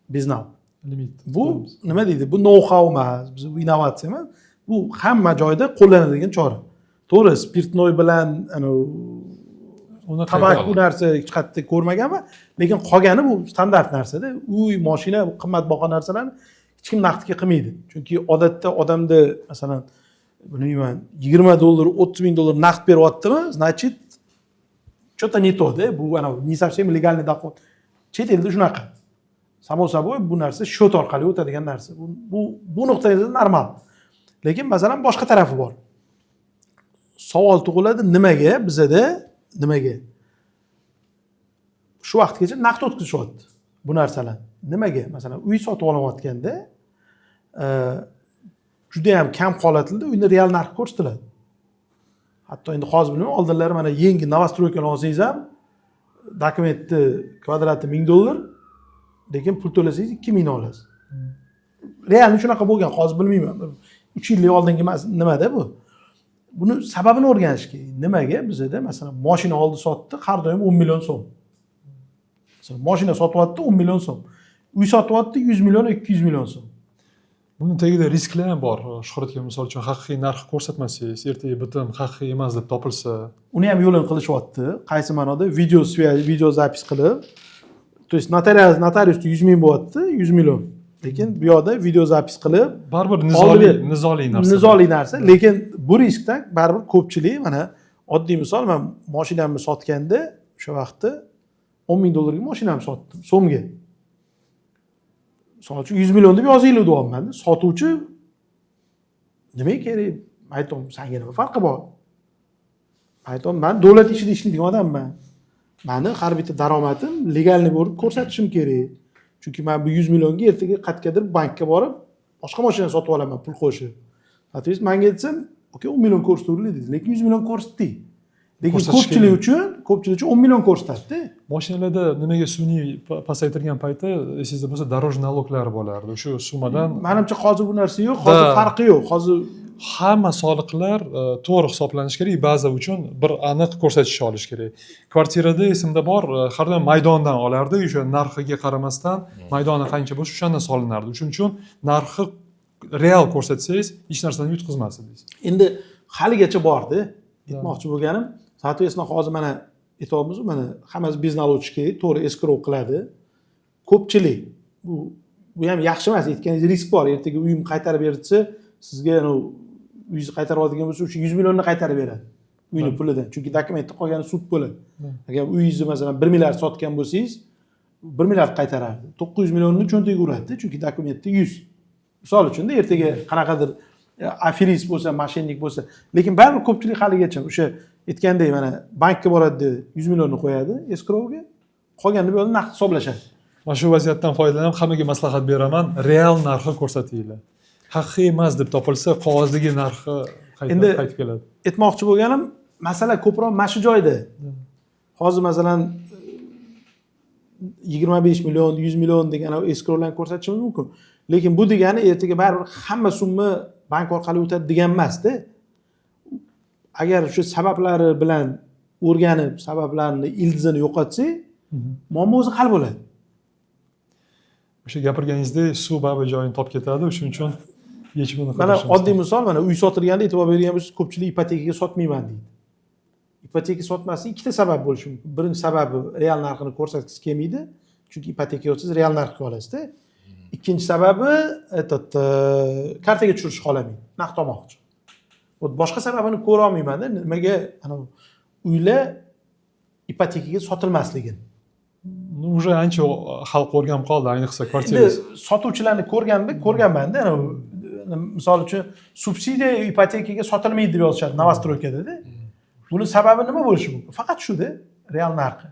безнал. Limit. Bu nima deydi, bu nou how emas, biz bu innovatsiya emas, bu hamma joyda qo'llanadigan chora. To'g'ri, спиртной bilan anavi Uni tabak, qayta bu narsa hech qayerda ko'rmaganman, lekin qolgani bu standart narsada. Uy, moshina, bu qimmatbaho narsalarni hech kim naqdga qilmaydi, chunki odatda odamda, masalan, bilmayman, 20 dollar, 30 ming dollar naqd beryaptimi, значит, что-то не то да, bu anavi не совсем легальный доход. Chet elda shunaqa, само собой, bu narsa счет orqali o'tadigan narsa. Bu nuqtai nazardan normal. Lekin, masalan, boshqa tarafi bor, savol tug'iladi: nimaga bizada, nimaga shu vaqtgacha naqd o'tkazishyapti bu narsalar? Nimaga, masalan, uy sotib olayotganda judayam kam holatlarda uyni real narxi ko'rsatiladi? Hatto endi hozir bilmayman, oldinlari mana yangi новостройка ni olsangiz ham, dokumentni kvadrati 1000 dollar, lekin pul to'lasangiz 2000 olasiz. Реально shunaqa bo'lgan. Hozir bilmayman, 3 yillik oldingi nimada bu. Buni sababini o'rganish kerak. Nimaga bizada, masalan, moshina oldi sotdi har doim 10 million so'm? Masalan, moshina sotyapti 10 million so'm, uy sotyapti 100 million, 200 million so'm. Buni tagida risklar ham bor, Shuhrat aka. Misol uchun, haqiqiy narx ko'rsatmasangiz, ertaga bitim haqiqiy emas deb topilsa. Uni ham yo'lini qilishyapti. Qaysi ma'noda? Video связь, video запись qilib, то есть notarius, notariusda 100 ming bo'lyapti, 100 million, lekin bu yoqda video запись qilib Baribir nizoli Oldi. Nizoli narsa. Nizoli narsa, lekin bu riskdan baribir ko'pchilik, mana oddiy misol, man moshinamni sotganda o'sha vaqtda 10 ming dollarga moshinamni sotdim so'mga. Misol uchun, 100 million deb yozinglar deyapmanda. Sotuvchi nimaga kerak? Man aytyapman, sanga nima farqi bor? Man aytyapman, man davlat ishida ishlaydigan odamman, mani har bitta daromadim легальный bo'lib ko'rsatishim kerak, chunki man bu 100 millionga ertaga qayergadir bankka borib boshqa mashina sotib olaman pul qo'shib. Соответственно, manga aytsam, okey, 10 million ko'rsatuvdi dedi, lekin 100 million ko'rsatdik. Lekin Ko'rsatish ko'pchilik kerak. uchun, ko'pchilik uchun 10 million ko'rsatadida. Mashinalarda nimaga sun'iy pasaytirgan payti, esingizda bo'lsa, дорожный налог lar bo'lardi o'sha summadan. Manimcha, hozir bu narsa yo'q hozir. Да. Farqi yo'q hozir. Hamma soliqlar to'g'ri hisoblanishi kerak, baza uchun bir aniq ko'rsatich olish kerak. Kvartirada esimda bor, har doim maydondan olardi, o'sha narxiga qaramasdan maydoni qancha bo'lsa, o'shandan solinardi. Shuning uchun narxi real ko'rsatsangiz, hech narsadan yutqizmas edingiz. Endi haligacha borda. Aytmoqchi bo'lganim, соответственно, hozir mana aytyapmizu, mana hammasi безнал o'tishi kerak, to'g'ri, eskrou qiladi ko'pchilik. Bu ham yaxshi emas, aytganingiz, risk bor. Ertaga uyim qaytarib bersa, sizga anavi uyingizni qaytarib oladigan bo'lsa, o'sha 100 millionni qaytarib beradi uyni pulidan, chunki dokumentda qolgani sud bo'ladi. Agar uyingizni, masalan, 1 milliard sotgan bo'lsangiz, 1 milliard qaytarardi, 900 millionni cho'ntagiga uradida, chunki dokumentda 100. Misol uchunda, ertaga qanaqadir aferist bo'lsa, мошенник bo'lsa. Lekin baribir ko'pchilik haligacha o'sha aytgandek, mana bankka boradida, 100 millionni qo'yadi eskrovga, qolganini bu yoqda naqd hisoblashadi. Mana shu vaziyatdan foydalanib, hammaga maslahat beraman: real narxi ko'rsatinglar. Haqiqiy emas deb topilsa, qog'ozdagi narxi qaytib Endi qaytib keladi. Aytmoqchi bo'lganim Masala ko'proq mana shu joyda. Hozir, masalan, 25 million, 100 million degan escrowlarni ko'rsatishimiz mumkin, lekin bu degani ertaga baribir hamma summa bank orqali o'tadi degan emasda. Agar shu sabablari bilan o'rganib, sabablarni ildizini yo'qotsak, muammo o'zi hal bo'ladi. O'sha gapirganingizdek, suv baribir joyini topib ketadi, shuning uchun yechimini Mana, qidirishimiz oddiy misol, mana, uy sotilganda e'tibor bergan bo'lsangiz, ko'pchilik ipotekaga sotmayman deydi. Ipoteka sotmaslik ikkita sabab bo'lishi mumkin. Birinchi sababi, real narxini ko'rsatgisi kelmaydi, chunki ipotekaga olsangiz, real narxga olasizda. Ikkinchi sababi, этот, kartaga tushirishni xohlamaydi, naqd olmoqchi. Вот boshqa sababini ko'ra olmaymanda, nimaga anavi uylar ipotekaga sotilmasligini. Ну, уже ancha xalq o'rganib qoldi, ayniqsa kvartira. Endi sotuvchilarni ko'rganmanda, anavi, misol uchun, subsidiya ipotekaga sotilmaydi deb yozishadi новостройка dada. Buni sababi nima bo'lishi mumkin? Faqat shuda, real narxi.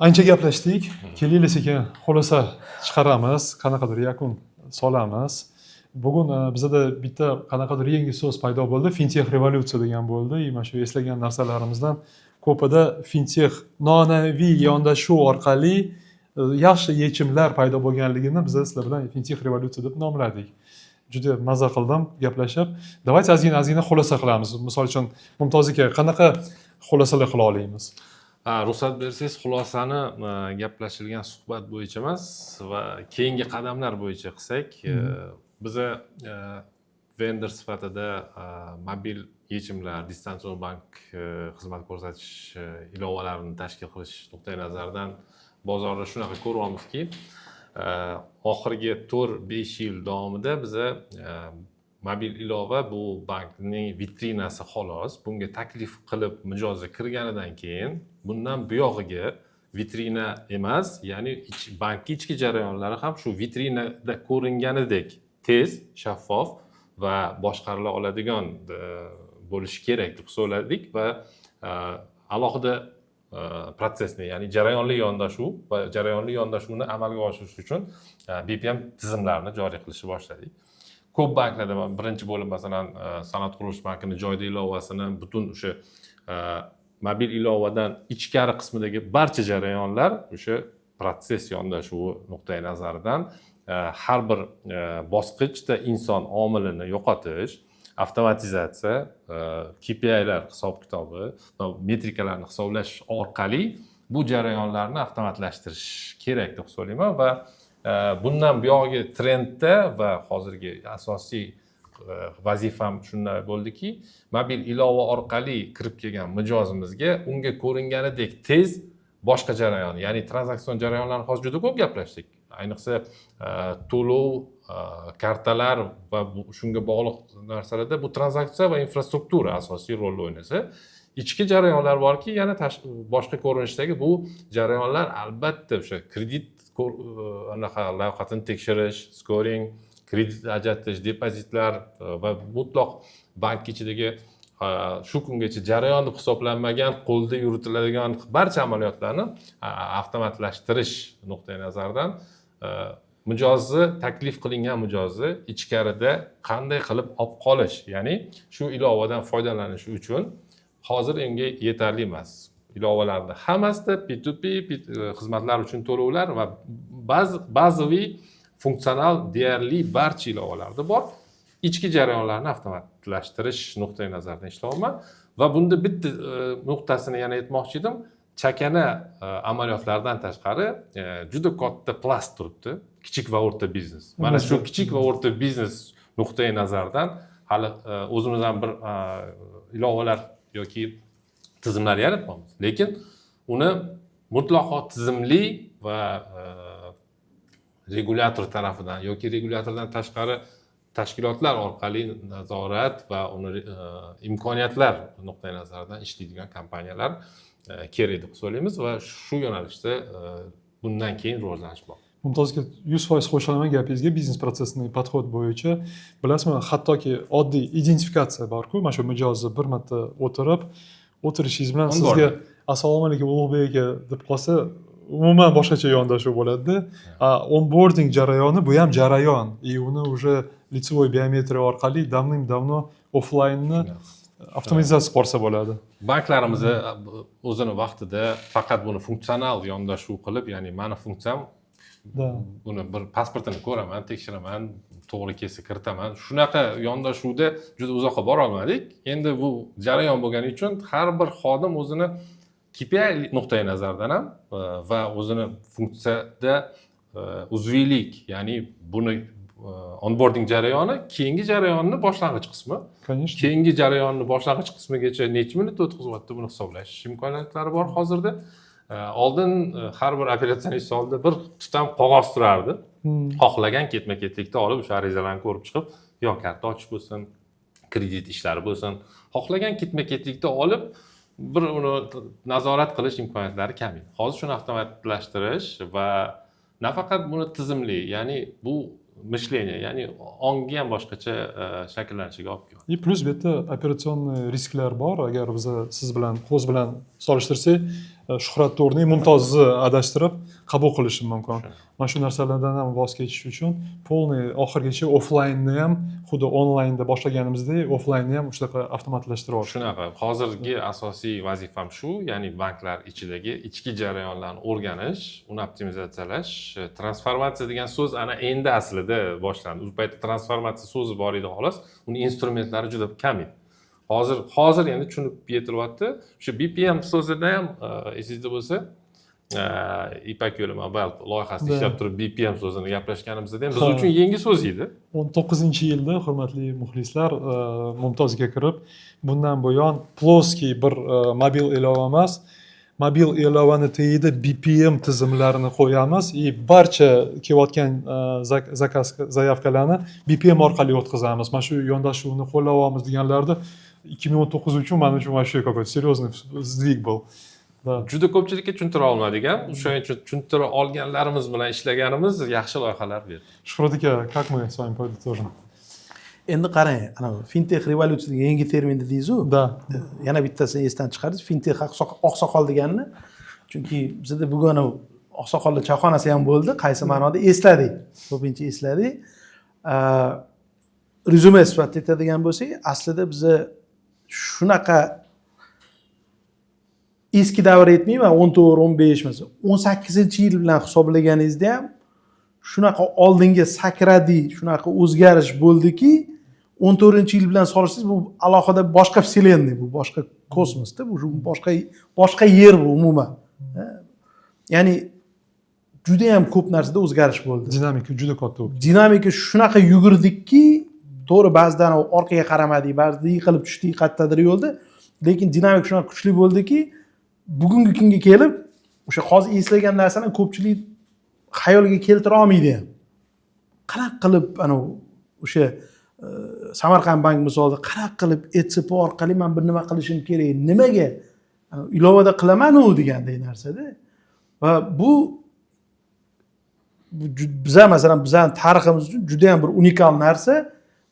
Ancha gaplashdik, kelinglar, sekin xulosa chiqaramiz, qanaqadir yakun solamiz. Bugun bizada bitta qanaqadir yangi so'z paydo bo'ldi, fintech revolyutsiya degan bo'ldi. И mana shu eslagan narsalarimizdan ko'pida fintech noan'anaviy yondashuv orqali yaxshi yechimlar paydo bo'lganligini biz sizlar bilan fintech revolyutsiya deb nomladik. Juda maza qildim gaplashib. Давайте ozgina ozgina xulosa qilamiz. Misol uchun, Mumtoz aka, qanaqa xulosalar qila olamiz? Ha, ruxsat bersangiz, xulosani gaplashilgan suhbat bo'yicha emas va keyingi qadamlar bo'yicha qilsak. Biza vendor sifatida mobil yechimlar, distantsion bank xizmat ko'rsatish ilovalarini tashkil qilish nuqtai nazaridan bozorda shunaqa ko'ryapmizki, oxirgi 4-5 yil davomida biza mobil ilova bu bankning vitrinasi xolos. Bunga taklif qilib, mijozi kirganidan keyin bundan buyog'iga vitrina emas, ya'ni bankni ichki jarayonlari ham shu vitrinada ko'ringanidek tez, shaffof va boshqarila oladigan bo'lishi kerak deb hisobladik va alohida protsessni, ya'ni jarayonli yondashuv va jarayonli yondashuvni amalga oshirish uchun BPM tizimlarini joriy qilishni boshladik ko'p banklarda. Birinchi bo'lib, masalan, Sanoat qurilish bankini joyda ilovasini butun o'sha mobil ilovadan ichkari qismidagi barcha jarayonlar o'sha protsess yondashuvi nuqtai nazaridan har bir bosqichda inson omilini yo'qotish, avtomatizatsiya, KPIlar hisob kitobi va metrikalarni hisoblash orqali bu jarayonlarni avtomatlashtirish kerak deb hisoblayman. Va bundan buyog'i trendda va hozirgi asosiy vazifam shunda bo'ldiki, mobil ilova orqali kirib kelgan mijozimizga unga ko'ringanidek tez boshqa jarayon, ya'ni tranzaksion jarayonlarni hozir juda ko'p gaplashdik, ayniqsa to'lov kartalar va shunga bog'liq narsalarda bu tranzaksiya va infrastruktura asosiy rolni o'ynasa, ichki jarayonlar borki, yana boshqa ko'rinishdagi bu jarayonlar, albatta, o'sha kredit anaqa layoqatini tekshirish, skoring, kredit ajratish, depozitlar va mutlaq bank ichidagi shu kungacha jarayon deb hisoblanmagan, qo'lda yuritiladigan barcha amaliyotlarni avtomatlashtirish nuqtai nazaridan mijozni, taklif qilingan mijozni ichkarida qanday qilib olib qolish, ya'ni shu ilovadan foydalanish uchun hozir unga yetarli emas. Ilovalarni hammasida P2P xizmatlar uchun to'lovlar va bazaviy funksional deyarli barcha ilovalarda bor. Ichki jarayonlarni avtomatlashtirish nuqtai nazaridan ishlayapman va bunda bitta nuqtasini yana aytmoqchi edim. Chakana amaliyotlardan tashqari juda katta plast turibdi, kichik va o'rta biznes. Mana shu kichik va o'rta biznes nuqtai nazaridan hali o'zimiz ham bir ilovalar yoki tizimlar yaratmaymiz, lekin uni mutlaqo tizimli va regulyator tarafidan yoki regulyatordan tashqari tashkilotlar orqali nazorat va uni imkoniyatlar nuqtai nazaridan ishlaydigan kompaniyalar kerak deb hisoblaymiz va shu yo'nalishda bundan keyin rivojlanish bor. Mumtoz aka, 100% qo'shilaman gapingizga. Biznes процессный подход bo'yicha, bilasizmi, hattoki oddiy identifikatsiya borku, mana shu mijozni bir marta o'tirib o'tirishingiz bilan Onboarding. sizga "Assalomu alaykum, Ulug'bek aka" deb qolsa, umuman boshqacha yondashuv bo'ladida. A onboarding jarayoni, bu ham jarayon, и uni уже лицевой biometriya orqali давным давно offlaynni Avtomatizatsiya qilib yuborsa bo'ladi. Banklarimiz o'zini vaqtida faqat buni funksional yondashuv qilib, ya'ni mani funksiyam buni bir pasportini ko'raman, tekshiraman, to'g'ri kelsa kiritaman, shunaqa yondashuvda juda uzoqqa borolmadik. Endi bu jarayon bo'lgani uchun har bir xodim o'zini KPI nuqtai nazaridan ham va o'zini funksiyada uzviylik, ya'ni buni onboarding jarayoni keyingi jarayonni boshlang'ich qismi. Конечно. Keyingi jarayonni boshlang'ich qismigacha necha minut o'tkazyapti, buni hisoblash imkoniyatlari bor hozirda. Oldin har bir operatsionist oldida bir tutam qog'oz turardi. Xohlagan ketma ketlikda olib, o'sha arizalarni ko'rib chiqib, yo karta ochish bo'lsin, kredit ishlari bo'lsin, xohlagan ketma ketlikda olib, bir uni nazorat qilish imkoniyatlari kam edi. Hozir shuni avtomatlashtirish va nafaqat buni tizimli, ya'ni bu мышление, ya'ni ongi ham boshqacha shakllanishiga olib keladi. И плюс bu yerda операционный risklar bor. Agar biza siz bilan, qo'z bilan solishtirsak, Shuhratni o'rniga Mumtozni adashtirib qabul qilishi mumkin. Mana shu narsalardan ham voz kechish uchun полный oxirigacha offlaynni ham, xuddi onlaynda boshlaganimizdek, offlaynni ham shunaqa avtomatlashtirib olish. Shunaqa, hozirgi asosiy vazifam shu, ya'ni banklar ichidagi ichki jarayonlarni o'rganish, uni optimizatsiyalash. Transformatsiya degan so'z ana endi aslida boshlandi. U paytda transformatsiya so'zi bor edi, xolos, uni instrumentlari juda kam edi. Hozir endi tushunib yetilyapti. Shu BPM so'zida ham, esingizda bo'lsa, Ipak yo'li mobile loyihasida ishlab turib BPM so'zini gaplashganimizda ham biz uchun yangi so'z edi. 19-yilda, hurmatli muxlislar, Mumtozga kirib, bundan buyon плоский bir mobil ilova emas, mobil ilovani tagida BPM tizimlarini qo'yamiz и barcha kelayotgan заказ, заявка larni BPM orqali o'tkazamiz, mana shu yondashuvni qo'llayapmiz deganlarida 2019 uchun, man uchun вообще какой-то серьезный сдвиг был. Да. Juda ko'pchilikka tushuntira olmadik ham, o'shaning uchun tushuntira olganlarimiz bilan ishlaganimiz yaxshi loyihalar berdi. Shuhrat aka, как мы с вами подытожим? Endi qarang, anavi fintech revolyutsiya degan yangi termin dedingizu. Да. Yana bittasini esdan chiqardingiz, fintech oqsoqol deganini. Chunki bizada bugun anavi oqsoqollar choyxonasi ham bo'ldi, qaysi ma'noda esladik, ko'pincha esladik. Rezyume sifatida aytadigan bo'lsak, aslida biza shunaqa eski davr aytmayman, 14, 15, masalan, 18-yil bilan hisoblaganingizda ham shunaqa oldinga sakradik, shunaqa o'zgarish bo'ldiki, 14-yil bilan solishtirsangiz, bu alohida boshqa вселенный, bu boshqa kosmosda, bu boshqa yer bu umuman. Ya'ni judayam ko'p narsada o'zgarish bo'ldi. Dinamika juda katta bo'ldi. Dinamika shunaqa yugurdikki, to'g'ri, ba'zidan orqaga qaramadik, ba'zida yiqilib tushdik qayerdadir yo'lda, lekin dinamika shunaqa kuchli bo'ldiki, bugungi kunga kelib o'sha hozir eslagan narsani ko'pchilik xayoliga keltira olmaydi ham. Qanaqa qilib anavi o'sha Samarqand bank misolida qanaqa qilib ЭЦП orqali man bir nima qilishim kerak, nimaga anavi ilovada qilamanu deganday narsada. Va bu biza, masalan, bizani tariximiz uchun judayam bir unikal narsa.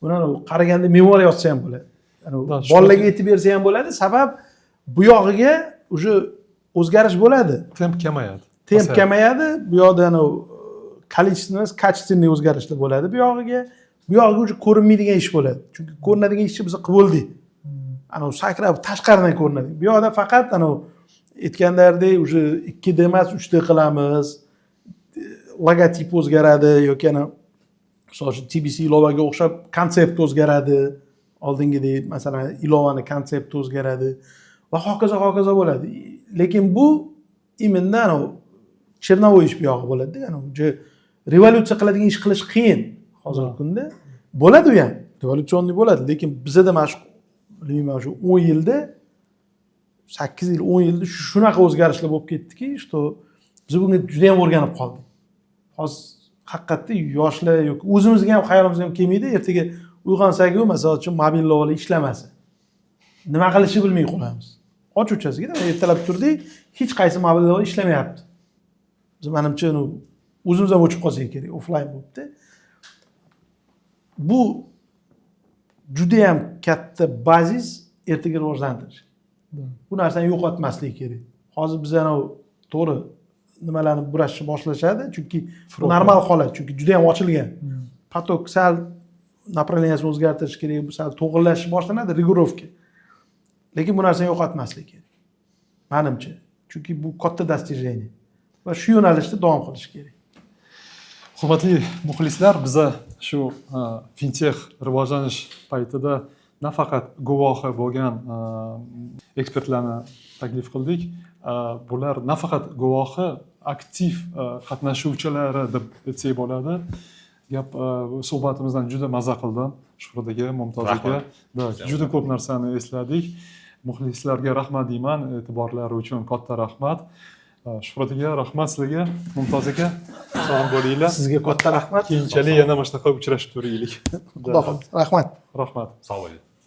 Buni anavi qaraganda memuar yozsa ham bo'ladi. Anavi Да, bolalarga aytib bersa ham bo'ladi, sabab bu yog'iga уже o'zgarish bo'ladi. Temp kamayadi. Temp Pasayadi. kamayadi bu yoqda, anavi количественный emas, качественный o'zgarishlar bo'ladi bu yog'iga. Bu yog'iga уже ko'rinmaydigan ish bo'ladi, chunki ko'rinadigan ishni biz qilib bo'ldik, anavi sakrab tashqaridan ko'rinadi. Bu yoqda faqat anavi aytganlaridek уже 2D emas, 3D qilamiz, logotip o'zgaradi yoki ana misol uchun TBC ilovaga o'xshab konsept o'zgaradi, oldingidek, masalan, ilovani konsepti o'zgaradi va hokazo, hokazo bo'ladi. Lekin bu именно anavi черновой ish bu yog'i bo'ladida, anavi уже revolyutsiya qiladigan ish qilish qiyin hozirgi kunda. Bo'ladi, u ham революционный bo'ladi, lekin bizada mana shu, bilmayman, shu 10 yilda, 8 yil, 10 yilda shunaqa o'zgarishlar bo'lib ketdiki, что biz bunga juda yam o'rganib qoldik. Hozir haqiqatda yoshlar yoki o'zimizga ham, xayolimizga ham kelmaydi, ertaga uyg'onsaku, masalan uchun, mobil ilovalar ishlamasa nima qilishni bilmay qolamiz. Ochiqchasiga, ertalab turdik, hech qaysi mobil ilova ishlamayapti. Biz, manimcha, o'zimiz ham o'chib qolsak kerak, offlayn bo'libdi. Bu judayam katta bazis ertaga rivojlantirish. Bu narsani yo'qotmaslik kerak. Hozir biz anavi, to'g'ri, nimalarni burashni boshlashadi, chunki bu normal holat, chunki juda yam ochilgan поток, sal направление sini o'zgartirish kerak, bu sal to'g'irlash boshlanadi, регулировка. Lekin bu narsani yo'qotmaslik kerak manimcha, chunki bu katta достижение va shu yo'nalishda davom qilish kerak. Hurmatli muxlislar, biza shu fintex rivojlanish paytida nafaqat guvohi bo'lgan ekspertlarni taklif qildik. Bular nafaqat guvohi, aktiv qatnashuvchilari deb aytsak bo'ladi. Gap suhbatimizdan juda maza qildim, Shuhrat aka, Mumtoz aka. Rahmat. Да, juda ko'p narsani esladik. Muxlislarga rahmat deyman, e'tiborlari uchun katta rahmat. Shuhrat aka, rahmat sizlarga. Mumtoz aka, sog' bo'linglar. Sizga katta rahmat. Keyinchalik yana mana shunaqa uchrashib turaylik. Xudo xohlasa, rahmat. Rahmat. Sog' bo'ling.